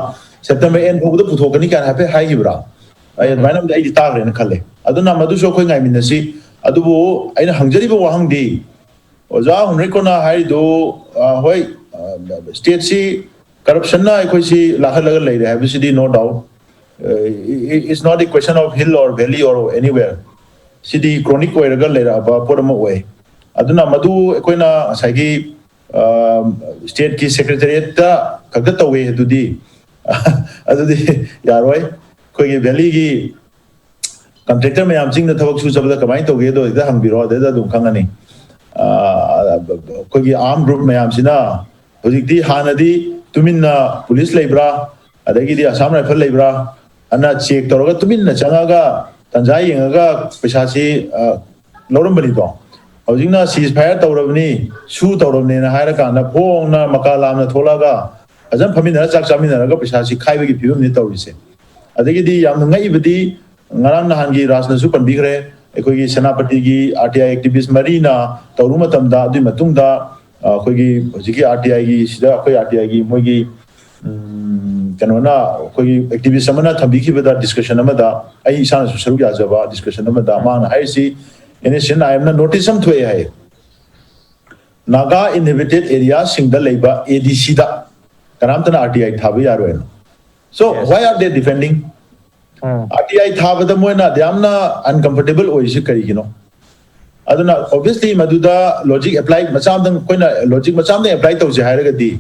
September end ꯐꯥꯎꯕꯗ ꯄꯨꯊꯣꯛꯀꯅꯤ ꯀꯥꯏꯅ ꯍꯥꯏꯐꯦꯠ ꯍꯥꯏꯈꯤꯕ꯭ꯔꯥ? ꯑꯩ ꯑꯗꯨꯃꯥꯏꯅ ꯑꯃꯗꯤ ꯑꯩꯗꯤ ꯇꯥꯈ꯭ꯔꯦꯅ ꯈꯜꯂꯦ꯫ ꯑꯗꯨꯅ ꯃꯗꯨꯁꯨ ꯑꯩꯈꯣꯏ ꯉꯥꯏꯃꯤꯟꯅꯁꯤ꯫ ꯑꯗꯨꯕꯨ ꯑꯩꯅ ꯍꯪꯖꯔꯤꯕ ꯋꯥꯍꯪꯗꯤ, ꯑꯣꯖꯥ ꯍꯣꯟꯗ꯭ꯔꯩꯀꯣꯟꯅ ꯍꯥꯏꯔꯤꯗꯨ, ꯑ, ꯍꯣꯏ, ꯑ, ꯁ꯭ꯇꯦꯠꯁꯤ ꯀꯔꯞꯁꯟꯅ ꯑꯩꯈꯣꯏꯁꯤ ꯂꯥꯛꯍꯜꯂꯒ ꯂꯩꯔꯦ ꯍꯥꯏꯕꯁꯤꯗꯤ no doubt. It's not a question of hill or valley or anywhere. ꯁꯤꯗꯤ ꯀ꯭ꯔꯣꯅꯤꯛ ꯑꯣꯏꯔꯒ ꯂꯩꯔꯛꯑꯕ ꯄꯣꯠ ꯑꯃ ꯑꯣꯏ꯫ ꯑꯗꯨꯅ ꯃꯗꯨ ꯑꯩꯈꯣꯏꯅ ꯉꯁꯥꯏꯒꯤ ꯁ꯭ꯇꯦꯠꯀꯤ ꯁꯦꯀ꯭ꯔꯦꯇꯔꯤꯌꯦꯠꯇ ꯈꯛꯇ ꯇꯧꯋꯦ ꯑꯗꯨꯗꯤ ꯑꯗꯨꯗꯤ ꯌꯥꯔꯣꯏ꯫ ꯑꯩꯈꯣꯏꯒꯤ ꯚꯦꯂꯤꯒꯤ ꯀꯟꯇ꯭ꯔꯦꯛꯇꯔ ꯃꯌꯥꯝ ꯆꯤꯡꯗ ꯊꯕꯛ ꯁꯨ ꯆꯠꯄꯗ ꯀꯃꯥꯏꯅ ꯇꯧꯒꯦꯗꯣ ꯍꯦꯛꯇ ꯍꯪꯕꯤꯔꯣ, ꯑꯗꯨꯗ ꯑꯗꯨꯝ ꯈꯪꯉꯅꯤ꯫ ꯑꯩꯈꯣꯏꯒꯤ ꯑꯥꯔꯝ ꯒ꯭ꯔꯨꯞ ꯃꯌꯥꯝꯁꯤꯅ ꯍꯧꯖꯤꯛꯇꯤ, ꯍꯥꯟꯅꯗꯤ ꯇꯨꯃꯤꯟꯅ ꯄꯨꯂꯤꯁ ꯂꯩꯕ꯭ꯔꯥ, ꯑꯗꯒꯤꯗꯤ ꯑꯁꯥꯝ ꯔꯥꯏꯐꯜ ꯂꯩꯕ꯭ꯔꯥ ꯑꯅ ꯆꯦꯛ ꯇꯧꯔꯒ ꯇꯨꯃꯤꯟꯅ ꯆꯪꯉꯒ ꯇꯟꯖꯥ ꯌꯦꯡꯉꯒ ꯄꯩꯁꯥꯁꯤ ꯂꯧꯔꯝꯕꯅꯤꯗꯣ꯫ ꯍꯧꯖꯤꯛꯅ ꯁꯤꯖ ꯐꯥꯏꯌꯔ ꯇꯧꯔꯕꯅꯤ, ꯁꯨ ꯇꯧꯔꯕꯅꯦꯅ ꯍꯥꯏꯔꯀꯥꯟꯗ ꯐꯣꯡꯅ ꯃꯀꯥ ꯂꯥꯝꯅ ꯊꯣꯛꯂꯛꯑꯒ ꯐꯖꯅ ꯐꯝꯃꯤꯟꯅꯔ ꯆꯥꯛ ꯆꯥꯃꯤꯟꯅꯔꯒ ꯄꯩꯁꯥꯁꯤ ꯈꯥꯏꯕꯒꯤ ꯐꯤꯕꯝꯅꯤ ꯇꯧꯔꯤꯁꯦ꯫ ꯑꯗꯒꯤꯗꯤ ꯌꯥꯝꯅ ꯉꯛꯏꯕꯗꯤ, ꯉꯔꯥꯡ ꯅꯍꯥꯟꯒꯤ ꯔꯥꯖꯅꯁꯨ ꯄꯟꯕꯤꯈ꯭ꯔꯦ, ꯑꯩꯈꯣꯏꯒꯤ ꯁꯦꯅꯥꯄꯇꯤꯒꯤ ꯑꯥꯔ ꯇꯤ ꯑꯥꯏ ꯑꯦꯛꯇꯤꯚꯤꯁ ꯃꯔꯤꯅ ꯇꯧꯔꯨ ꯃꯇꯝꯗ, ꯑꯗꯨꯒꯤ ꯃꯇꯨꯡꯗ ꯑꯩꯈꯣꯏꯒꯤ ꯍꯧꯖꯤꯛꯀꯤ ꯑꯥꯔ ꯇꯤ ꯑꯥꯏꯒꯤ ꯁꯤꯗ ꯑꯩꯈꯣꯏ ꯑꯥꯔ ꯇꯤ ꯑꯥꯏꯒꯤ ꯃꯣꯏꯒꯤ ꯀꯩꯅꯣꯅ, ꯑꯩꯈꯣꯏꯒꯤ ꯑꯦꯛꯇꯤꯚꯤꯁ ꯑꯃꯅ ꯊꯝꯕꯤꯈꯤꯕꯗ ꯗꯤꯁꯀꯁꯟ ꯑꯃꯗ, ꯑꯩ ꯏꯁꯥꯅꯁꯨ ꯁꯔꯨꯛ ꯌꯥꯖꯕ ꯗꯤꯁꯀꯁꯟ ꯑꯃꯗ ꯃꯥꯅ ꯍꯥꯏꯔꯤꯁꯤ, and S C and I ꯑꯦꯝꯅ notice ꯑꯃ ꯊꯣꯛꯑꯦ ꯍꯥꯏ, ꯅꯥꯒꯥ ꯏꯟꯍꯦꯕꯤꯇꯦꯠ ꯑꯦꯔꯤꯌꯥꯁꯤꯡꯗ ꯂꯩꯕ ꯑꯦ ꯗꯤ ꯁꯤꯗ ꯀꯅꯥꯝꯇꯅ ꯑꯥꯔ ꯇꯤ ꯑꯥꯏ ꯊꯥꯕ ꯌꯥꯔꯣꯏꯅ꯫ So why are they defending? R T I ꯊꯥꯕꯗ ꯃꯣꯏꯅ ꯑꯗꯨ ꯌꯥꯝꯅ ꯑꯟꯀꯝꯐꯔꯇꯦꯕꯜ ꯑꯣꯏꯔꯤꯁꯤ ꯀꯔꯤꯒꯤꯅꯣ? ꯑꯗꯨꯅ obviously ꯃꯗꯨꯗ ꯂꯣꯖꯤꯛ ꯑꯦꯄ꯭ꯂꯥꯏ ꯃꯆꯥ ꯑꯃꯇꯪ, ꯑꯩꯈꯣꯏꯅ ꯂꯣꯖꯤꯛ ꯃꯆꯥ ꯑꯃꯇꯪ ꯑꯦꯄ꯭ꯂꯥꯏ ꯇꯧꯁꯦ ꯍꯥꯏꯔꯒꯗꯤ,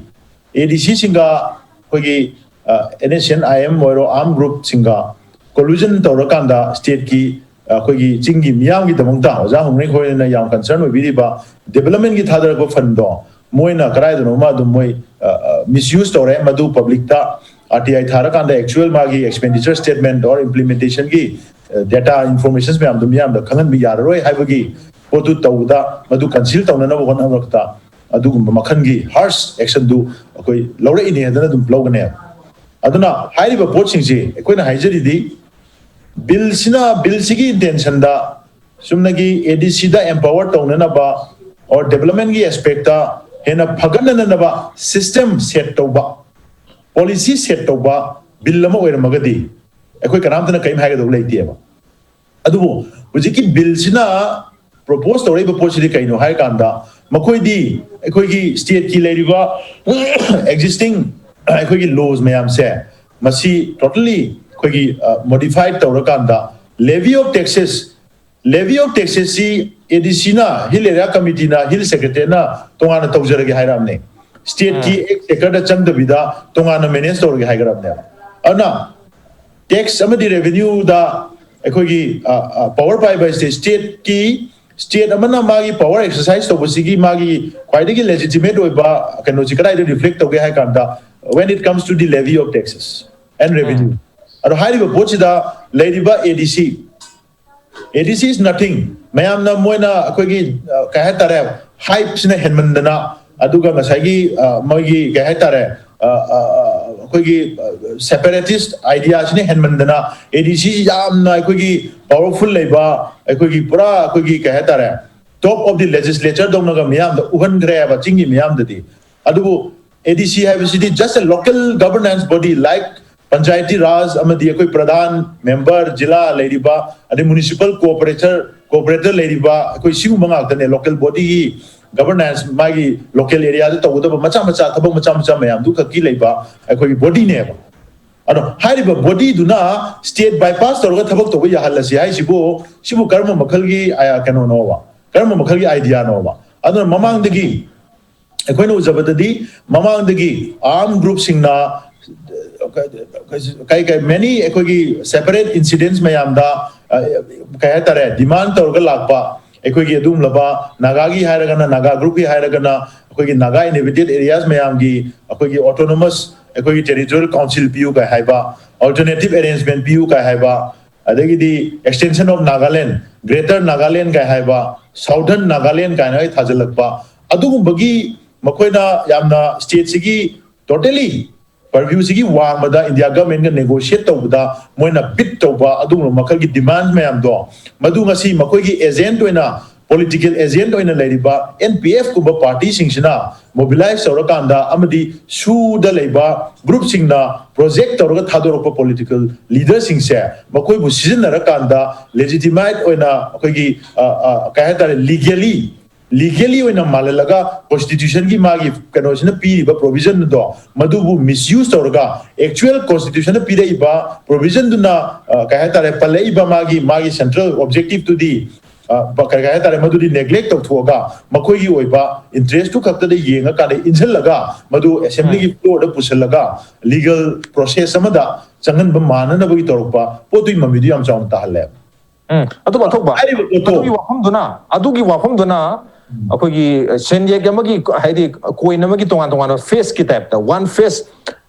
ꯑꯦ ꯗꯤ ꯁꯤꯁꯤꯡꯒ ꯑꯩꯈꯣꯏꯒꯤ and S C and I M ꯑꯣꯏꯔꯣ, ꯑꯥꯔꯝ ꯒ꯭ꯔꯨꯞꯁꯤꯡꯒ ꯀꯣꯂꯨꯖꯟ ꯇꯧꯔꯀꯥꯟꯗ ꯁ꯭ꯇꯦꯠꯀꯤ, ꯑꯩꯈꯣꯏꯒꯤ ꯆꯤꯡꯒꯤ ꯃꯤꯌꯥꯝꯒꯤꯗꯃꯛꯇ, ꯑꯣꯖꯥ ꯍꯣꯡꯅꯩ ꯈꯣꯏꯅ ꯌꯥꯝ ꯀꯟꯁꯔꯟ ꯑꯣꯏꯕꯤꯔꯤꯕ ꯗꯦꯕꯂꯞꯃꯦꯟꯒꯤ ꯊꯥꯗꯔꯛꯄ ꯐꯟꯗꯣ ꯃꯣꯏꯅ ꯀꯗꯥꯏꯗꯅꯣꯃ ꯑꯗꯨꯝ ꯃꯣꯏ ꯃꯤꯁꯌꯨꯁ ꯇꯧꯔꯦ꯫ ꯃꯗꯨ ꯄꯕ꯭ꯂꯤꯛꯇ ꯑꯥꯔ ꯇꯤ ꯑꯥꯏ ꯊꯥꯔꯀꯥꯟꯗ ꯑꯦꯛꯆꯨꯋꯦꯜ ꯃꯥꯒꯤ ꯑꯦꯛꯁꯄꯦꯟꯗꯤꯆꯔ ꯁ꯭ꯇꯦꯠꯃꯦꯟ ꯑꯣꯔ ꯏꯝꯄ꯭ꯂꯤꯃꯦꯟꯇꯦꯁꯟꯒꯤ ꯗꯦꯇꯥ ꯏꯟꯐꯣꯔꯃꯦꯁꯟꯁ ꯃꯌꯥꯝꯗꯣ ꯃꯤꯌꯥꯝꯗ ꯈꯪꯍꯟꯕ ꯌꯥꯔꯔꯣꯏ ꯍꯥꯏꯕꯒꯤ ꯄꯣꯠꯇꯨ ꯇꯧꯕꯗ, ꯃꯗꯨ ꯀꯟꯁꯤꯜ ꯇꯧꯅꯅꯕ ꯍꯣꯠꯅꯕꯗ ꯑꯗꯨꯒꯨꯝꯕ ꯃꯈꯜꯒꯤ ꯍꯥꯔꯁ ꯑꯦꯛꯁꯟꯗꯨ ꯑꯩꯈꯣꯏ ꯂꯧꯔꯛꯏꯅꯦ ꯍꯥꯏꯗꯅ ꯑꯗꯨꯝ ꯂꯧꯒꯅꯦꯕ꯫ ꯑꯗꯨꯅ ꯍꯥꯏꯔꯤꯕ ꯄꯣꯠꯁꯤꯡꯁꯤ ꯑꯩꯈꯣꯏꯅ ꯍꯥꯏꯖꯔꯤꯗꯤ, ꯕꯤꯜꯁꯤꯅ, ꯕꯤꯜꯁꯤꯒꯤ ꯏꯟꯇꯦꯟꯁꯟꯗ ꯆꯨꯝꯅꯒꯤ ꯑꯦ ꯗꯤ ꯁꯤꯗ ꯑꯦꯝꯄꯥꯋꯔ ꯇꯧꯅꯅꯕ ꯑꯣꯔ ꯗꯦꯕꯂꯞꯃꯦꯟꯒꯤ ꯑꯦꯁꯄꯦꯛꯇ ꯍꯦꯟꯅ ꯐꯒꯠꯅꯅꯕ ꯁꯤꯁꯇꯦꯝ ꯁꯦꯠ ꯇꯧꯕ, ꯄꯣꯂꯤꯁꯤ ꯁꯦꯠ ꯇꯧꯕ ꯕꯤꯜ ꯑꯃ ꯑꯣꯏꯔꯝꯃꯒꯗꯤ ꯑꯩꯈꯣꯏ ꯀꯅꯥꯝꯇꯅ ꯀꯔꯤꯝ ꯍꯥꯏꯒꯗꯧꯕ ꯂꯩꯇꯦꯕ꯫ ꯑꯗꯨꯕꯨ ꯍꯧꯖꯤꯛꯀꯤ ꯕꯤꯜꯁꯤꯅ ꯄ꯭ꯔꯣꯄꯣꯁ ꯇꯧꯔꯛꯏꯕ ꯄꯣꯠꯁꯤꯗꯤ ꯀꯩꯅꯣ ꯍꯥꯏꯔꯀꯥꯟꯗ, ꯃꯈꯣꯏꯗꯤ ꯑꯩꯈꯣꯏꯒꯤ stateꯀꯤ ꯂꯩꯔꯤꯕ existing ꯑꯩꯈꯣꯏꯒꯤ laws ꯃꯌꯥꯝꯁꯦ, ꯃꯁꯤ totally ꯑꯩꯈꯣꯏꯒꯤ ꯃꯣꯗꯤꯐꯥꯏ ꯇꯧꯔꯀꯥꯟꯗ, levy of taxes, levy of taxesꯁꯤ ADCꯅ, Hill Area Committeeꯅ, Hill Secretariatꯅ ꯇꯣꯉꯥꯟꯅ ꯇꯧꯖꯔꯒꯦ ꯍꯥꯏꯔꯛꯑꯕꯅꯦ꯫ Stateꯀꯤ exchequerꯗ ꯆꯪꯗꯕꯤꯗ ꯇꯣꯉꯥꯟꯅ ꯃꯦꯅꯦꯖ ꯇꯧꯔꯒꯦ ꯍꯥꯏꯈ꯭ꯔꯕꯅꯦꯕ꯫ ꯑꯗꯨꯅ tax ꯑꯃꯗꯤ revenueꯗ ꯑꯩꯈꯣꯏꯒꯤ ꯄꯥꯋꯔ ꯄꯥꯏꯕ ꯍꯥꯏꯁꯦ stateꯀꯤ, state ꯑꯃꯅ ꯃꯥꯒꯤ power exercise ꯇꯧꯕꯁꯤꯒꯤ ꯃꯥꯒꯤ ꯈ꯭ꯋꯥꯏꯗꯒꯤ legitimate ꯑꯣꯏꯕ ꯀꯩꯅꯣꯁꯤ ꯀꯗꯥꯏꯗ reflect ꯇꯧꯒꯦ ꯍꯥꯏ ꯀꯥꯟꯗ, when it comes to the levy of taxes and revenue꯫ ꯑꯗꯣ ꯍꯥꯏꯔꯤꯕ ꯄꯣꯠꯁꯤꯗ ꯂꯩꯔꯤꯕ ADC, ADC is nothing꯫ ꯃꯌꯥꯝꯅ ꯃꯣꯏꯅ ꯑꯩꯈꯣꯏꯒꯤ ꯀꯩ ꯍꯥꯏꯇꯥꯔꯦ, hypeꯁꯤꯅ ꯍꯦꯟꯃꯟꯗꯅ, ꯑꯗꯨꯒ ꯉꯁꯥꯏꯒꯤ ꯃꯣꯏꯒꯤ ꯀꯩ ꯍꯥꯏꯇꯥꯔꯦ, ꯑꯩꯈꯣꯏꯒꯤ separatist ideaꯁꯤꯅ ꯍꯦꯟꯃꯟꯗꯅ, ADC ꯌꯥꯝꯅ ꯑꯩꯈꯣꯏꯒꯤ powerful ꯂꯩꯕ, ꯑꯩꯈꯣꯏꯒꯤ ꯄꯨꯔꯥ ꯑꯩꯈꯣꯏꯒꯤ ꯀꯩ ꯍꯥꯏꯇꯥꯔꯦ, top of the legislature ꯗꯧꯅꯒ ꯃꯤꯌꯥꯝꯗ ꯎꯍꯟꯈ꯭ꯔꯦ ꯍꯥꯏꯕ ꯆꯤꯡꯒꯤ ꯃꯤꯌꯥꯝꯗꯗꯤ꯫ ꯑꯗꯨꯕꯨ ADC ꯍꯥꯏꯕꯁꯤꯗꯤ just a local governance body like Panchayati Raj ꯑꯃꯗꯤ ꯑꯩꯈꯣꯏ ꯄ꯭ꯔꯙꯥꯟ, ꯃꯦꯝꯕꯔ, ꯖꯤꯂꯥ ꯂꯩꯔꯤꯕ, ꯑꯗꯩ municipal corporator, corporator ꯂꯩꯔꯤꯕ, ꯑꯩꯈꯣꯏ ꯁꯤꯒꯨꯝꯕ ꯉꯥꯛꯇꯅꯦ꯫ Local bodyꯒꯤ governance, ꯃꯥꯒꯤ local areaꯗ ꯇꯧꯒꯗꯕ ꯃꯆꯥ ꯃꯆꯥ, ꯊꯕꯛ ꯃꯆꯥ ꯃꯆꯥ ꯃꯌꯥꯝꯗꯨ ꯈꯛꯀꯤ ꯂꯩꯕ ꯑꯩꯈꯣꯏꯒꯤ bodyꯅꯦꯕ꯫ ꯑꯗꯣ ꯍꯥꯏꯔꯤꯕ bodyꯗꯨꯅ state bypass ꯇꯧꯔꯒ ꯊꯕꯛ ꯇꯧꯕ ꯌꯥꯍꯜꯂꯁꯤ ꯍꯥꯏꯁꯤꯕꯨ, ꯁꯤꯕꯨ ꯀꯔꯝꯕ ꯃꯈꯜꯒꯤ ꯀꯩꯅꯣꯅꯣꯕ, ꯀꯔꯝꯕ ꯃꯈꯜꯒꯤ ideaꯅꯣꯕ? ꯑꯗꯨꯅ ꯃꯃꯥꯡꯗꯒꯤ ꯑꯩꯈꯣꯏꯅ ꯎꯖꯕꯗꯗꯤ, ꯃꯃꯥꯡꯗꯒꯤ armed groupꯁꯤꯡꯅ ꯀꯩ ꯀꯩ many ꯑꯩꯈꯣꯏꯒꯤ separate incidents ꯃꯌꯥꯝꯗ ꯀꯩ ꯍꯥꯏꯇꯥꯔꯦ, demand ꯇꯧꯔꯒ ꯂꯥꯛꯄ, ꯑꯩꯈꯣꯏꯒꯤ ꯑꯗꯨꯒꯨꯝꯂꯕ ꯅꯥꯒꯥꯒꯤ ꯍꯥꯏꯔꯒꯅ, ꯅꯥꯒꯥ groupꯀꯤ ꯍꯥꯏꯔꯒꯅ, ꯑꯩꯈꯣꯏꯒꯤ ꯅꯥꯒꯥ inhabited areas ꯃꯌꯥꯝꯒꯤ ꯑꯩꯈꯣꯏꯒꯤ autonomous, ꯑꯩꯈꯣꯏꯒꯤ territorial council ꯄꯤꯌꯨ ꯀꯥꯏ ꯍꯥꯏꯕ, alternative arrangement ꯄꯤꯌꯨ ꯀꯥꯏ ꯍꯥꯏꯕ, ꯑꯗꯒꯤꯗꯤ extension of Nagaland, Greater Nagaland ꯀꯥꯏ ꯍꯥꯏꯕ, Southern Nagaland ꯀꯥꯏꯅ ꯑꯩ ꯊꯥꯖꯤꯜꯂꯛꯄ, ꯑꯗꯨꯒꯨꯝꯕꯒꯤ ꯃꯈꯣꯏꯅ ꯌꯥꯝꯅ stateꯁꯤꯒꯤ totally purviewꯁꯤꯒꯤ ꯋꯥꯡꯃꯗ India governmentꯀ negotiate ꯇꯧꯕꯗ ꯃꯣꯏꯅ bid ꯇꯧꯕ ꯑꯗꯨꯒꯨꯝꯕ ꯃꯈꯜꯒꯤ demand ꯃꯌꯥꯝꯗꯣ, ꯃꯗꯨ ꯉꯁꯤ ꯃꯈꯣꯏꯒꯤ agent ꯑꯣꯏꯅ, political agent ꯑꯣꯏꯅ ꯂꯩꯔꯤꯕ NPFꯀꯨꯝꯕ partyꯁꯤꯡꯁꯤꯅ mobilize ꯇꯧꯔꯀꯥꯟꯗ ꯑꯃꯗꯤ ꯁꯨꯗ ꯂꯩꯕ groupꯁꯤꯡꯅ project ꯇꯧꯔꯒ ꯊꯥꯗꯣꯔꯛꯄ political leaderꯁꯤꯡꯁꯦ ꯃꯈꯣꯏꯕꯨ ꯁꯤꯖꯤꯟꯅꯔꯀꯥꯟꯗ legitimate ꯑꯣꯏꯅ ꯑꯩꯈꯣꯏꯒꯤ ꯀꯩ ꯍꯥꯏꯇꯥꯔꯦ, legally ꯂꯤꯒꯦꯂꯤ ꯑꯣꯏꯅ ꯃꯥꯜꯍꯜꯂꯒ ꯀꯣꯟꯁꯇꯤꯇ꯭ꯌꯨꯁꯟꯒꯤ ꯃꯥꯒꯤ ꯀꯩꯅꯣꯁꯤꯅ ꯄꯤꯔꯤꯕ ꯄ꯭ꯔꯣꯚꯤꯖꯟꯗꯣ ꯃꯗꯨꯕꯨ ꯃꯤꯁꯌꯨꯁ ꯇꯧꯔꯒ ꯑꯦꯛꯆꯨꯋꯦꯜ ꯀꯣꯟꯁꯇꯤꯇ꯭ꯌꯨꯁꯟꯅ ꯄꯤꯔꯛꯏꯕ ꯄ꯭ꯔꯣꯚꯤꯖꯟꯗꯨꯅ, ꯑ, ꯀꯩ ꯍꯥꯏꯇꯥꯔꯦ, ꯄꯜꯂꯛꯏꯕ ꯃꯥꯒꯤ ꯃꯥꯒꯤ ꯁꯦꯟꯇ꯭ꯔꯦꯜ ꯑꯣꯕꯖꯦꯛꯇꯤꯞꯇꯨꯗꯤ, ꯑ, ꯀꯩ ꯍꯥꯏꯇꯥꯔꯦ, ꯃꯗꯨꯗꯤ ꯅꯦꯒ꯭ꯂꯦꯛ ꯇꯧꯊꯣꯛꯑꯒ ꯃꯈꯣꯏꯒꯤ ꯑꯣꯏꯕ ꯏꯟꯇꯔꯦꯁꯇꯨ ꯈꯛꯇꯗ ꯌꯦꯡꯉꯀꯥꯟꯗ ꯏꯟꯁꯤꯜꯂꯒ ꯃꯗꯨ ꯑꯦꯁꯦꯝꯕ꯭ꯂꯤꯒꯤ ꯐ꯭ꯂꯣꯔꯗ ꯄꯨꯁꯤꯜꯂꯒ ꯂꯤꯒꯦꯜ ꯄ꯭ꯔꯣꯁꯦꯁ ꯑꯃꯗ ꯆꯪꯍꯟꯕ ꯃꯥꯟꯅꯅꯕꯒꯤ ꯇꯧꯔꯛꯄ ꯄꯣꯠꯇꯨꯒꯤ ꯃꯃꯤꯗꯤ ꯌꯥꯝ ꯆꯥꯎꯅ ꯇꯥꯍꯜꯂꯦ꯫ ꯎꯝ ꯑꯗꯨ ꯄꯥꯡꯊꯣꯛꯄ ꯍꯥꯏꯔꯤꯕ ꯄꯣꯠꯇꯣ ꯑꯗꯨꯒꯤ ꯋꯥꯐꯝꯗꯨꯅ ꯑꯗꯨꯒꯤ ꯋꯥꯐꯝꯗꯨꯅ ꯑꯩꯈꯣꯏꯒꯤ ꯁꯦꯟꯌꯦꯛ ꯑꯃꯒꯤ ꯍꯥꯏꯗꯤ ꯀꯣꯏꯟ ꯑꯃꯒꯤ ꯇꯣꯉꯥꯟ ꯇꯣꯉꯥꯟꯕ ꯐꯦꯁꯀꯤ ꯇꯥꯏꯞꯇ ꯋꯥꯟ ꯐꯦꯁ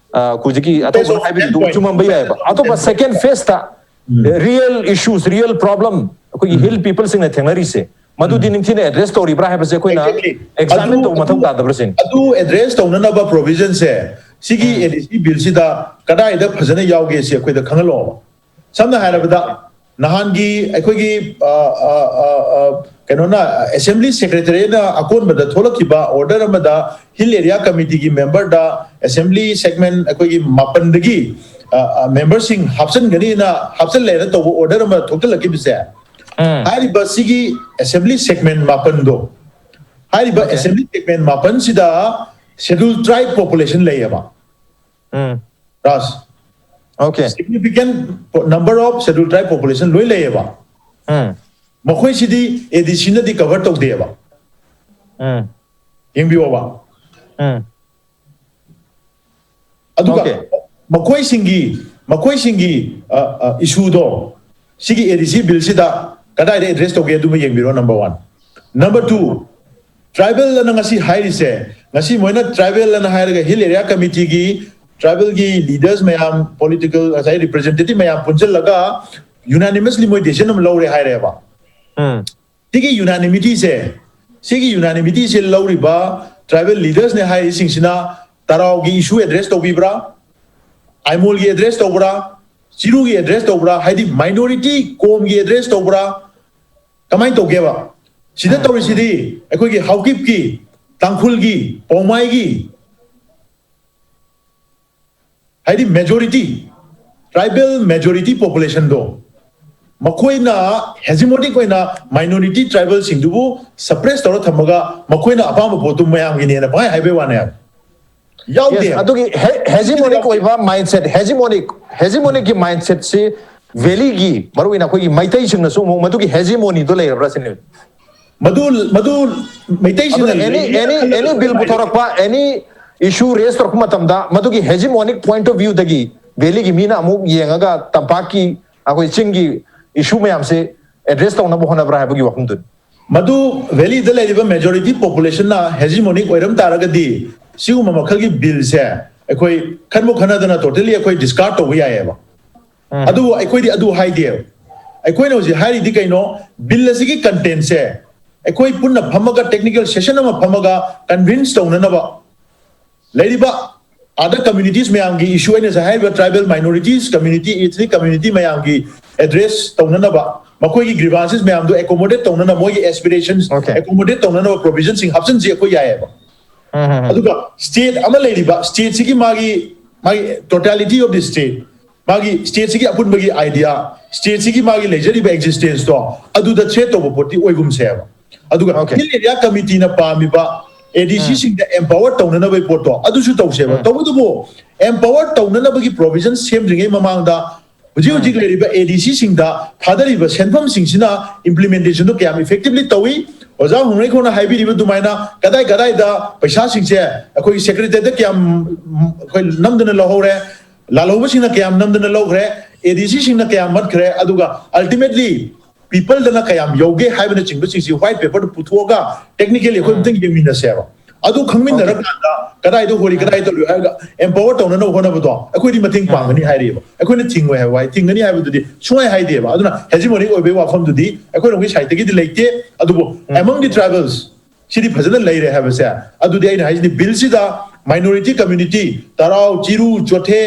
ꯍꯧꯖꯤꯛꯀꯤ ꯑꯇꯧꯕꯅ ꯍꯥꯏꯕꯗꯨ ꯆꯨꯝꯃꯝꯕ ꯌꯥꯏꯑꯕ꯫ ꯑꯇꯣꯞꯄ ꯁꯦꯀꯦꯟ ꯐꯦꯁꯇ ꯔꯤꯌꯦꯜ ꯏꯁꯨꯁ ꯔꯤꯌꯦꯜ ꯄ꯭ꯔꯣꯕ꯭ꯂꯦꯝ ꯑꯩꯈꯣꯏꯒꯤ ꯍꯤꯜ ꯄꯤꯄꯜꯁꯤꯡꯅ ꯊꯦꯡꯅꯔꯤꯁꯦ ꯃꯗꯨꯗꯤ ꯅꯤꯡꯊꯤꯅ ꯑꯦꯗ꯭ꯔꯦꯁ ꯇꯧꯔꯤꯕ꯭ꯔꯥ ꯍꯥꯏꯕꯁꯦ ꯑꯩꯈꯣꯏꯅ ꯑꯦꯛꯖꯥꯃꯤꯟ ꯇꯧꯕ ꯃꯊꯧ ꯇꯥꯗꯕ꯭ꯔꯥ ꯁꯤꯅꯤ꯫ ꯑꯗꯨ ꯑꯦꯗ꯭ꯔꯦꯁ ꯇꯧꯅꯅꯕ ꯄ꯭ꯔꯣꯚꯤꯖꯟꯁꯦ ꯁꯤꯒꯤ ꯑꯦ ꯗꯤ ꯁꯤ ꯕꯤꯜꯁꯤꯗ ꯀꯗꯥꯏꯗ ꯐꯖꯅ ꯌꯥꯎꯒꯦ ꯁꯤ ꯑꯩꯈꯣꯏꯗ ꯈꯪꯍꯜꯂꯛꯑꯣꯕ꯫ ꯁꯝꯅ ꯍꯥꯏꯔꯕꯗ ꯅꯍꯥꯟꯒꯤ ꯑꯩꯈꯣꯏꯒꯤ ꯀꯩꯅꯣꯅ ꯑꯦꯁꯦꯝꯕ꯭ꯂꯤ ꯁꯦꯀ꯭ꯔꯦꯇꯔꯤꯅ ꯑꯀꯣꯟꯕꯗ ꯊꯣꯛꯂꯛꯈꯤꯕ ꯑꯣꯔꯗꯔ ꯑꯃꯗ ꯍꯤꯜ ꯑꯦꯔꯤꯌꯥ ꯀꯃꯤꯇꯤꯒꯤ ꯃꯦꯝꯕꯔꯗ ꯑꯦꯁꯦꯝꯕ꯭ꯂꯤ ꯁꯦꯒꯃꯦꯟ ꯑꯩꯈꯣꯏꯒꯤ ꯃꯥꯄꯟꯗꯒꯤ ꯃꯦꯝꯕꯔꯁꯤꯡ ꯍꯥꯞꯆꯤꯟꯒꯅꯤꯅ ꯍꯥꯞꯆꯤꯜꯂꯦꯅ ꯇꯧꯕ ꯑꯣꯔꯗꯔ ꯑꯃ ꯊꯣꯛꯆꯜꯂꯛꯈꯤꯕꯁꯦ꯫ ꯎꯝ ꯍꯥꯏꯔꯤꯕ ꯁꯤꯒꯤ ꯑꯦꯁꯦꯝꯕ꯭ꯂꯤ ꯁꯦꯒꯃꯦꯟ ꯃꯥꯄꯟꯗꯣ, ꯍꯥꯏꯔꯤꯕ Okay. ꯑꯦꯁꯦꯝꯕ꯭ꯂꯤ ꯁꯦꯒꯃꯦꯟ ꯃꯥꯄꯟꯁꯤꯗ ꯁꯦꯗꯨꯜ ꯇ꯭ꯔꯥꯏꯕ ꯄꯣꯄꯨꯂꯦꯁꯟ ꯂꯩꯌꯦꯕ꯫ ꯎꯝ ꯔꯥꯖ, Okay. Significant number of Scheduled Tribe population ꯂꯣꯏ ꯂꯩꯌꯦꯕ꯫ ꯎꯝ ꯃꯈꯣꯏꯁꯤꯗꯤ ꯑꯦ ꯗꯤ ꯁꯤꯅꯗꯤ ꯀꯚꯔ ꯇꯧꯗꯦꯕ꯫ ꯎꯝ ꯌꯦꯡꯕꯤꯌꯣꯕ꯫ ꯎꯝ ꯑꯗꯨꯒ Okay. ꯃꯈꯣꯏꯁꯤꯡꯒꯤ ꯃꯈꯣꯏꯁꯤꯡꯒꯤ ꯏꯁꯨꯗꯣ ꯁꯤꯒꯤ ꯑꯦ ꯗꯤ ꯁꯤ ꯕꯤꯜꯁꯤꯗ ꯀꯗꯥꯏꯗ ꯑꯦꯗ꯭ꯔꯦꯁ ꯇꯧꯒꯦ ꯑꯗꯨꯃ ꯌꯦꯡꯕꯤꯔꯣ꯫ Number one. Number two, tribal ꯑꯅ ꯉꯁꯤ ꯍꯥꯏꯔꯤꯁꯦ, ꯉꯁꯤ ꯃꯣꯏꯅ ꯇ꯭ꯔꯥꯏꯕꯦꯜ ꯑꯅ ꯍꯥꯏꯔꯒ ꯍꯤꯜ ꯑꯦꯔꯤꯌꯥ ꯀꯃꯤꯇꯤꯒꯤ ꯇ꯭ꯔꯥꯏꯕꯦꯜꯒꯤ ꯂꯤꯗꯔꯁ ꯃꯌꯥꯝ, ꯄꯣꯂꯤꯇꯤꯀꯦꯜ ꯉꯁꯥꯏ ꯔꯤꯄ꯭ꯔꯖꯦꯟꯇꯦꯇꯤꯚ ꯃꯌꯥꯝ ꯄꯨꯟꯁꯤꯜꯂꯒ ꯌꯨꯅꯥꯅꯤꯃꯁꯂꯤ ꯃꯣꯏ ꯗꯤꯁꯤꯖꯟ ꯑꯃ ꯂꯧꯔꯦ ꯍꯥꯏꯔꯦꯕ꯫ ꯎꯝ ꯁꯤꯒꯤ ꯌꯨꯅꯥꯅꯤꯃꯤꯇꯤꯁꯦ, ꯁꯤꯒꯤ ꯌꯨꯅꯥꯅꯤꯃꯤꯇꯤꯁꯦ ꯂꯧꯔꯤꯕ ꯇ꯭ꯔꯥꯏꯕꯦꯜ ꯂꯤꯗꯔꯁꯅꯦ ꯍꯥꯏꯔꯤꯁꯤꯡꯁꯤꯅ ꯇꯔꯥꯎꯒꯤ ꯏꯁꯨ ꯑꯦꯗ꯭ꯔꯦꯁ ꯇꯧꯕꯤꯕ꯭ꯔꯥ, ꯑꯥꯏꯃꯣꯜꯒꯤ ꯑꯦꯗ꯭ꯔꯦꯁ ꯇꯧꯕ꯭ꯔꯥ, ꯆꯤꯔꯨꯒꯤ ꯑꯦꯗ꯭ꯔꯦꯁ ꯇꯧꯕ꯭ꯔꯥ, ꯍꯥꯏꯗꯤ ꯃꯥꯏꯅꯣꯔꯤꯇꯤ ꯀꯣꯝꯒꯤ ꯑꯦꯗ꯭ꯔꯦꯁ ꯇꯧꯕ꯭ꯔꯥ, ꯀꯃꯥꯏꯅ ꯇꯧꯒꯦꯕ? ꯁꯤꯗ ꯎꯝ. ꯇꯧꯔꯤꯁꯤꯗꯤ ꯑꯩꯈꯣꯏꯒꯤ ꯍꯥꯎꯀꯤꯞꯀꯤ, ꯇꯥꯡꯈꯨꯜꯒꯤ, ꯄꯥꯎꯃꯥꯏꯒꯤ, ꯍꯥꯏꯗꯤ ꯃꯦꯖꯣꯔꯤꯇꯤ, ꯇ꯭ꯔꯥꯏꯕꯦꯜ ꯃꯦꯖꯣꯔꯤꯇꯤ ꯄꯣꯄꯨꯂꯦꯁꯟꯗꯣ ꯃꯈꯣꯏꯅ hegemonic ꯑꯣꯏꯅ minority tribalꯁꯤꯡꯗꯨꯕꯨ suppress ꯇꯧꯔ ꯊꯝꯃꯒ ꯃꯈꯣꯏꯅ ꯑꯄꯥꯝꯕ ꯄꯣꯠꯇꯨ ꯃꯌꯥꯝꯒꯤꯅꯦꯅ ꯄꯪꯍꯥꯏ ꯍꯥꯏꯕꯩ ꯋꯥꯅꯦ ꯍꯥꯏꯕ꯫ ꯌꯥꯎꯗꯦ꯫ Yes, ꯑꯗꯨꯒꯤ hegemonic ꯑꯣꯏꯕ mindset, hegemonic hegemonicꯀꯤ mindsetꯁꯤ valleyꯒꯤ, ꯃꯔꯨꯑꯣꯏꯅ ꯑꯩꯈꯣꯏꯒꯤ ꯃꯩꯇꯩꯁꯤꯡꯅꯁꯨ ꯑꯃꯨꯛ ꯃꯗꯨꯒꯤ hegemonicꯗꯣ ꯂꯩꯔꯕ꯭ꯔꯥ ꯁꯤꯅꯤ꯫ ꯃꯗꯨ ꯃꯗꯨ ꯃꯩꯇꯩꯁꯤꯡꯅ ꯑꯗꯨꯅ any ꯂꯩꯅꯤ any any ꯈꯜꯂꯒ bill ꯄꯨꯊꯣꯔꯛꯄ, any issue raise ꯇꯧꯔꯛꯄ ꯃꯇꯝꯗ ꯃꯗꯨꯒꯤ hegemonic point of viewꯗꯒꯤ valleyꯒꯤ ꯃꯤꯅ ꯑꯃꯨꯛ ꯌꯦꯡꯉꯒ ꯇꯝꯄꯥꯛꯀꯤ, ꯑꯩꯈꯣꯏ ꯆꯤꯡꯒꯤ issue ꯃꯌꯥꯝꯁꯦ address ꯇꯧꯅꯕ ꯍꯣꯠꯅꯕ꯭ꯔꯥ ꯍꯥꯏꯕꯒꯤ ꯋꯥꯐꯝꯗꯨꯅꯤ꯫ ꯃꯗꯨ valleyꯗ ꯂꯩꯔꯤꯕ majority populationꯅ hegemonic ꯑꯣꯏꯔꯝ ꯇꯥꯔꯒꯗꯤ ꯁꯤꯒꯨꯝꯕ ꯃꯈꯜꯒꯤ billꯁꯦ ꯑꯩꯈꯣꯏ ꯈꯟꯕꯨ ꯈꯟꯅꯗꯅ totally ꯑꯩꯈꯣꯏ discard ꯇꯧꯕ ꯌꯥꯏꯑꯕ꯫ ꯑꯗꯨꯕꯨ ꯑꯩꯈꯣꯏꯗꯤ ꯑꯗꯨ ꯍꯥꯏꯗꯦꯕ꯫ ꯑꯩꯈꯣꯏꯅ ꯍꯧꯖꯤꯛ ꯍꯥꯏꯔꯤꯗꯤ ꯀꯩꯅꯣ, bill ꯑꯁꯤꯒꯤ contentꯁꯦ ꯑꯩꯈꯣꯏ ꯄꯨꯟꯅ ꯐꯝꯃꯒ technical session ꯑꯃ ꯐꯝꯃꯒ convince ꯇꯧꯅꯅꯕ, ꯂꯩꯔꯤꯕ other communities ꯃꯌꯥꯝꯒꯤ issue, ꯑꯩꯅ ꯉꯁꯥꯏ ꯍꯥꯏꯔꯤꯕ tribal minorities community, ethnic community ꯃꯌꯥꯝꯒꯤ address ꯇꯧꯅꯅꯕ, ꯃꯈꯣꯏꯒꯤ grievances ꯃꯌꯥꯝꯗꯣ accommodate ꯇꯧꯅꯅꯕ, ꯃꯣꯏꯒꯤ aspirations Okay. accommodate ꯇꯧꯅꯅꯕ provisionꯁꯤꯡ ꯍꯥꯞꯆꯤꯟꯁꯤ ꯑꯩꯈꯣꯏ ꯌꯥꯏꯑꯕ꯫ ꯑꯗꯨꯒ state ꯑꯃ ꯂꯩꯔꯤꯕ stateꯁꯤꯒꯤ ꯃꯥꯒꯤ ꯃꯥꯒꯤ totality of the state, ꯃꯥꯒꯤ stateꯁꯤꯒꯤ ꯑꯄꯨꯟꯕꯒꯤ idea, stateꯁꯤꯒꯤ ꯃꯥꯒꯤ ꯂꯩꯖꯔꯤꯕ existenceꯇꯣ ꯑꯗꯨꯗ threat ꯇꯧꯕ ꯄꯣꯠꯇꯤ ꯑꯣꯏꯒꯨꯝꯁꯦꯕ꯫ ꯑꯗꯨꯒ Okay. Hill Area Committeeꯅ ꯄꯥꯝꯃꯤꯕ ADCꯁꯤꯡꯗ empower ꯇꯧꯅꯅꯕꯒꯤ ꯄꯣꯠꯇꯣ ꯑꯗꯨꯁꯨ ꯇꯧꯁꯦꯕ꯫ ꯇꯧꯕꯇꯕꯨ empower ꯇꯧꯅꯅꯕꯒꯤ provision ꯁꯦꯝꯗ꯭ꯔꯤꯉꯩ ꯃꯃꯥꯡꯗ ꯍꯧꯖꯤꯛ ꯍꯧꯖꯤꯛ ꯂꯩꯔꯤꯕ ADCꯁꯤꯡꯗ ꯊꯥꯗꯔꯤꯕ ꯁꯦꯟꯐꯝꯁꯤꯡꯁꯤꯅ implementationꯗꯣ ꯀꯌꯥꯝ effectively ꯇꯧꯏ, ꯑꯣꯖꯥ ꯍꯣꯡꯂꯩꯈꯣꯛꯅ ꯍꯥꯏꯕꯤꯔꯤꯕ ꯑꯗꯨꯃꯥꯏꯅ ꯀꯗꯥꯏ ꯀꯗꯥꯏꯗ ꯄꯩꯁꯥꯁꯤꯡꯁꯦ ꯑꯩꯈꯣꯏꯒꯤ secretaryꯗ ꯀꯌꯥꯝ, ꯎꯝ, ꯑꯩꯈꯣꯏ ꯅꯝꯗꯅ ꯂꯧꯍꯧꯔꯦ, ꯂꯥꯜꯍꯧꯕꯁꯤꯡꯅ ꯀꯌꯥꯝ ꯅꯝꯗꯅ ꯂꯧꯈ꯭ꯔꯦ, ADCꯁꯤꯡꯅ ꯀꯌꯥꯝ ꯃꯠꯈ꯭ꯔꯦ, ꯑꯗꯨꯒ ultimately peopleꯗꯅ ꯀꯌꯥꯝ ꯌꯧꯒꯦ ꯍꯥꯏꯕꯅꯆꯤꯡꯕꯁꯤꯡꯁꯤ white paperꯗ ꯄꯨꯊꯣꯛꯑꯒ technically ꯑꯩꯈꯣꯏ ꯑꯃꯨꯛꯇꯪ ꯌꯦꯡꯃꯤꯟꯅꯁꯦꯕ꯫ ꯑꯗꯨ ꯈꯪꯃꯤꯟꯅꯔꯀꯥꯟꯗ ꯀꯗꯥꯏꯗ ꯍꯣꯔꯤ, ꯀꯗꯥꯏꯗ ꯇꯧꯔꯤ ꯍꯥꯏꯔꯒ empower ꯇꯧꯅꯅꯕ ꯍꯣꯠꯅꯕꯗꯣ ꯑꯩꯈꯣꯏꯗꯤ ꯃꯇꯦꯡ ꯄꯥꯡꯒꯅꯤ ꯍꯥꯏꯔꯤꯕ꯫ ꯑꯩꯈꯣꯏꯅ ꯊꯤꯡꯉꯣꯏ ꯍꯥꯏꯕ ꯋꯥꯍꯩ, ꯊꯤꯡꯒꯅꯤ ꯍꯥꯏꯕꯗꯨꯗꯤ ꯁꯨꯡꯍꯥꯏ ꯍꯥꯏꯗꯦꯕ꯫ ꯑꯗꯨꯅ hegemonic ꯑꯣꯏꯕꯒꯤ ꯋꯥꯐꯝꯗꯨꯗꯤ ꯑꯩꯈꯣꯏꯔꯣꯝꯒꯤ sideꯇꯒꯤꯗꯤ ꯂꯩꯇꯦ꯫ ꯑꯗꯨꯕꯨ among the tribals ꯁꯤꯗꯤ ꯐꯖꯅ ꯂꯩꯔꯦ ꯍꯥꯏꯕꯁꯦ, ꯑꯗꯨꯗꯤ ꯑꯩꯅ ꯍꯥꯏꯁꯤꯗꯤ billꯁꯤꯗ minority community, ꯇꯔꯥꯎ, ꯆꯤꯔꯨ, ꯆꯣꯊꯦ,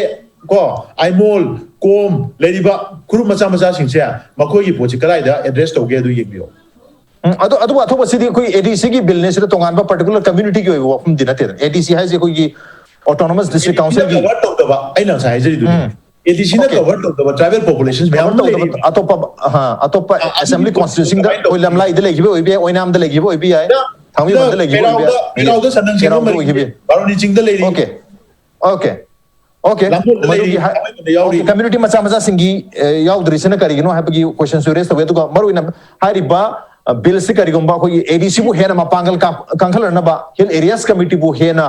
ꯀꯣ, ꯑꯥꯏꯃꯣꯜ, ꯀꯣꯝ ꯂꯩꯔꯤꯕ ꯐꯨꯔꯨꯞ ꯃꯆꯥ ꯃꯆꯥꯁꯤꯡꯁꯦ ꯃꯈꯣꯏꯒꯤ ꯄꯣꯠꯁꯤ ꯀꯗꯥꯏꯗ address ꯇꯧꯒꯦ ꯑꯗꯨ ꯌꯦꯡꯕꯤꯌꯣ꯫ ꯎꯝ, ꯑꯗꯨ ꯑꯗꯨꯕꯨ ꯑꯊꯧꯕꯁꯤꯗꯤ ꯑꯩꯈꯣꯏ ADCꯒꯤ billꯅꯦ, ꯁꯤꯗ ꯇꯣꯉꯥꯟꯕ particular communityꯒꯤ ꯑꯣꯏꯕ ꯋꯥꯐꯝꯗꯤ ꯅꯠꯇꯦꯗꯅ꯫ ADC ꯍꯥꯏꯁꯦ ꯑꯩꯈꯣꯏꯒꯤ autonomous district councilꯒꯤ Award ꯇꯧꯗꯕ ꯑꯩꯅ ꯉꯁꯥꯏ ꯍꯥꯏꯖꯔꯤꯗꯨꯅꯤ꯫ ꯑꯦ ꯗꯤ ꯁꯤꯅ ꯀꯣꯚꯔ ꯇꯧꯗꯕ ꯇ꯭ꯔꯥꯏꯕꯦꯜ ꯄꯣꯄꯨꯂꯦꯁꯟ ꯃꯌꯥꯝ ꯑꯃ ꯂꯩꯔꯤ꯫ ꯑꯇꯣꯞꯄ ꯑꯇꯣꯞꯄ ꯑꯦꯁꯦꯝꯕ꯭ꯂꯤ ꯀꯣꯟꯁꯇꯤꯇ꯭ꯌꯨꯟꯁꯤꯡꯗ ꯑꯩꯈꯣꯏ ꯂꯝꯂꯥꯏꯗ ꯂꯩꯈꯤꯕ ꯑꯣꯏꯕ ꯌꯥꯏ, ꯑꯣꯏꯅꯥꯝꯗ ꯂꯩꯈꯤꯕ ꯑꯣꯏꯕ ꯌꯥꯏ, ꯊꯥꯡꯃꯩꯕꯟꯗ ꯂꯩꯈꯤꯕ ꯑꯣꯏꯕ ꯌꯥꯏ, ꯄꯦꯔꯥꯎꯗ ꯁꯟꯅꯪ ꯁꯦꯡꯕ ꯄꯦꯔꯥꯎꯗ ꯑꯣꯏꯈꯤꯕ ꯌꯥꯏ꯫ ꯕꯥꯔꯨꯅꯤ ꯆꯤꯡꯗ ꯂꯩꯔꯤ꯫ ꯑꯣꯀꯦ ꯑꯣꯀꯦ ꯑꯣꯀꯦ ꯂꯥꯡꯒꯣꯜꯗ ꯂꯩꯔꯤ, ꯃꯗꯨꯒꯤ ꯍꯥꯏ- ꯊꯥꯡꯃꯩꯕꯟꯗ ꯌꯥꯎꯔꯤ꯫ ꯀꯝꯃ꯭ꯌꯨꯅꯤꯇꯤ ꯃꯆꯥ ꯃꯆꯥꯁꯤꯡꯒꯤ ꯑꯦ, ꯌꯥꯎꯗ꯭ꯔꯤꯁꯤꯅ ꯀꯔꯤꯒꯤꯅꯣ ꯍꯥꯏꯕꯒꯤ ꯀꯣꯏꯁꯟꯁꯨ ꯔꯦꯁ ꯇꯧꯋꯦ꯫ ꯑꯗꯨꯒ ꯃꯔꯨꯑꯣꯏꯅ ꯍꯥꯏꯔꯤꯕ ꯕꯤꯜꯁꯤ ꯀꯔꯤꯒꯨꯝꯕ ꯑꯩꯈꯣꯏꯒꯤ ꯑꯦ ꯗꯤ ꯁꯤꯕꯨ ꯍꯦꯟꯅ ꯃꯄꯥꯡꯒꯜ ꯀꯥ- ꯀꯟꯈꯠꯍꯟꯅꯕ, ꯍꯤꯜ ꯑꯦꯔꯤꯌꯥꯁ ꯀꯃꯤꯇꯤꯕꯨ ꯍꯦꯟꯅ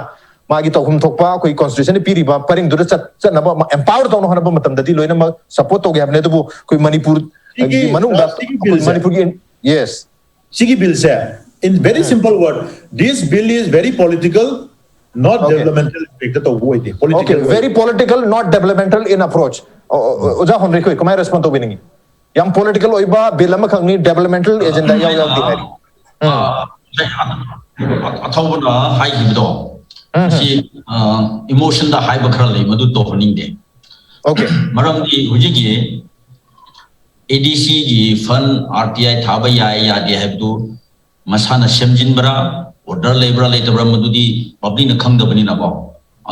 ꯃꯥꯒꯤ ꯇꯧꯐꯝ ꯊꯣꯛꯄ ꯑꯩꯈꯣꯏ ꯀꯣꯟꯁꯇꯤꯇ꯭ꯌꯨꯁꯟꯅ ꯄꯤꯔꯤꯕ ꯄꯔꯤꯡꯗꯨꯗ ꯆꯠ- ꯆꯠꯅꯕ ꯑꯦꯝꯄꯥꯋꯔ ꯇꯧꯅꯕ ꯍꯣꯠꯅꯕ ꯃꯇꯝꯗꯗꯤ ꯂꯣꯏꯅꯃꯛ ꯁꯄꯣꯔꯠ ꯇꯧꯒꯦ ꯍꯥꯏꯕꯅꯤ꯫ ꯑꯗꯨꯕꯨ ꯑꯩꯈꯣꯏ ꯃꯅꯤꯄꯨꯔꯒꯤ ꯁꯤꯒꯤ- ꯃꯅꯨꯡꯗ ꯁꯤꯒꯤ ꯑꯩꯈꯣꯏ ꯕꯤꯜꯁꯦ- ꯃꯅꯤꯄꯨꯔꯒꯤ ꯌꯦꯁ ꯁꯤꯒꯤ ꯕꯤꯜꯁꯦ, in very simple word, this bill is very political, not Okay. developmental. ꯍꯦꯛꯇ ꯇꯧꯕ ꯑꯣꯏꯗꯦ꯫ Okay, Political ꯑꯣꯏ꯫ Very political, not developmental in approach. ꯑꯣ, ꯑꯣ, ꯑꯣ, ꯑꯣꯖꯥ ꯍꯣꯟꯔꯤ ꯑꯩꯈꯣꯏ ꯀꯃꯥꯏꯅ ꯔꯦꯁꯄꯣꯟ ꯇꯧꯕꯤꯅꯤꯡꯉꯤ? ꯌꯥꯝ ꯄꯣꯂꯤꯇꯤꯀꯦꯜ ꯑꯣꯏꯕ ꯕꯤꯜ ꯑꯃꯈꯛꯅꯤ, ꯗꯦꯕꯂꯞꯃꯦꯟꯇꯦꯜ ꯑꯦꯖꯦꯟꯗꯥ ꯌꯥꯎ ꯌꯥꯎꯗꯦ ꯍꯥꯏꯔꯤ꯫ ꯑ, ꯑꯊꯧꯕꯅ ꯍꯥꯏꯈꯤꯕꯗꯣ, ꯎꯝ. ꯃꯁꯤ ꯏꯃꯣꯁꯟꯗ ꯍꯥꯏꯕ ꯈꯔ ꯂꯩ, ꯃꯗꯨ ꯇꯧꯍꯟꯅꯤꯡꯗꯦ꯫ ꯑꯣꯀꯦ ꯃꯔꯝꯗꯤ ꯍꯧꯖꯤꯛꯀꯤ ꯑꯦ ꯗꯤ ꯁꯤꯒꯤ ꯐꯟ ꯑꯥꯔ ꯇꯤ ꯑꯥꯏ ꯊꯥꯕ ꯌꯥꯏ ꯌꯥꯗꯦ ꯍꯥꯏꯕꯗꯨ ꯃꯁꯥꯅ ꯁꯦꯝꯖꯤꯟꯕ꯭ꯔꯥ, ꯑꯣꯔꯗꯔ ꯂꯩꯕ꯭ꯔꯥ ꯂꯩꯇꯕ꯭ꯔꯥ, ꯃꯗꯨꯗꯤ ꯄꯕ꯭ꯂꯤꯛꯅ ꯈꯪꯗꯕꯅꯤꯅꯀꯣ꯫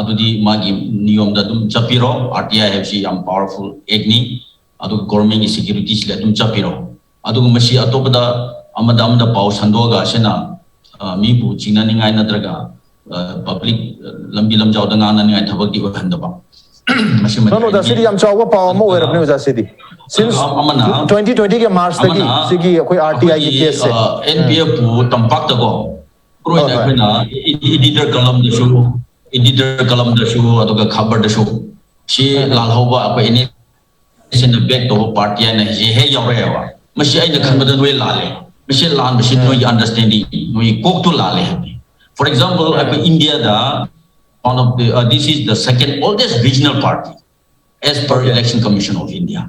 ꯑꯗꯨꯗꯤ ꯃꯥꯒꯤ ꯅꯤꯌꯣꯝꯗ ꯑꯗꯨꯝ ꯆꯠꯄꯤꯔꯣ꯫ ꯑꯥꯔ ꯇꯤ ꯑꯥꯏ ꯍꯥꯏꯕꯁꯤ ꯌꯥꯝ ꯄꯥꯋꯔꯐꯨꯜ ꯑꯦꯛꯅꯤ, ꯑꯗꯨꯒ ꯒꯣꯔꯃꯦꯟꯒꯤ ꯁꯦꯀ꯭ꯌꯨꯔꯤꯇꯤꯁꯤꯗ ꯑꯗꯨꯝ ꯆꯠꯄꯤꯔꯣ꯫ ꯑꯗꯨꯒ ꯃꯁꯤ ꯑꯇꯣꯞꯄꯗ ꯑꯃꯗ ꯑꯃꯗ ꯄꯥꯎ ꯁꯟꯗꯣꯛꯑꯒ ꯑꯁꯤꯅ ꯑ, ꯃꯤꯕꯨ ꯆꯤꯡꯅꯅꯤꯡꯉꯥꯏ ꯅꯠꯇ꯭ꯔꯒ ꯄꯕ꯭ꯂꯤꯛ ꯂꯝꯕꯤ ꯂꯝꯖꯥꯎꯗ ꯉꯥꯡꯅꯅꯤꯡꯉꯥꯏ ꯊꯕꯛꯇꯤ ꯑꯣꯏꯍꯟꯗꯕ꯫ ꯃꯁꯤ ꯅꯣ ꯅꯣ ꯑꯣꯖꯥ, ꯁꯤꯗꯤ ꯌꯥꯝ ꯆꯥꯎꯕ ꯄꯥꯎ ꯑꯃ ꯑꯣꯏꯔꯕꯅꯦ ꯑꯣꯖꯥ꯫ ꯁꯤꯗꯤ ꯁꯤꯟꯁ ꯑꯃꯅ- ꯇ꯭ꯋꯦꯟꯇꯤ ꯇ꯭ꯋꯦꯟꯇꯤꯒꯤ ꯃꯥꯔꯆꯇꯒꯤ ꯑꯃꯅ ꯁꯤꯒꯤ ꯑꯩꯈꯣꯏ ꯑꯥꯔ ꯇꯤ ꯑꯥꯏꯒꯤ ꯀꯦꯁꯁꯦ ꯑꯦꯟ ꯄꯤ ꯑꯦꯐ ꯇꯝꯄꯥꯛꯇꯀꯣ, ꯃꯔꯨꯑꯣꯏꯅ ꯍꯣꯏ, ꯍꯣꯏ. ꯑꯩꯈꯣꯏꯅ ꯏꯗꯤꯇꯔ ꯀꯂꯝꯗꯁꯨ, ꯏꯗꯤꯇꯔ ꯀꯂꯝꯗꯁꯨ, ꯑꯗꯨꯒ ꯈꯕꯔꯗꯁꯨ ꯁꯤ ꯎꯝ. ꯂꯥꯜꯍꯧꯕ ꯑꯩꯈꯣꯏ ꯑꯦꯟ ꯑꯦꯁ ꯑꯦꯟꯅ ꯕꯦꯛ ꯇꯧꯕ ꯄꯥꯔꯇꯤ ꯍꯥꯏꯅ ꯁꯤ ꯍꯦꯛ ꯌꯥꯎꯔꯛꯑꯦꯕ꯫ ꯃꯁꯤ ꯑꯩꯅ ꯈꯟꯕꯗ ꯅꯣꯏ ꯂꯥꯜꯂꯦ꯫ ꯃꯁꯤ ꯂꯥꯟꯕꯁꯤ ꯎꯝ. ꯅꯣꯏꯒꯤ ꯑꯟꯗꯔꯁꯇꯦꯟꯗꯤꯡ, ꯅꯣꯏꯒꯤ ꯀꯣꯛꯇꯨ ꯂꯥꯜꯂꯦ ꯍꯥꯏꯕꯅꯤ꯫ For example, ꯑꯩꯈꯣꯏ ꯏꯟꯗꯤꯌꯥꯗ one of the, uh, this is the second oldest regional party as per Okay. Election Commission of India.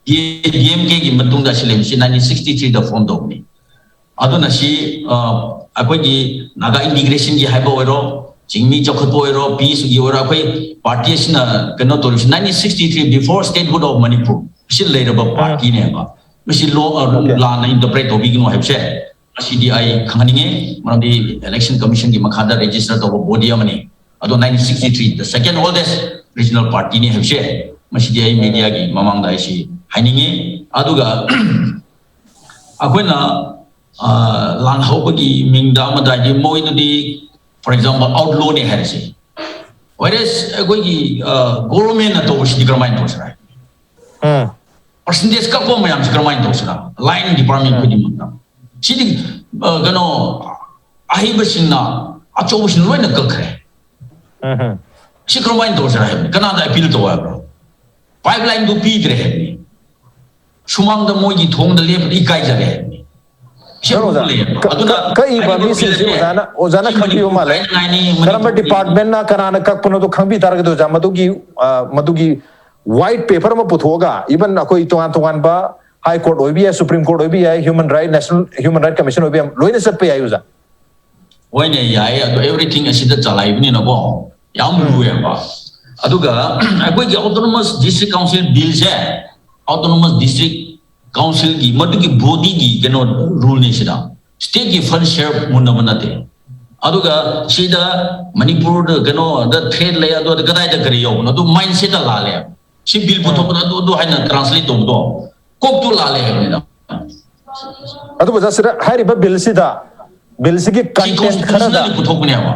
D M ꯀꯦꯒꯤ ꯃꯇꯨꯡꯗ ꯑꯁꯤ ꯂꯩꯕꯁꯤ ꯅꯥꯏꯟꯇꯤꯟ ꯁꯤꯛꯁꯇꯤ ꯊ꯭ꯔꯤꯗ ꯐꯣꯝ ꯇꯧꯕꯅꯤ꯫ ꯑꯗꯨꯅ ꯁꯤ ꯑ, ꯑꯩꯈꯣꯏꯒꯤ ꯅꯥꯒꯥ ꯏꯟꯇꯤꯒ꯭ꯔꯦꯁꯟꯒꯤ ꯍꯥꯏꯕ ꯑꯣꯏꯔꯣ, ꯆꯤꯡꯃꯤ ꯆꯥꯎꯈꯠꯄ ꯑꯣꯏꯔꯣ, ꯄꯤꯁꯀꯤ ꯑꯣꯏꯔꯣ, ꯑꯩꯈꯣꯏ ꯄꯥꯔꯇꯤ ꯑꯁꯤꯅ ꯀꯩꯅꯣ ꯇꯧꯔꯤꯁꯤ nineteen sixty three, before statehood of Manipur, ꯁꯤ ꯂꯩꯔꯕ ꯄꯥꯔꯇꯤꯅꯦꯕ꯫ ꯃꯁꯤ ꯂꯣ- ꯑ, Okay. ꯂꯥꯟꯅ ꯏꯟꯇꯔꯄ꯭ꯔꯦꯠ ꯇꯧꯕꯤꯒꯅꯨ ꯍꯥꯏꯕꯁꯦ ꯃꯁꯤꯗꯤ ꯑꯩ ꯈꯪꯍꯟꯅꯤꯡꯉꯤ꯫ ꯃꯔꯝꯗꯤ ꯏꯂꯦꯛꯁꯟ ꯀꯃꯤꯁꯟꯒꯤ ꯃꯈꯥꯗ ꯔꯦꯖꯤꯁꯇꯔ ꯇꯧꯕ ꯕꯣꯗꯤ ꯑꯃꯅꯤ꯫ ꯑꯗꯣ nineteen sixty three, the second oldest regional partyꯅꯤ ꯍꯥꯏꯕꯁꯦ ꯃꯁꯤꯗꯤ ꯑꯩ ꯃꯦꯗꯤꯌꯥꯒꯤ ꯃꯃꯥꯡꯗ ꯑꯩꯁꯤ ꯍꯥꯏꯅꯤꯡꯉꯤ꯫ ꯑꯗꯨꯒ ꯑꯩꯈꯣꯏꯅ ꯂꯥꯟ ꯍꯧꯕꯒꯤ ꯃꯤꯡꯗ ꯑꯃꯗ ꯍꯥꯏꯗꯤ ꯃꯣꯏꯗꯨꯗꯤ, for example, ꯑꯥꯎꯠꯂꯣꯅꯦ ꯍꯥꯏꯔꯁꯤ꯫ Whereas ꯑꯩꯈꯣꯏꯒꯤ ꯒꯣꯚꯔꯟꯃꯦꯟꯅ ꯇꯧꯕꯁꯤꯗꯤ ꯀꯔꯝꯍꯥꯏꯅ ꯇꯧꯁꯤꯔꯥ? ꯎꯝ ꯄꯔꯁꯦꯟꯇꯦꯖ ꯀꯛꯄ ꯃꯌꯥꯝꯁꯤ ꯀꯔꯝꯍꯥꯏꯅ ꯇꯧꯁꯤꯔꯥ? ꯂꯥꯏꯟ ꯗꯤꯄꯥꯔꯠꯃꯦꯟ ꯈꯨꯗꯤꯡꯃꯛꯇ ꯁꯤꯗꯤ ꯀꯩꯅꯣ ꯑꯍꯩꯕꯁꯤꯡꯅ, ꯑꯆꯧꯕꯁꯤꯡꯅ ꯂꯣꯏꯅ ꯀꯛꯈ꯭ꯔꯦ꯫ ꯎꯝ ꯁꯤ ꯀꯔꯝꯍꯥꯏꯅ ꯇꯧꯁꯤꯔꯥ ꯍꯥꯏꯕꯅꯤ꯫ ꯀꯅꯥꯗ ꯑꯄꯤꯜ ꯇꯧ ꯍꯥꯏꯕ꯭ꯔꯣ? ꯄꯥꯏꯞ ꯂꯥꯏꯟꯗꯨ ꯄꯤꯗ꯭ꯔꯦ ꯍꯥꯏꯕꯅꯤ꯫ ꯁꯨꯃꯥꯡꯗ ꯃꯣꯏꯒꯤ ꯊꯣꯡꯗ ꯂꯦꯞꯄꯗ ꯏꯀꯥꯏꯖꯔꯦ ꯍꯥꯏꯕꯅꯤ꯫ ꯁꯤ ꯀꯩꯅꯣ ꯑꯣꯖꯥ, ꯑꯃꯨꯛ ꯂꯩꯌꯦꯕ꯫ ꯀ- ꯑꯗꯨꯅ ꯀ- ꯀꯛꯏꯕ ꯍꯥꯏꯔꯤꯕ ꯃꯤꯁꯤꯡꯁꯤ ꯄꯤꯔꯗꯤ ꯑꯣꯖꯥꯅ, ꯑꯣꯖꯥꯅ ꯁꯤ ꯈꯪꯕꯤꯕ ꯃꯅꯤꯄꯨꯔ ꯃꯥꯜꯂꯦ꯫ ꯒꯥꯏꯗꯂꯥꯏꯟꯅꯤ, ꯀꯔꯝꯕ ꯃꯅꯤꯄꯨꯔꯒꯤ ꯗꯤꯄꯥꯔꯠꯃꯦꯟꯅ ꯀꯅꯥꯅ ꯀꯛꯄꯅꯣꯗꯣ ꯈꯪꯕꯤ ꯇꯥꯔꯒꯗꯤ ꯑꯣꯖꯥ, ꯃꯗꯨꯒꯤ, ꯑ, ꯃꯗꯨꯒꯤ ꯋꯥꯏꯠ ꯄꯦꯄꯔ ꯑꯃ ꯄꯨꯊꯣꯛꯑꯒ, even ꯑꯩꯈꯣꯏ ꯇꯣꯉꯥꯟ ꯇꯣꯉꯥꯟꯕ ꯍꯥꯏ ꯀꯣꯔꯠ ꯑꯣꯏꯕ ꯌꯥꯏ, ꯁꯨꯄ꯭ꯔꯤꯝ ꯀꯣꯔꯠ ꯑꯣꯏꯕ ꯌꯥꯏ, ꯍ꯭ꯌꯨꯃꯟ ꯔꯥꯏꯠ, ꯅꯦꯁꯅꯦꯜ ꯍ꯭ꯌꯨꯃꯟ ꯔꯥꯏꯠ ꯀꯃꯤꯁꯟ ꯑꯣꯏꯕ ꯌꯥꯏ, ꯂꯣꯏꯅ ꯆꯠꯄ ꯌꯥꯏ ꯑꯣꯖꯥ꯫ ꯍꯣꯏꯅꯦ, ꯌꯥꯏ, ꯑꯗꯣ everything ꯑꯁꯤꯗ ꯆꯂꯥꯏꯕꯅꯤꯅꯀꯣ, ꯌꯥꯝ ꯂꯨꯏꯌꯦꯕ꯫ ꯑꯗꯨꯒ ꯑꯩꯈꯣꯏꯒꯤ autonomous district council billꯁꯦ, autonomous district councilꯒꯤ ꯃꯗꯨꯒꯤ bodyꯒꯤ ꯀꯩꯅꯣ ruleꯅꯤ ꯁꯤꯗ꯫ Stateꯀꯤ fund share ꯃꯨꯟꯅꯕ ꯅꯠꯇꯦ꯫ ꯑꯗꯨꯒ ꯁꯤꯗ ꯃꯅꯤꯄꯨꯔꯗ ꯀꯩꯅꯣꯗ threat ꯂꯩ, ꯑꯗꯨ ꯀꯗꯥꯏꯗ ꯀꯔꯤ ꯌꯥꯎꯕꯅꯣ? ꯑꯗꯨ mindsetꯇ ꯂꯥꯜꯂꯦ꯫ ꯁꯤ ꯕꯤꯜ ꯄꯨꯊꯣꯛꯄꯗ ꯑꯗꯨ, ꯑꯗꯨ ꯍꯥꯏꯅ translate ꯇꯧꯕꯗꯣ ꯀꯣꯛꯇꯨ ꯂꯥꯜꯂꯦ ꯍꯥꯏꯕꯅꯤꯗ꯫ ꯑꯗꯨꯕꯨ ꯑꯣꯖꯥ, ꯁꯤꯗ ꯍꯥꯏꯔꯤꯕ ꯕꯤꯜꯁꯤꯗ, ꯕꯤꯜꯁꯤꯒꯤ ꯁꯤ content ꯈꯔꯗ, constitutionally ꯄꯨꯊꯣꯛꯄꯅꯦꯕ꯫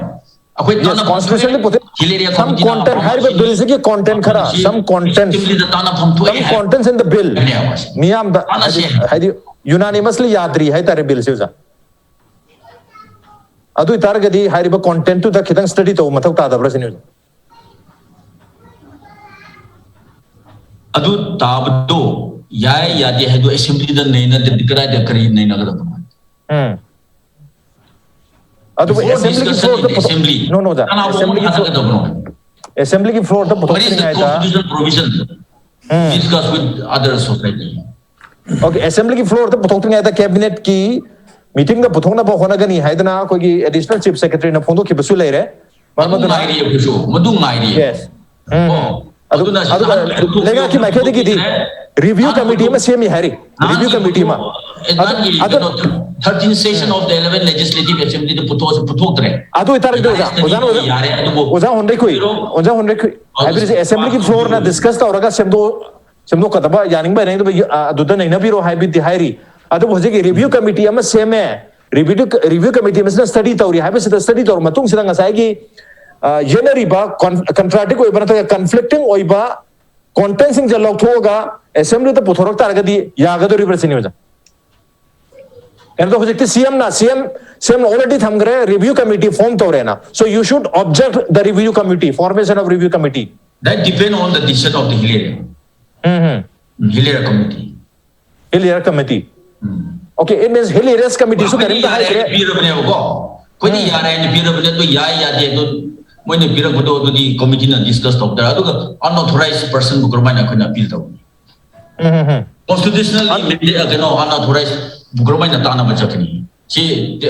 ꯑꯩꯈꯣꯏ yes, ꯇꯥꯟꯅꯐꯝ constitutionally ꯊꯣꯛꯑꯦ꯫ ꯄꯨꯊꯣꯛ-, Hill Area some Committeeꯅ content, ꯑꯄꯥꯝꯕ ꯍꯥꯏꯔꯤꯕ ꯁꯤ ꯕꯤꯜꯁꯤꯒꯤ content ꯈꯔ, ꯁꯤ some content, Assemblyꯗ ꯇꯥꯟꯅꯐꯝ ꯊꯣꯛꯑꯦ some contents in the bill ꯍꯥꯏꯕꯅꯦꯕ꯫ ꯃꯤꯌꯥꯝꯗ ꯇꯥꯟꯅꯁꯦ ꯍꯥꯏꯗꯤ, ꯍꯥꯏꯕ꯫ ꯍꯥꯏꯗꯤ unanimously ꯌꯥꯗ꯭ꯔꯤ ꯍꯥꯏꯇꯥꯔꯦ ꯕꯤꯜꯁꯦ ꯑꯣꯖꯥ꯫ ꯑꯗꯨ ꯑꯣꯏꯇꯥꯔꯒꯗꯤ ꯍꯥꯏꯔꯤꯕ contentꯇꯨꯗ ꯈꯤꯇꯪ study ꯇꯧꯕ ꯃꯊꯧ ꯇꯥꯗꯕ꯭ꯔꯥ ꯁꯤꯅꯤ ꯑꯣꯖꯥ꯫ ꯑꯗꯨ ꯇꯥꯕꯗꯣ ꯌꯥꯏ ꯌꯥꯗꯦ ꯍꯥꯏꯗꯣ Assemblyꯗ ꯅꯩꯅꯗ꯭ꯔꯗꯤ ꯀꯗꯥꯏꯗ ꯀꯔꯤ ꯅꯩꯅꯒꯗꯕꯅꯣ? ꯎꯝ꯫ ꯑꯗꯨꯕꯨ Before Assemblyꯒꯤ discussion floorꯗ in ꯄꯨꯊꯣꯛ-, Assembly, no, no, ꯑꯣꯖꯥ, ꯀꯅꯥꯒꯨꯝꯕ Assemblyꯒꯤ floor, ꯊꯥꯒꯠꯀꯗꯕꯅꯣ? Assemblyꯒꯤ floorꯗ What is the ꯄꯨꯊꯣꯛꯇ꯭ꯔꯤꯉꯩꯗ, constitutional provision? Um. Discuss with other society. Okay, Assemblyꯒꯤ floorꯗ ꯄꯨꯊꯣꯛꯇ꯭ꯔꯤꯉꯩꯗ cabinetꯀꯤ meetingꯗ ꯄꯨꯊꯣꯛꯅꯕ ꯍꯣꯠꯅꯒꯅꯤ ꯍꯥꯏꯗꯅ ꯑꯩꯈꯣꯏꯒꯤ Additional Chief Secretaryꯅ ꯐꯣꯡꯗꯣꯛꯈꯤꯕꯁꯨ ꯂꯩꯔꯦ꯫ ꯃꯔꯝ ꯃꯗꯨ ꯑꯗꯨꯅ, ꯉꯥꯏꯔꯤ ꯑꯩꯈꯣꯏꯁꯨ, ꯃꯗꯨ ꯉꯥꯏꯔꯤ꯫ Yes. ꯎꯝ꯫ ꯑꯣ, ꯑꯗꯨ ꯑꯗꯨꯅ ꯑꯗꯨꯒ ꯁꯤꯗ ꯂꯩꯉꯥꯛꯀꯤ ꯃꯥꯏꯀꯩꯗꯒꯤꯗꯤ ꯅꯍꯥꯟ ꯔꯤꯚꯤꯌꯨ ꯀꯃꯤꯇꯤ ꯑꯃ ꯁꯦꯝꯃꯤ ꯍꯥꯏꯔꯤ꯫ ꯔꯤꯚꯤꯌꯨ ꯀꯃꯤꯇꯤ ꯑꯃ꯫ ꯑꯗꯨ ꯑꯗꯨ thirteenth session of the eleventh legislative assembly ꯗ ꯄꯨꯊꯣꯛꯑꯁꯨ ꯄꯨꯊꯣꯛꯇ꯭ꯔꯦ꯫ ꯑꯗꯨ ꯑꯣꯏꯇꯥꯔꯒꯗꯤ ꯑꯣꯖꯥ, ꯑꯣꯖꯥꯅ ꯑꯣꯖꯥ, ꯌꯥꯔꯦ, ꯑꯗꯨꯕꯨ ꯑꯣꯖꯥ ꯍꯣꯟꯗꯩꯈꯨꯏ, ꯑꯣꯖꯥ ꯍꯣꯟꯗꯩꯈꯨꯏ, ꯍꯥꯏꯕꯗꯤ assembly ꯒꯤ floor ꯅ discuss ꯇꯧꯔꯒ ꯁꯦꯝꯗꯣꯛ ꯁꯦꯝꯗꯣꯛꯀꯗꯕ, ꯌꯥꯅꯤꯡꯕ ꯌꯥꯅꯤꯡꯗꯕ, ꯑ, ꯑꯗꯨꯗ ꯅꯩꯅꯕꯤꯔꯣ ꯍꯥꯏꯕꯗꯤ ꯍꯥꯏꯔꯤ꯫ ꯑꯗꯨꯕꯨ ꯍꯧꯖꯤꯛꯀꯤ ꯔꯤꯚꯤꯌꯨ ꯀꯃꯤꯇꯤ ꯑꯃ ꯁꯦꯝꯃꯦ, ꯔꯤꯚꯤꯌꯨ, ꯔꯤꯚꯤꯌꯨ ꯀꯃꯤꯇꯤ ꯑꯃꯁꯤꯅ ꯁ꯭ꯇꯗꯤ ꯇꯧꯔꯤ ꯍꯥꯏꯕꯁꯤꯗ, ꯁ꯭ꯇꯗꯤ ꯇꯧꯔ ꯃꯇꯨꯡꯁꯤꯗ ꯉꯁꯥꯏꯒꯤ, ꯑ, ꯌꯦꯠꯅꯔꯤꯕ, ꯀꯟ-, ꯀꯟꯇ꯭ꯔꯥꯗꯤꯛ ꯑꯣꯏꯕ ꯅꯠꯇ꯭ꯔꯒ ꯀꯟꯐ꯭ꯂꯤꯛꯇꯤꯡ ꯑꯣꯏꯕ ꯀꯣꯟꯇꯦꯟꯁꯤꯡꯁꯦ ꯂꯧꯊꯣꯛꯑꯒ assembly ꯗ ꯄꯨꯊꯣꯔꯛ ꯇꯥꯔꯒꯗꯤ ꯌꯥꯒꯗꯧꯔꯤꯕ꯭ꯔꯥ ꯁꯤꯅꯤ ꯑꯣꯖꯥ꯫ ꯀꯩꯅꯣ ꯇꯧ, ꯍꯧꯖꯤꯛꯇꯤ ꯁꯤ ꯑꯦꯝꯅ, ꯁꯤ ꯑꯦꯝ, ꯁꯤ ꯑꯦꯝꯅ already ꯊꯝꯈ꯭ꯔꯦ, review committee form ꯇꯧꯔꯦꯅ꯫ So you should object the review committee, formation of review committee. That depend on the decision of the Hill Area. Um, um. Hill Area Committee. Hill Area Committee. Um. Okay, it means Hill Areas Committee ꯁꯨ ꯑꯩꯈꯣꯏꯗꯤ ꯀꯔꯤꯝꯇ ꯌꯥꯔꯦ ꯍꯥꯏꯗ꯭ꯔꯦ꯫ ꯍꯥꯏꯅ ꯄꯤꯔꯕꯅꯦꯕꯀꯣ꯫ ꯑꯩꯈꯣꯏꯗꯤ ꯎꯝ꯫ ꯌꯥꯔꯦ ꯍꯥꯏꯅ ꯄꯤꯔꯕꯅꯦ, ꯑꯗꯣ ꯌꯥꯏ ꯌꯥꯗꯦ ꯑꯗꯣ ꯃꯣꯏꯅ ꯄꯤꯔꯛꯄꯗꯣ ꯑꯗꯨꯗꯤ committee ꯅ discuss ꯇꯧ ꯇꯥꯔꯦ꯫ ꯑꯗꯨꯒ unauthorized person ꯕꯨ ꯀꯔꯝꯍꯥꯏꯅ ꯑꯩꯈꯣꯏꯅ appeal ꯇꯧꯅꯤ? ꯎꯝ, ꯎꯝ, ꯎꯝ꯫ Constitutional ꯑ- mandate, ꯀꯩꯅꯣ, unauthorized ꯕꯨ ꯀꯔꯝꯍꯥꯏꯅ ꯇꯥꯟꯅꯕ ꯆꯠꯀꯅꯤ? ꯁꯤ,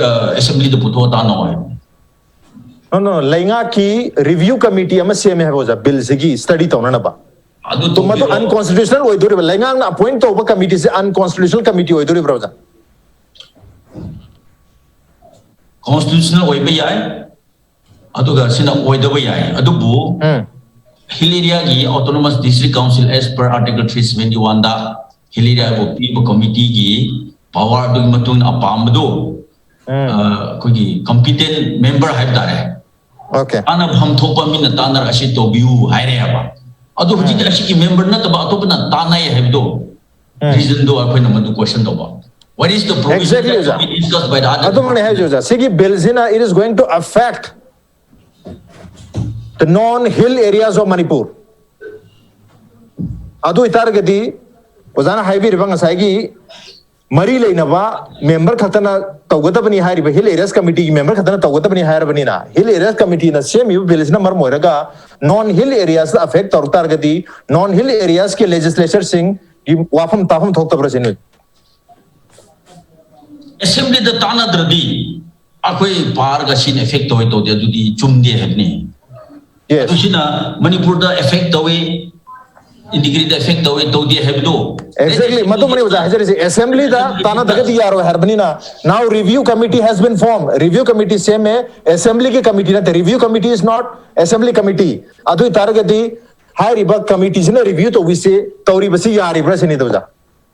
ꯑ, assembly ꯗ ꯄꯨꯊꯣꯛꯑ ꯇꯥꯟꯅꯧ ꯍꯥꯏꯕꯅꯤ꯫ No, no, no. ꯂꯩꯉꯥꯛꯀꯤ review committee ꯑꯃ ꯁꯦꯝꯃꯦ ꯍꯥꯏꯕ ꯑꯣꯖꯥ, ꯕꯤꯜꯁꯤꯒꯤ ꯁ꯭ꯇꯗꯤ ꯇꯧꯅꯅꯕ꯫ ꯑꯗꯨ ꯑꯗꯨ ꯃꯗꯨ ꯇꯧꯕꯤꯔꯣ꯫ Unconstitutional ꯑꯣꯏꯗꯣꯔꯤꯕ, ꯂꯩꯉꯥꯛꯅ ꯑꯦꯄꯣꯏꯟ ꯇꯧꯕ ꯀꯃꯤꯇꯤꯁꯦ unconstitutional committee ꯑꯣꯏꯗꯣꯔꯤꯕ꯭ꯔꯥ ꯑꯣꯖꯥ? Constitutional ꯑꯣꯏꯕ ꯌꯥꯏ, ꯑꯗꯨꯒ ꯁꯤꯅ ꯑꯣꯏꯗꯕ ꯌꯥꯏ꯫ ꯑꯗꯨꯕꯨ ꯎꯝ꯫ Hill Area ꯒꯤ Autonomous District Council as per Article three seventy one ꯗ Hill Area ꯕꯨ ꯄꯤꯕ committee ꯒꯤ power ꯗꯨꯒꯤ ꯃꯇꯨꯡ ꯏꯟꯅ ꯑꯄꯥꯝꯕꯗꯨ, ꯎꯝ꯫ ꯑ, ꯑꯩꯈꯣꯏꯒꯤ competent member ꯍꯥꯏꯕ ꯇꯥꯔꯦ꯫ Okay. ꯇꯥꯟꯅꯐꯝ ꯊꯣꯛꯄ ꯃꯤꯅ ꯇꯥꯟꯅꯔꯒ ꯑꯁꯤ ꯇꯧꯕꯤꯌꯨ ꯍꯥꯏꯔꯦ ꯍꯥꯏꯕ꯫ ꯑꯗꯨ ꯍꯧꯖꯤꯛꯇꯤ ꯎꯝ꯫ ꯑꯁꯤꯒꯤ member ꯅꯠꯇꯕ ꯑꯇꯣꯞꯄꯅ ꯇꯥꯟꯅꯩ ꯍꯥꯏꯕꯗꯣ, ꯎꯝ꯫ Reason ꯗꯣ ꯑꯩꯈꯣꯏꯅ ꯃꯗꯨ question ꯇꯧꯕ꯫ What is the provision Exactly, that ꯑꯣꯖꯥ꯫ Will be discussed by the other ꯑꯗꯨꯃꯛꯅꯦ ꯍꯥꯏꯁꯦ, ꯑꯣꯖꯥ꯫ ꯁꯤꯒꯤ ꯕꯤꯜꯁꯤꯅ, it is going to affect the non-hill areas of Manipur. ꯑꯗꯨ ꯑꯣꯏꯇꯥꯔꯒꯗꯤ ꯑꯣꯖꯥꯅ ꯍꯥꯏꯕꯤꯔꯤꯕ ꯉꯁꯥꯏꯒꯤ ꯃꯔꯤ ꯂꯩꯅꯕ member ꯈꯛꯇꯅ ꯇꯧꯒꯗꯕꯅꯤ ꯍꯥꯏꯔꯤꯕ, Hill Areas Committee ꯒꯤ member ꯈꯛꯇꯅ ꯇꯧꯒꯗꯕꯅꯤ ꯍꯥꯏꯔꯕꯅꯤꯅ, Hill Areas Committee ꯅ ꯁꯦꯝꯃꯤꯕ ꯕꯤꯜꯁꯤꯅ ꯃꯔꯝ ꯑꯣꯏꯔꯒ non-hill areas ꯗ affect ꯇꯧꯔꯛ ꯇꯥꯔꯒꯗꯤ non-hill areas ꯀꯤ legislature ꯁꯤꯡꯒꯤ ꯋꯥꯐꯝ ꯇꯥꯐꯝ ꯊꯣꯛꯇꯕ꯭ꯔꯥ ꯁꯤꯅꯤ꯫ Assembly ꯗ ꯇꯥꯟꯅꯗ꯭ꯔꯗꯤ ꯑꯩꯈꯣꯏ power ꯒ ꯁꯤꯅ effect ꯇꯧꯋꯦ ꯇꯧꯗꯦ ꯑꯗꯨꯗꯤ ꯆꯨꯝꯗꯦ ꯍꯥꯏꯕꯅꯤ꯫ ꯑꯗꯨꯁꯤꯅ ꯃꯅꯤꯄꯨꯔꯗ effect ꯇꯧꯏ, ꯏꯟꯗꯤꯒ꯭ꯔꯤꯗ effect ꯇꯧꯏ, ꯇꯧꯗꯦ ꯍꯥꯏꯕꯗꯨ? Exactly, ꯃꯗꯨꯃꯅꯤ ꯑꯣꯖꯥ ꯍꯥꯏꯖꯔꯤꯁꯦ, assemblyꯗ ꯇꯥꯟꯅꯗ꯭ꯔꯒꯗꯤ ꯌꯥꯔꯣꯏ ꯍꯥꯏꯔꯕꯅꯤꯅ. Now review committee has been formed. Review committee ꯁꯦꯝꯃꯦ, assemblyꯒꯤ committee ꯅꯠꯇꯦ. Review committee is not assembly committee. ꯑꯗꯨ ꯑꯣꯏꯇꯥꯔꯒꯗꯤ ꯍꯥꯏꯔꯤꯕ committeeꯁꯤꯅ review ꯇꯧꯕꯤꯁꯤ, ꯇꯧꯔꯤꯕꯁꯤ ꯌꯥꯔꯤꯕ꯭ꯔꯥ ꯁꯤꯅꯤꯗ ꯑꯣꯖꯥ.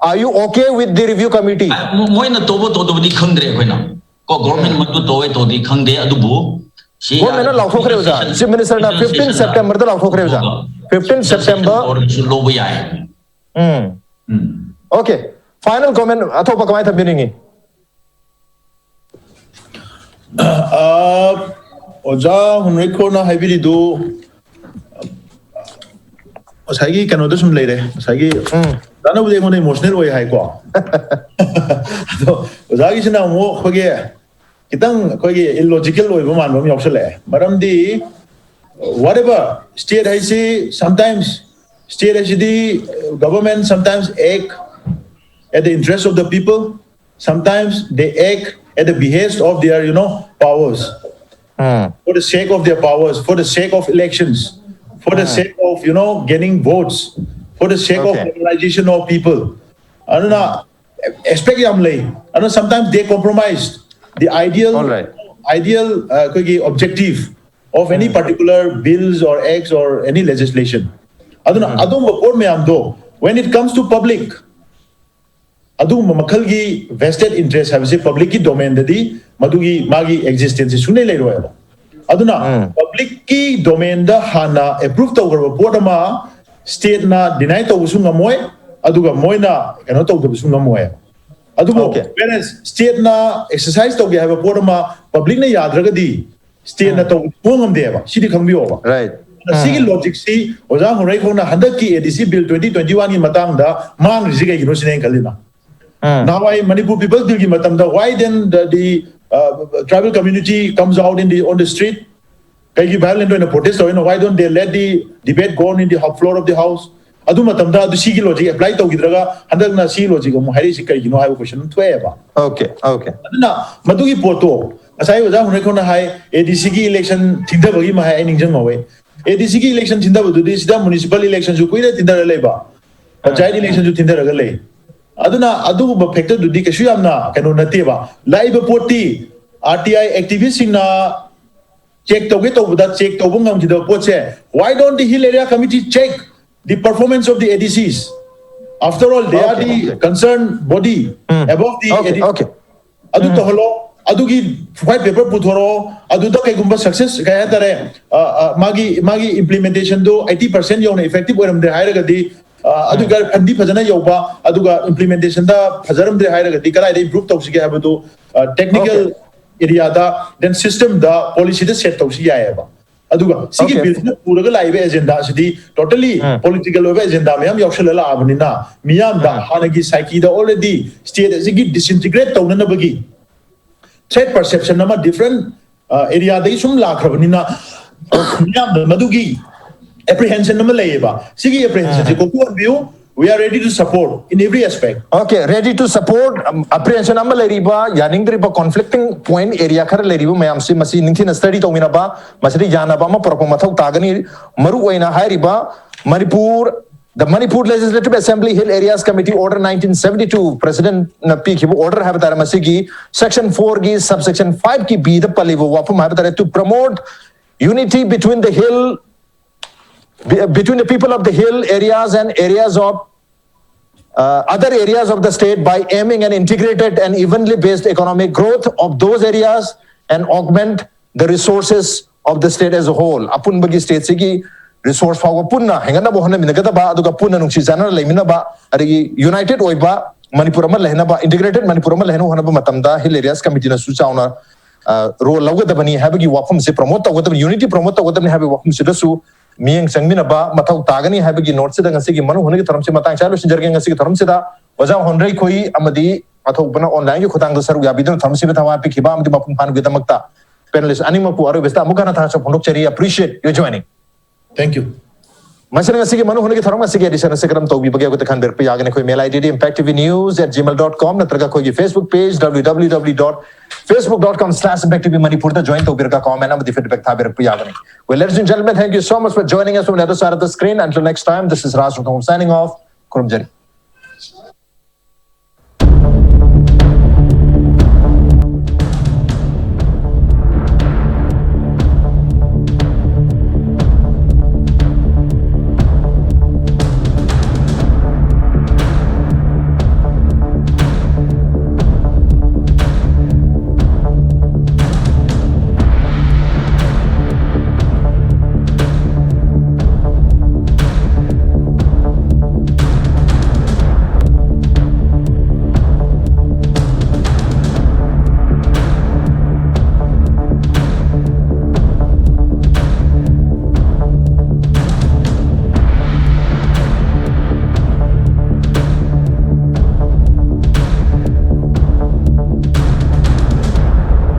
Are you okay with the review committee? ꯃꯣꯏꯅ ꯇꯧꯕ ꯇꯧꯗꯕꯗꯤ ꯈꯪꯗ꯭ꯔꯦ ꯑꯩꯈꯣꯏꯅ. ꯀꯣ, government ꯃꯗꯨ ꯇꯧꯋꯦ ꯇꯧꯗꯦ ꯈꯪꯗꯦ, ꯑꯗꯨꯕꯨ ꯁꯤ governmentꯅ ꯂꯥꯎꯊꯣꯛꯈ꯭ꯔꯦ ꯑꯣꯖꯥ. Chief Ministerꯅ fifteen Septemberꯗ ꯂꯥꯎꯊꯣꯛꯈ꯭ꯔꯦ ꯑꯣꯖꯥ. Fifteen September ꯑꯣꯏꯔꯁꯨ ꯂꯧꯕ ꯌꯥꯏ. ꯎꯝ. ꯎꯝ. Okay. Final comment ꯑꯊꯣꯛꯄ ꯀꯃꯥꯏꯅ ꯊꯝꯕꯤꯅꯤꯡꯉꯤ? ꯑ, ꯑꯣꯖꯥ ꯍꯨꯝꯔꯩꯈꯣꯅ ꯍꯥꯏꯕꯤꯔꯤꯗꯨ ꯉꯁꯥꯏꯒꯤ ꯀꯩꯅꯣꯗ ꯁꯨꯝ ꯂꯩꯔꯦ, ꯉꯁꯥꯏꯒꯤ ꯎꯝ. ꯑꯣꯖꯥꯅꯕꯨꯗꯤ ꯑꯩꯉꯣꯟꯗ emotional ꯑꯣꯏ ꯍꯥꯏꯀꯣ. ꯑꯗꯣ ꯑꯣꯖꯥꯒꯤꯁꯤꯅ ꯑꯃꯨꯛ ꯑꯩꯈꯣꯏꯒꯤ ꯈꯤꯇꯪ ꯑꯩꯈꯣꯏꯒꯤ illogical ꯑꯣꯏꯕ ꯃꯥꯟꯕ ꯑꯃ ꯌꯥꯎꯁꯜꯂꯛꯑꯦ. ꯃꯔꯝꯗꯤ whatever, state ꯍꯥꯏꯁꯤ sometimes, state ꯍꯥꯏꯁꯤꯗꯤ government sometimes act at the interest of the people, sometimes they act at the behest of their, you know, powers. For the sake of their powers, for the sake of elections, for the sake of, you know, gaining votes, for the sake of Okay. mobilization of people. ꯑꯗꯨꯅ expect ꯌꯥꯝ ꯂꯩ. ꯑꯗꯨꯅ sometimes they compromise the ideal, All right. ideal, uh, ꯑꯩꯈꯣꯏꯒꯤ objective of any particular bills or acts or any legislation. ꯑꯗꯨꯅ ꯑꯗꯨꯝꯕ ꯄꯣꯠ ꯃꯌꯥꯝꯗꯣ, when it comes to public, ꯑꯗꯨꯒꯨꯝꯕ ꯃꯈꯜꯒꯤ vested interest ꯍꯥꯏꯕꯁꯤ publicꯀꯤ domainꯗꯗꯤ ꯃꯗꯨꯒꯤ ꯃꯥꯒꯤ existenceꯁꯤ ꯁꯨꯡꯂꯩ ꯂꯩꯔꯣꯏꯕ. ꯑꯗꯨꯅ ꯎꯝ. Publicꯀꯤ domainꯗ ꯍꯥꯟꯅ approve ꯇꯧꯈ꯭ꯔꯕ ꯄꯣꯠ ꯑꯃ stateꯅ deny ꯇꯧꯕꯁꯨ ꯉꯝꯃꯣꯏ, ꯑꯗꯨꯒ ꯃꯣꯏꯅ ꯀꯩꯅꯣ ꯇꯧꯗꯕꯁꯨ ꯉꯝꯃꯣꯏ. ꯑꯗꯨꯕꯨ Okay. Whereas stateꯅ exercise ꯇꯧꯒꯦ ꯍꯥꯏꯕ ꯄꯣꯠ ꯑꯃ publicꯅ ꯌꯥꯗ꯭ꯔꯒꯗꯤ stateꯅ ꯎꯝ. ꯇꯧꯕ ꯉꯝꯗꯦꯕ, ꯁꯤꯗꯤ ꯈꯪꯕꯤꯌꯣꯕ. Right. ꯑꯗꯨꯅ ꯁꯤꯒꯤ ꯎꯝ. Logicꯁꯤ ꯑꯣꯖꯥ ꯍꯨꯔꯩꯈꯣꯛꯅ ꯍꯟꯗꯛꯀꯤ ADC Bill twenty twenty-oneꯒꯤ ꯃꯇꯥꯡꯗ ꯃꯥꯡꯈ꯭ꯔꯤꯁꯤ ꯀꯩꯒꯤꯅꯣ ꯁꯤꯅꯦ ꯑꯩꯅ ꯈꯜꯂꯤꯅ. ꯎꯝ. ꯅꯍꯥꯟꯋꯥꯏ ꯃꯅꯤꯄꯨꯔ People's Billꯒꯤ ꯃꯇꯝꯗ, why then the, the, uh, tribal community comes out in the, on the street? ꯀꯩꯒꯤ violent ꯑꯣꯏꯅ protest ꯇꯧꯔꯤꯅꯣ? Why don't they let the debate go on in the ho-, floor of the house? ꯑꯗꯨ ꯃꯇꯝꯗ ꯑꯗꯨ ꯁꯤꯒꯤ logic apply ꯇꯧꯈꯤꯗ꯭ꯔꯒ ꯍꯟꯗꯛꯅ ꯁꯤ logic ꯑꯃꯨꯛ ꯍꯥꯏꯔꯛꯏꯁꯤ ꯀꯩꯒꯤꯅꯣ ꯍꯥꯏꯕ question ꯑꯃ ꯊꯣꯛꯑꯦꯕ꯫ Okay, okay. ꯑꯗꯨꯅ ꯃꯗꯨꯒꯤ ꯄꯣꯠꯇꯣ ꯉꯁꯥꯏ ꯑꯣꯖꯥ ꯍꯨꯔꯩꯈꯣꯛꯅ ꯍꯥꯏ, ADCꯒꯤ election ꯊꯤꯡꯊꯕꯒꯤ ꯑꯃ ꯍꯥꯏ, ꯑꯩ ꯅꯤꯡꯁꯤꯡꯍꯧꯋꯦ꯫ ꯑꯦ ꯗꯤ ꯁꯤꯒꯤ ꯏꯂꯦꯛꯁꯟ ꯊꯤꯟꯊꯕꯗꯨꯗꯤ ꯁꯤꯗ ꯃ꯭ꯌꯨꯅꯤꯁꯤꯄꯥꯜ ꯏꯂꯦꯛꯁꯟꯁꯨ ꯀꯨꯏꯔꯦ ꯊꯤꯟꯊꯔ ꯂꯩꯕ, ꯄꯟꯆꯥꯌꯠ ꯏꯂꯦꯛꯁꯟꯁꯨ ꯊꯤꯟꯊꯔꯒ ꯂꯩ꯫ ꯑꯗꯨꯅ ꯑꯗꯨꯒꯨꯝꯕ ꯐꯦꯛꯇꯔꯗꯨꯗꯤ ꯀꯩꯁꯨ ꯌꯥꯝꯅ ꯀꯩꯅꯣ ꯅꯠꯇꯦꯕ꯫ ꯂꯥꯛꯏꯕ ꯄꯣꯠꯇꯤ ꯑꯥꯔ ꯇꯤ ꯑꯥꯏ ꯑꯦꯛꯇꯤꯚꯤꯁꯁꯤꯡꯅ ꯆꯦꯛ ꯇꯧꯒꯦ ꯇꯧꯕꯗ ꯆꯦꯛ ꯇꯧꯕ ꯉꯝꯈꯤꯗꯕ ꯄꯣꯠꯁꯦ, why don't the Hill Area Committee check the performance of the A D Cs? After all, they are Okay, the okay. concerned body Mm. above the Okay, A D C. Okay. ꯑꯗꯨ ꯇꯧꯍꯜꯂꯣ꯫ ꯑꯗꯨꯒꯤ white paper ꯄꯨꯊꯣꯔꯛꯑꯣ꯫ ꯑꯗꯨꯗ ꯀꯩꯒꯨꯝꯕ success, ꯀꯩ ꯍꯥꯏꯇꯥꯔꯦ, ꯑ, ꯑ, ꯃꯥꯒꯤ ꯃꯥꯒꯤ implementationꯗꯣ eighty percent ꯌꯧꯅ effective ꯑꯣꯏꯔꯝꯗꯦ ꯍꯥꯏꯔꯒꯗꯤ, ꯑ, ꯑꯗꯨꯒ fundꯗꯤ ꯐꯖꯅ ꯌꯧꯕ, ꯑꯗꯨꯒ implementationꯗ ꯐꯖꯔꯝꯗꯦ ꯍꯥꯏꯔꯒꯗꯤ ꯀꯗꯥꯏꯗ improve ꯇꯧꯁꯤꯒꯦ ꯍꯥꯏꯕꯗꯨ, ꯑ, technical areaꯗ, then systemꯗ, policyꯗ set ꯇꯧꯁꯤ ꯌꯥꯏꯑꯕ꯫ ꯑꯗꯨꯒ ꯁꯤꯒꯤ Okay. Billꯁꯤꯅ ꯄꯨꯔꯒ ꯂꯥꯛꯏꯕ agenda ꯑꯁꯤꯗꯤ totally ꯎꯝ. Political ꯑꯣꯏꯕ agenda ꯃꯌꯥꯝ ꯌꯥꯎꯁꯜꯂ ꯂꯥꯛꯑꯕꯅꯤꯅ, ꯃꯤꯌꯥꯝꯗ ꯎꯝ. ꯍꯥꯟꯅꯒꯤ psycheꯗ already state ꯑꯁꯤꯒꯤ disintegrate ꯇꯧꯅꯅꯕꯒꯤ threat perception ꯑꯃ different areaꯗꯒꯤ ꯁꯨꯝ ꯂꯥꯛꯈ꯭ꯔꯕꯅꯤꯅ, ꯃꯤꯌꯥꯝꯗ ꯃꯗꯨꯒꯤ apprehension ꯑꯃ ꯂꯩꯌꯦꯕ꯫ ꯁꯤꯒꯤ apprehensionꯁꯦ ꯀꯣꯛꯊꯣꯛꯍꯟꯕꯤꯌꯨ꯫ We are ready to support in every aspect. Okay, ready to support, um, apprehension ꯑꯃ ꯂꯩꯔꯤꯕ, ꯌꯥꯅꯤꯡꯗ꯭ꯔꯤꯕ, conflicting point area ꯈꯔ ꯂꯩꯔꯤꯕ ꯃꯌꯥꯝꯁꯤ, ꯃꯁꯤ ꯅꯤꯡꯊꯤꯅ study ꯇꯧꯃꯤꯟꯅꯕ, ꯃꯁꯤꯗ ꯌꯥꯅꯕ ꯑꯃ ꯄꯨꯔꯛꯄ ꯃꯊꯧ ꯇꯥꯒꯅꯤ꯫ ꯃꯔꯨ ꯑꯣꯏꯅ ꯍꯥꯏꯔꯤꯕ Manipur, the Manipur Legislative Assembly Hill Areas Committee Order nineteen seventy two, Presidentꯅ ꯄꯤꯈꯤꯕ order ꯍꯥꯏꯕ ꯇꯥꯔꯦ, ꯃꯁꯤꯒꯤ section fourꯒꯤ subsection fiveꯀꯤ Bꯗ ꯄꯜꯂꯤꯕ ꯋꯥꯐꯝ ꯍꯥꯏꯕ ꯇꯥꯔꯦ, to promote unity between the hill, be- between the people of the hill areas and areas of uh, other areas of the state by aiming an integrated and evenly based economic growth of those areas and augment the resources of the state as a whole. ꯑꯄꯨꯟꯕꯒꯤ stateꯁꯤꯒꯤ resource ꯐꯥꯎꯕ ꯄꯨꯟꯅ ꯍꯦꯟꯒꯠꯅꯕ ꯍꯣꯠꯅꯃꯤꯟꯅꯒꯗꯕ, ꯑꯗꯨꯒ ꯄꯨꯟꯅ ꯅꯨꯡꯁꯤ ꯆꯥꯟꯅꯅ ꯂꯩꯃꯤꯟꯅꯕ, ꯑꯗꯒꯤ united ꯑꯣꯏꯕ ꯃꯅꯤꯄꯨꯔ ꯑꯃ ꯂꯩꯍꯟꯅꯕ, integrated ꯃꯅꯤꯄꯨꯔ ꯑꯃ ꯂꯩꯍꯟꯅꯕ ꯍꯣꯠꯅꯕ ꯃꯇꯝꯗ Hill Areas Committeeꯅꯁꯨ ꯆꯥꯎꯅ role ꯂꯧꯒꯗꯕꯅꯤ ꯍꯥꯏꯕꯒꯤ ꯋꯥꯐꯝꯁꯦ promote ꯇꯧꯒꯗꯕꯅꯤ, unity promote ꯇꯧꯒꯗꯕꯅꯤ ꯍꯥꯏꯕꯒꯤ ꯋꯥꯐꯝꯁꯤꯗꯁꯨ ꯃꯤꯠꯌꯦꯡ ꯆꯪꯃꯤꯟꯅꯕ ꯃꯊꯧ ꯇꯥꯒꯅꯤ ꯍꯥꯏꯕꯒꯤ noteꯁꯤꯗ ꯉꯁꯤꯒꯤ ꯃꯅꯨꯡ ꯍꯨꯠꯅꯒꯤ ꯊꯧꯔꯝꯁꯤ ꯃꯇꯥꯡ ꯆꯥꯅ ꯂꯣꯏꯁꯤꯟꯖꯔꯒꯦ꯫ ꯉꯁꯤꯒꯤ ꯊꯧꯔꯝꯁꯤꯗ ꯑꯣꯖꯥ ꯍꯣꯟꯗ꯭ꯔꯩꯈꯣꯏ ꯑꯃꯗꯤ ꯃꯊꯧꯕꯅ online ꯒꯤ ꯈꯨꯊꯥꯡꯗ ꯁꯔꯨꯛ ꯌꯥꯕꯤꯗꯨꯅ ꯊꯧꯔꯝꯁꯤꯗ ꯊꯋꯥꯏ ꯄꯤꯈꯤꯕ ꯑꯃꯗꯤ ꯃꯄꯨꯡ ꯐꯥꯍꯟꯕꯒꯤꯗꯃꯛꯇ panelist ꯑꯅꯤꯃꯛꯄꯨ ꯑꯔꯣꯏꯕꯁꯤꯗ ꯑꯃꯨꯛ ꯍꯟꯅ ꯊꯥꯒꯠꯆꯕ ꯐꯣꯡꯗꯣꯛꯆꯔꯤ꯫ Appreciate your joining. Thank you. ꯃꯁꯤꯅ ꯉꯁꯤꯒꯤ ꯃꯅꯨꯡ ꯍꯨꯠꯅꯒꯤ ꯊꯧꯔꯝ ꯑꯁꯤꯒꯤ edition ꯑꯁꯤ ꯀꯔꯝ ꯇꯧꯕꯤꯕꯒꯦ ꯍꯥꯏꯕꯗ ꯈꯟꯕꯤꯔꯛꯄ ꯌꯥꯒꯅꯤ꯫ ꯑꯩꯈꯣꯏ mail ID D impact T V news at gmail dot com ꯅꯠꯇ꯭ꯔꯒ ꯑꯩꯈꯣꯏꯒꯤ Facebook page W W W dot facebook dot com slash impact T V Manipur ꯗ join ꯇꯧꯕꯤꯔꯒ comment ꯑꯃꯗꯤ feedback ꯊꯥꯕꯤꯔꯛꯄ ꯌꯥꯒꯅꯤ꯫ Well, ladies and gentlemen, thank you so much for joining us from the other side of the screen. Until next time, this is Raj Ruthong signing off. ꯈꯨꯔꯨꯝꯖꯔꯤ꯫